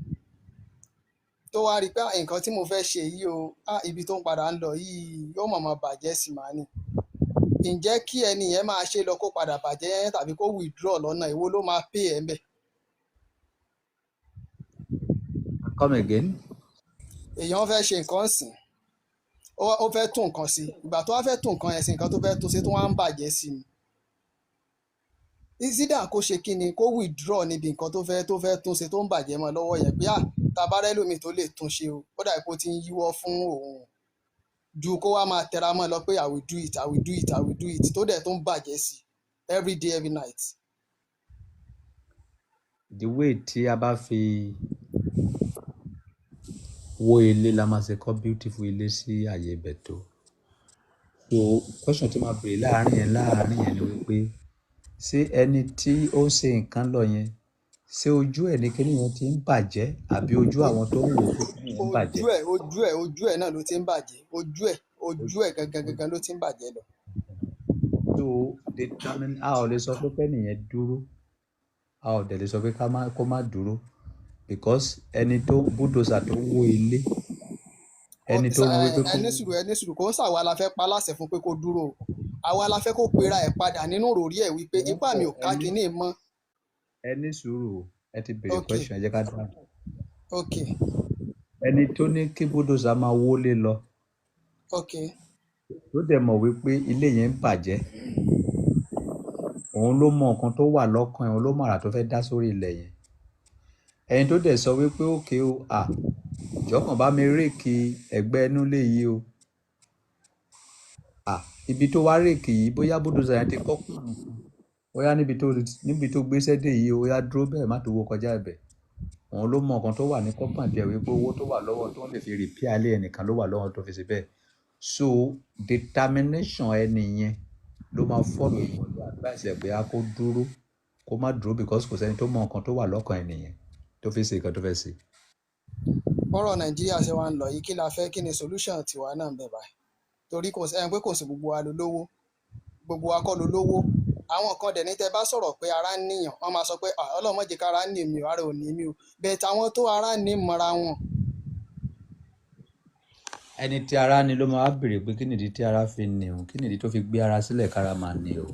tó wá rí i pé nǹkan tí mo fẹ́ ṣe yìí o, ibi tó ń padà ń lọ yìí yóò mọ̀ọ́mọ̀ bàjẹ́ sí màá ní. Ǹjẹ́ kí ẹni yẹn máa ṣe lọ kó padà bàjẹ́ tàbí kó withdraw lọ́nà, èwo ló máa pay ẹ̀ ń bẹ̀? Come again. Èèyàn fẹ́ ṣe nǹkan sìn, ó fẹ́ tún nǹkan sí, ìgbà tó wá fẹ́ tún nǹkan yẹn sí, nǹkan tó fẹ́ tún ṣe tó wá ń bàjẹ́ sí ni. Ìsídà kó ṣe kí ni, kó withdraw níbi nǹkan tó fẹ́ tún ṣe tó ń bàjẹ́ mọ́ lọ́wọ́ yẹn, pé tabarẹ́ lómi tó lè tún ṣe o, ó dàbí pé ó ti ń yíwọ́ fún òun, ju kó wá máa tẹra mọ́ lọ pé I will do it, I will do it, I will do it, tó dẹ̀ tó ń bàjẹ́ sí every day, every night. The way tí a bá fi wó ilé la máa ṣe kọ́ beautiful ilé sí àyè ibẹ̀ tó. So question tí máa béèrè láàárín yẹn ni wípé ṣé ẹni tí ó ń ṣe nǹkan lọ yẹn, ṣé ojú ẹ̀ ní kíní yẹn ti ń bàjẹ́ àbí ojú àwọn tó ń wò ó pé kíní yẹn ń bàjẹ́? Ojú ẹ̀ náà ló ti ń bàjẹ́, ojú ẹ̀ gangan gangan ló ti ń bàjẹ́ lọ. So determine, a ò lè sọ pé kẹ́nìyẹn dúró, a ò dẹ̀ lè sọ pé ká má kó má dúró, because ẹni tó bulldozer tó wó ilé Ẹni tó rán wípé kó Ẹ ní sùúrù, ẹ ní sùúrù. Kò ń ṣàwa la fẹ́ pa láṣẹ fún pé kó dúró o. Àwa la fẹ́ kó pera ẹ̀ padà nínú ròrí ẹ̀ wípé Mò ń ipá mi bọ̀. ò ká Ẹ ní kinní mọ́. Ẹ ní sùúrù o. Ẹ ti béèrè question, ẹ jẹ́ ká dáhùn. Ok. Ẹni tó ní kí bulldozer máa wọlé lọ, tó dẹ̀ mọ̀ wípé ilé yẹn ń bàjẹ́, òun ló mọ nǹkan tó wà lọ́kàn ẹ̀, òun ló mọ àrà tó fẹ́ dá sórí ilẹ̀ yẹn. Ẹni tó dẹ̀ sọ wípé okay o, à jọ̀ọ́ bá mi rake ẹ̀gbẹ́ inú ilé yìí o, à ibi tó wá rake yìí, bóyá bulldozer yẹn ti kọ́ kùnù fún, bóyá níbi tó gbéṣẹ́ dé yìí o, ó yá dúró bẹ́ẹ̀, má tó wó kọjá ibẹ̀, òun ló mọ nǹkan tó wà ní compound ẹ̀, wípé owó tó wà lọ́wọ́ tó ń lè fi repair ilé ẹnìkan ló wà lọ́wọ́ tó fi ṣe bẹ́ẹ̀. So determination ẹni yẹn ló máa follow ìwọ̀n advice ẹ̀ pé a kó dúró, kó má dúró, because kò sẹ́ni tó mọ nǹkan tó wà lọ́kàn ẹni yẹn tó fi ṣe nǹkan tó fẹ́ ṣe. Bọ́rọ̀ Nàìjíríà ṣe wá ń lọ yìí, kí la fẹ́, kí ni solution tiwa náà ń bẹ báyìí? Torí kò sí ẹni pé kò sí gbogbo wa ló lówó, gbogbo wa kọ́ ló lówó. Àwọn kan dẹ̀ ní tẹ́ bá sọ̀rọ̀ pé ara ń níyàn, wọ́n máa sọ pé, "Ah, Ọlọ́run má jẹ́ kára ń ní mi o, ara ò ní mi o." Bẹ́ẹ̀ táwọn tó ara ní mọ́ra wọn. Ẹni tí ara ní ló máa béèrè pé kí nìdí tí ara fi ní òun, kí nìdí tó fi gbé ara sílẹ̀ kára máa ní o.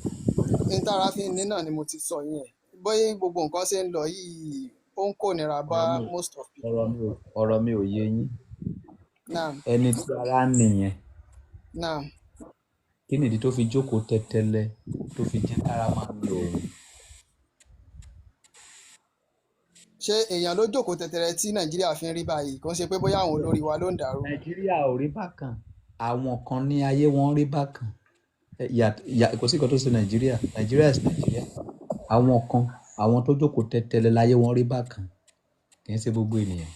Ní tára fi ń ní náà ni mo ti sọ yẹn. Bóyá gbogbo nǹkan ṣe ń lọ yìí, ó ń kónira bá Ọ̀rọ̀ mi ò most of people. Ọ̀rọ̀ mi ò yé yín. Naam. Ẹni tí ara ń nìyẹn, Naam. kí nìdí tó fi jókòó tẹ́tẹ́lẹ́ tó fi jẹ́ kára máa ní òun? Ṣé èèyàn ló jókòó tẹ̀tẹ̀rẹ̀ tí Nàìjíríà fi ń rí báyìí? Kò ń ṣe pé bóyá àwọn olórí wa ló ń dàrú. Nàìjíríà ò rí bákan, àwọn kan ní ayé wọn rí bákan. Kò sí nǹkan tó ṣe Nàìjíríà. Nàìjíríà is Nàìjíríà. Àwọn kan, àwọn tó jókòó tẹ́tẹ́lẹ́ láyé wọn rí bákan, kì í ṣe gbogbo ènìyàn.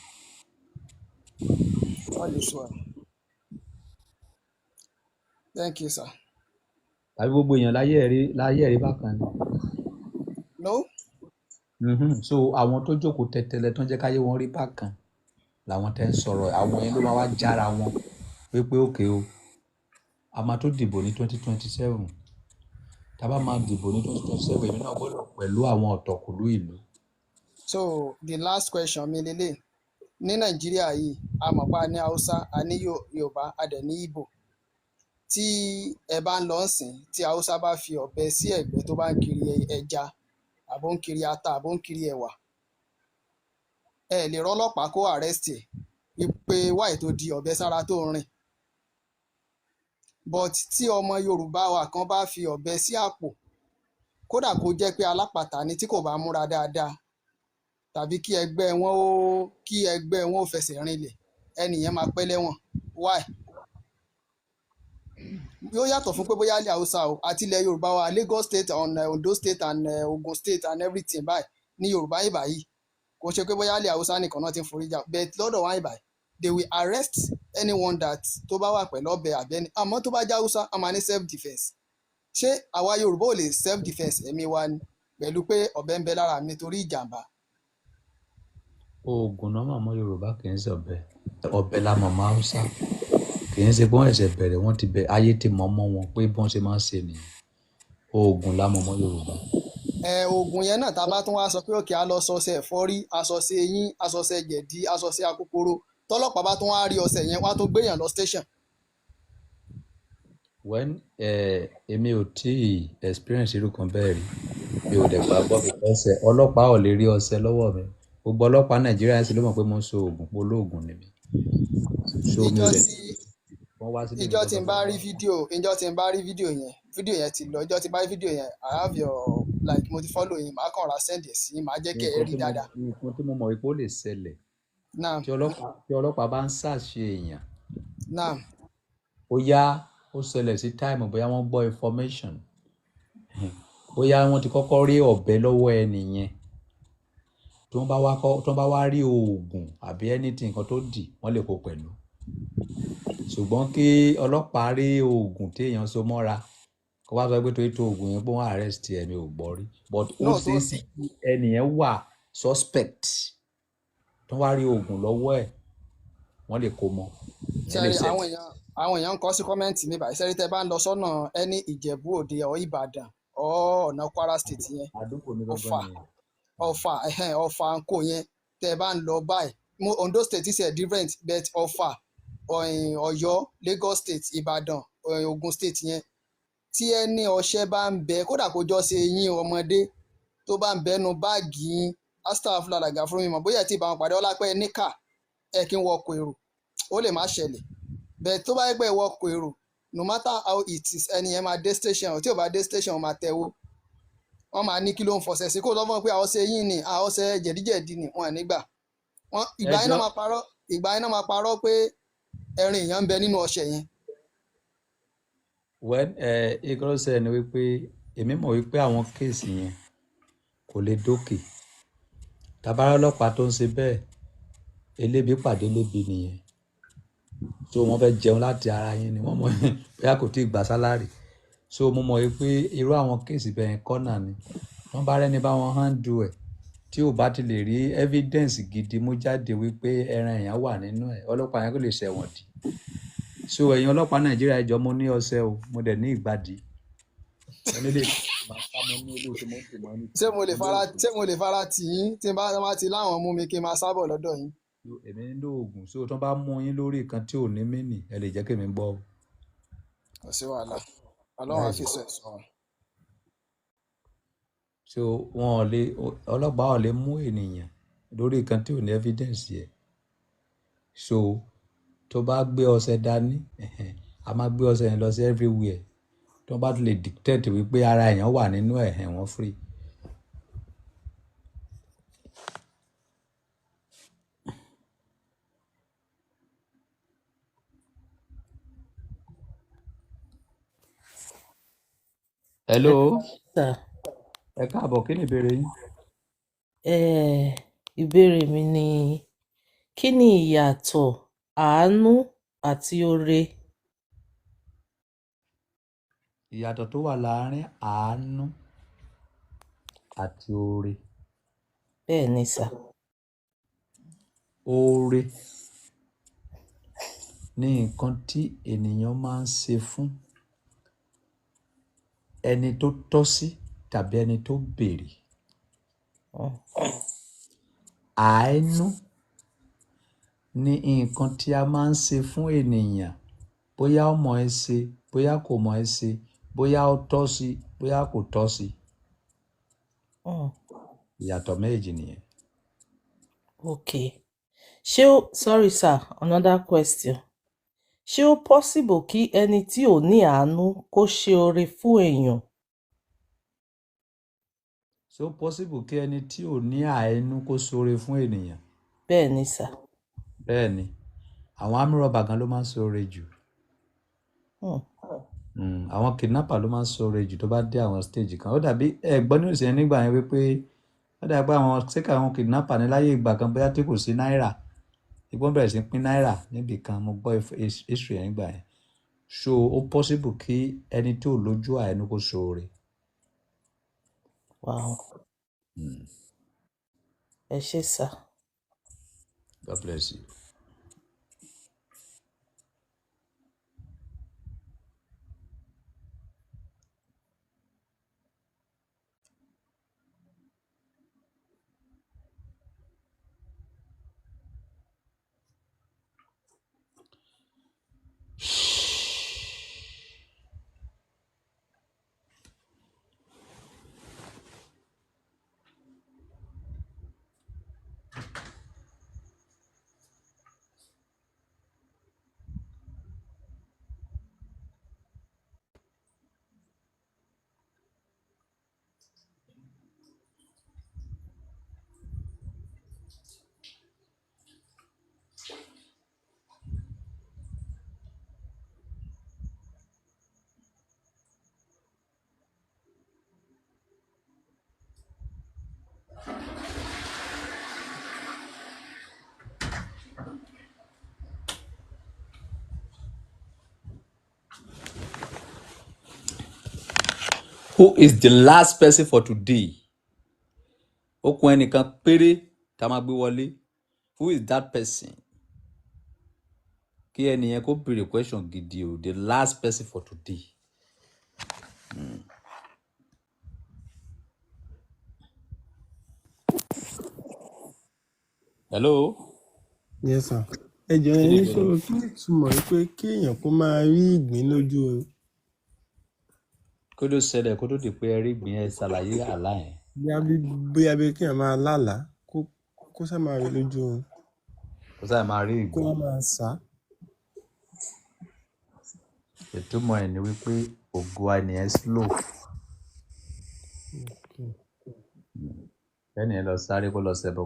All is well. Thank you, sir. Tàbí gbogbo èèyàn láyé ẹ̀ rí bákan ni? No. So àwọn tó jókòó tẹ́tẹ́lẹ́ tó ń jẹ́ káyé wọn rí bákan làwọn tẹ́ ń sọ̀rọ̀. Àwọn yẹn ló máa wá jára wọn wípé okay o, a máa tó dìbò ní 2027. Tá a bá máa dìbò ní 2027, èmi náà gbọ́dọ̀ pẹ̀lú àwọn ọ̀tọ̀kùlú ìlú. So the last question mi lélẹ̀: ní Nàìjíríà yìí, a mọ̀ pé a ní Haúsá, a ní Yorùbá, a dẹ̀ ní Ìgbò. Tí ẹ bá ń lọ sìn, tí Haúsá bá fi ọ̀bẹ sí ẹ̀gbẹ́ tó bá ń kiri ẹja, àbó ń kiri ata, àbó ń kiri ẹ̀wà, ẹ lè rọ́lọ́pàá kó arrest ẹ̀ wípé why tó di ọ̀bẹ sára tó ń rìn. But tí ọmọ Yorùbá wa kan bá fi ọ̀bẹ sí àpò, kódà kó jẹ́ pé alápàtà ni, tí kò bá múra dáadáa tàbí kí ẹgbẹ́ wọn ó fẹsẹ̀ rinlẹ̀, ẹnìyẹn máa pẹ́ lẹ́wọ̀n. Why? Yóò yàtọ̀ fún pé bóyá ilẹ̀ Haúsá o àti ilẹ̀ Yorùbá wa, Lagos State on Ondo State and Ogun State and everything báyìí ní Yorùbá yìí báyìí. Kò ṣe pé bóyá ilẹ̀ Haúsá nìkan náà ti ń forí jà, but lọ́dọ̀ wa yìí báyìí, they will arrest anyone that tó bá wà pẹ̀lú ọ̀bẹ àbẹ́ni. Àmọ́ tó bá jẹ́ Haúsá, a máa ní self defence. Ṣé àwa Yorùbá ò lè self defence ẹ̀mí wa ni pẹ̀lú pé ọ̀bẹ ń bẹ lára mi torí ìjàmbá? Oògùn náà mọ̀ mọ́ Yorùbá, kì í ṣe ọ̀bẹ. Ọ̀bẹ la mọ̀ mọ́ Haúsá. Kì í ṣe pé wọ́n ṣẹ̀ṣẹ̀ bẹ̀rẹ̀, wọ́n ti bẹ̀, ayé ti mọ̀ mọ́ wọn pé bí wọ́n ṣe máa ń ṣe nìyẹn. Oògùn la mọ̀ mọ́ Yorùbá. Ẹ oògùn yẹn náà, tá a bá tún wá sọ pé okay, a lọ sọṣẹ ẹ̀fọ́rí, aṣọṣe eyín, aṣọṣe jẹ̀dí, aṣọṣe akókóró, tọ́lọ́pàá bá tún wá rí ọṣẹ yẹn, wọ́n á tún gbéyàn lọ station. When èmi ò tí ì experience irú kan bẹ́ẹ̀ rí, mi ò dẹ̀ gbàgbọ́, because ọlọ́pàá ò lè rí ọṣẹ lọ́wọ́ mi. Gbogbo ọlọ́pàá Nàìjíríà sì ló mọ̀ pé mo ń so oògùn, pé olóògùn ni mi. So mi Ìjọ ò dẹ̀ tí wọ́n wá sílé mi ìjọ tó tí sọ n pé bá rí fídíò, ìjọ tí n bá rí fídíò yẹn, fídíò yẹn ti lọ. Ìjọ tí n bá rí fídíò yẹn, I have your, like, mo ti follow yín, màá kàn ra send ẹ̀ sí yín, màá jẹ́ kẹ́ ẹ nǹkan rí tí mo dáadáa. Nǹkan tí mo mọ̀ wípé ó lè ṣẹlẹ̀, Naam. tí ọlọ́pàá bá ń ṣàṣe èèyàn, Naam. ó yá, ó ṣẹlẹ̀ sí time, bóyá wọ́n gbọ́ information, bóyá wọ́n ti kọ́kọ́ rí ọ̀bẹ lọ́wọ́ ẹni yẹn, tí wọ́n bá wá rí oògùn àbí anything kan tó dì, wọ́n lè kó pẹ̀lú. Ṣùgbọ́n kí ọlọ́pàá rí oògùn tí èèyàn so mọ́ra, kó wá sọ pé torí tó oògùn yẹn pé wọ́n arrest ẹ̀, mi ò gbọ́ rí. But ó No tó ṣeé ṣe kí ẹni yẹn wà suspect, tí wọ́n wá rí oògùn lọ́wọ́ ẹ̀, wọ́n lè kó mọ́. Ìyẹn lè Sẹ́rí ṣẹlẹ̀. àwọn èèyàn ń kọ sí comment mi báyìí. Sẹ́rí tẹ́ bá ń lọ sọ́nà ẹni Ìjẹ̀bú Òde ọ̀ Ìbàdàn ọ̀ ọ̀nà Kwara State yẹn, Àdúgbò mi gangan Ọ̀fà nìyẹn. Ọ̀fà, ẹ̀hẹ́n, Ọ̀fà ń kó yẹn, tẹ́ bá ń lọ báyìí, Ondo State is a different, but Ọ̀fà Ọ̀yọ́, Lagos State, Ìbàdàn, Ogun State yẹn, tí ẹ ní ọṣẹ bá ń bẹ, kódà kó jọ ṣe yín ọmọdé tó bá ń bẹnu báàgì yín, astafurulaga fún mi mọ̀ bóyá ẹ ti bá wọn pàdé, ọlápẹ́ níkà ẹ kí n wọkọ̀ èrò, ó lè má ṣẹlẹ̀ bẹ́ẹ̀. Tó bá yẹ pé ẹ wọkọ̀ èrò, no matter how it is, ẹni yẹn máa dé station. Tí ò bá dé station, ó máa tẹ̀wó, wọ́n máa ní kí ló ń fọṣẹ sí, kó lọ́ fún wọn pé àwọn ṣe yín ni, àwọn ṣe jẹ̀díjẹ̀dí ni, wọn à nígbà wọn. Ìgbà yẹn Ẹjọ́ náà máa parọ́, ìgbà yẹn náà máa parọ́ pé ẹrin èèyàn ń bẹ nínú ọṣẹ yẹn. Well, nǹkan tó ṣẹlẹ̀ ni wípé èmi mọ̀ wípé àwọn case yẹn kò lè dókè. Tàbára ọlọ́pàá tó ń ṣe bẹ́ẹ̀, elébi pàdé lébi nìyẹn. So wọ́n fẹ́ jẹun láti ara yín ni, wọ́n mọ̀ bóyá kò tí ì gba salary. So mo mọ̀ wípé irú àwọn case bẹ́ẹ̀ yẹn kọ́nà ni. Wọ́n bá rẹ́ni bá wọn handle ẹ̀, tí ò bá ti lè rí evidence gidi mú jáde wípé ẹran èèyàn wà nínú ẹ̀, ọlọ́pàá yẹn kò lè ṣẹ̀wọ̀n dì. So ẹ̀yin ọlọ́pàá Nàìjíríà, ẹ jọ̀ọ́, mo ní ọṣẹ o, mo dẹ̀ ní ìgbàdí. Mo nílé máa sá, mo ní ilé tí mo ń dì mọ́ ní Ṣé mo lè mo ní fara oògùn. Ṣé mo lè fara tì yín tí n bá bá ti láwọn mú mi kí n máa sábọ̀ lọ́dọ̀ yín? Èmi ń lo oògùn, so tí wọ́n bá mú yín lórí nǹkan tí ò ní mínì, ẹ lè jẹ́ kí èmi gbọ́ o. Kò sí wàhálà, Ọlọ́run á Bẹ́ẹ̀ni. fi sọ ẹ̀sọ́ wọn. So wọn ò lè, ọlọ́pàá ò lè mú ènìyàn lórí nǹkan tí ò ní evidence yẹ. So tó bá gbé ọṣẹ dání, ẹ̀hẹ̀n, a máa gbé ọṣẹ yẹn lọ sí everywhere. Tó bá ti lè dictate wípé ara èèyàn wà nínú ẹ̀, ẹ̀hẹ̀n, wọ́n free. Hello, Sir, ẹ káàbọ̀, kí ni ìbéèrè yín? Ìbéèrè mi ni, kí ni ìyàtọ̀ àánú àti oore? Ìyàtọ̀ tó wà láàárín àánú àti oore. Bẹ́ẹ̀ ni sir. Oore ní nǹkan tí ènìyàn máa ń ṣe fún ẹni tó tọ́ sí tàbí ẹni tó béèrè. Àánú ní nǹkan tí a máa ń ṣe fún ènìyàn, bóyá ó mọ̀ ẹ́ ṣe, bóyá kò mọ̀ ẹ́ ṣe, bóyá ó tọ́ sí, bóyá kò tọ́ sí. Ìyàtọ̀ méjì nìyẹn. Okay. Ṣé ó, sorry sir, another question. Ṣé ó possible kí ẹni tí ò ní àánú kó ṣe oore fún èèyàn? Ṣé ó possible kí ẹni tí ò ní àánú kó ṣoore fún ènìyàn? Bẹ́ẹ̀ ni sir. Bẹ́ẹ̀ ni, àwọn army robber gan ló máa ń ṣoore jù. Àwọn kidnapper ló máa ń ṣoore jù tó bá dé àwọn stage kan. Ó dàbí ẹ gbọ́ news yẹn nígbà yẹn wípé ó dàbí pé àwọn ṣé àwọn kidnapper ní láyé ìgbà kan, bóyá tí kò sí náírà, ìgbọ́n bẹ̀rẹ̀ sí pín náírà níbì kan. Mo gbọ́ history yẹn nígbà yẹn. So ó possible kí ẹni tí ò lójú àánú kó ṣoore. Wow. Ẹ ṣé sir. God bless you. Who is the last person for today? Ó kù ẹnìkan péré tá a máa gbé wọlé. Who is that person? Kí ẹnìyẹn kó béèrè question gidi o. The last person for today. Hello. Yes, sir. Ẹ jọ̀ọ́ Kí ẹ ni ní ìbéèrè? sọ̀rọ̀, kí ni ìtumọ̀ pé kí èèyàn kó máa rí ìgbín lójú oorun? Kó ló ṣẹlẹ̀ kó tó di pé ẹ rí ìgbín, ẹ ṣàlàyé àlá yẹn. Bóyá bí kéèyàn máa lálàá kó sá máa rí lójú oorun, Kó sáà máa rí kó ìgbín. wá máa sá. Ìtumọ̀ ẹ̀ ni wípé ògo ẹnìyẹn slow. Kẹ́ni ẹ lọ sáré kó lọ ṣẹbọ.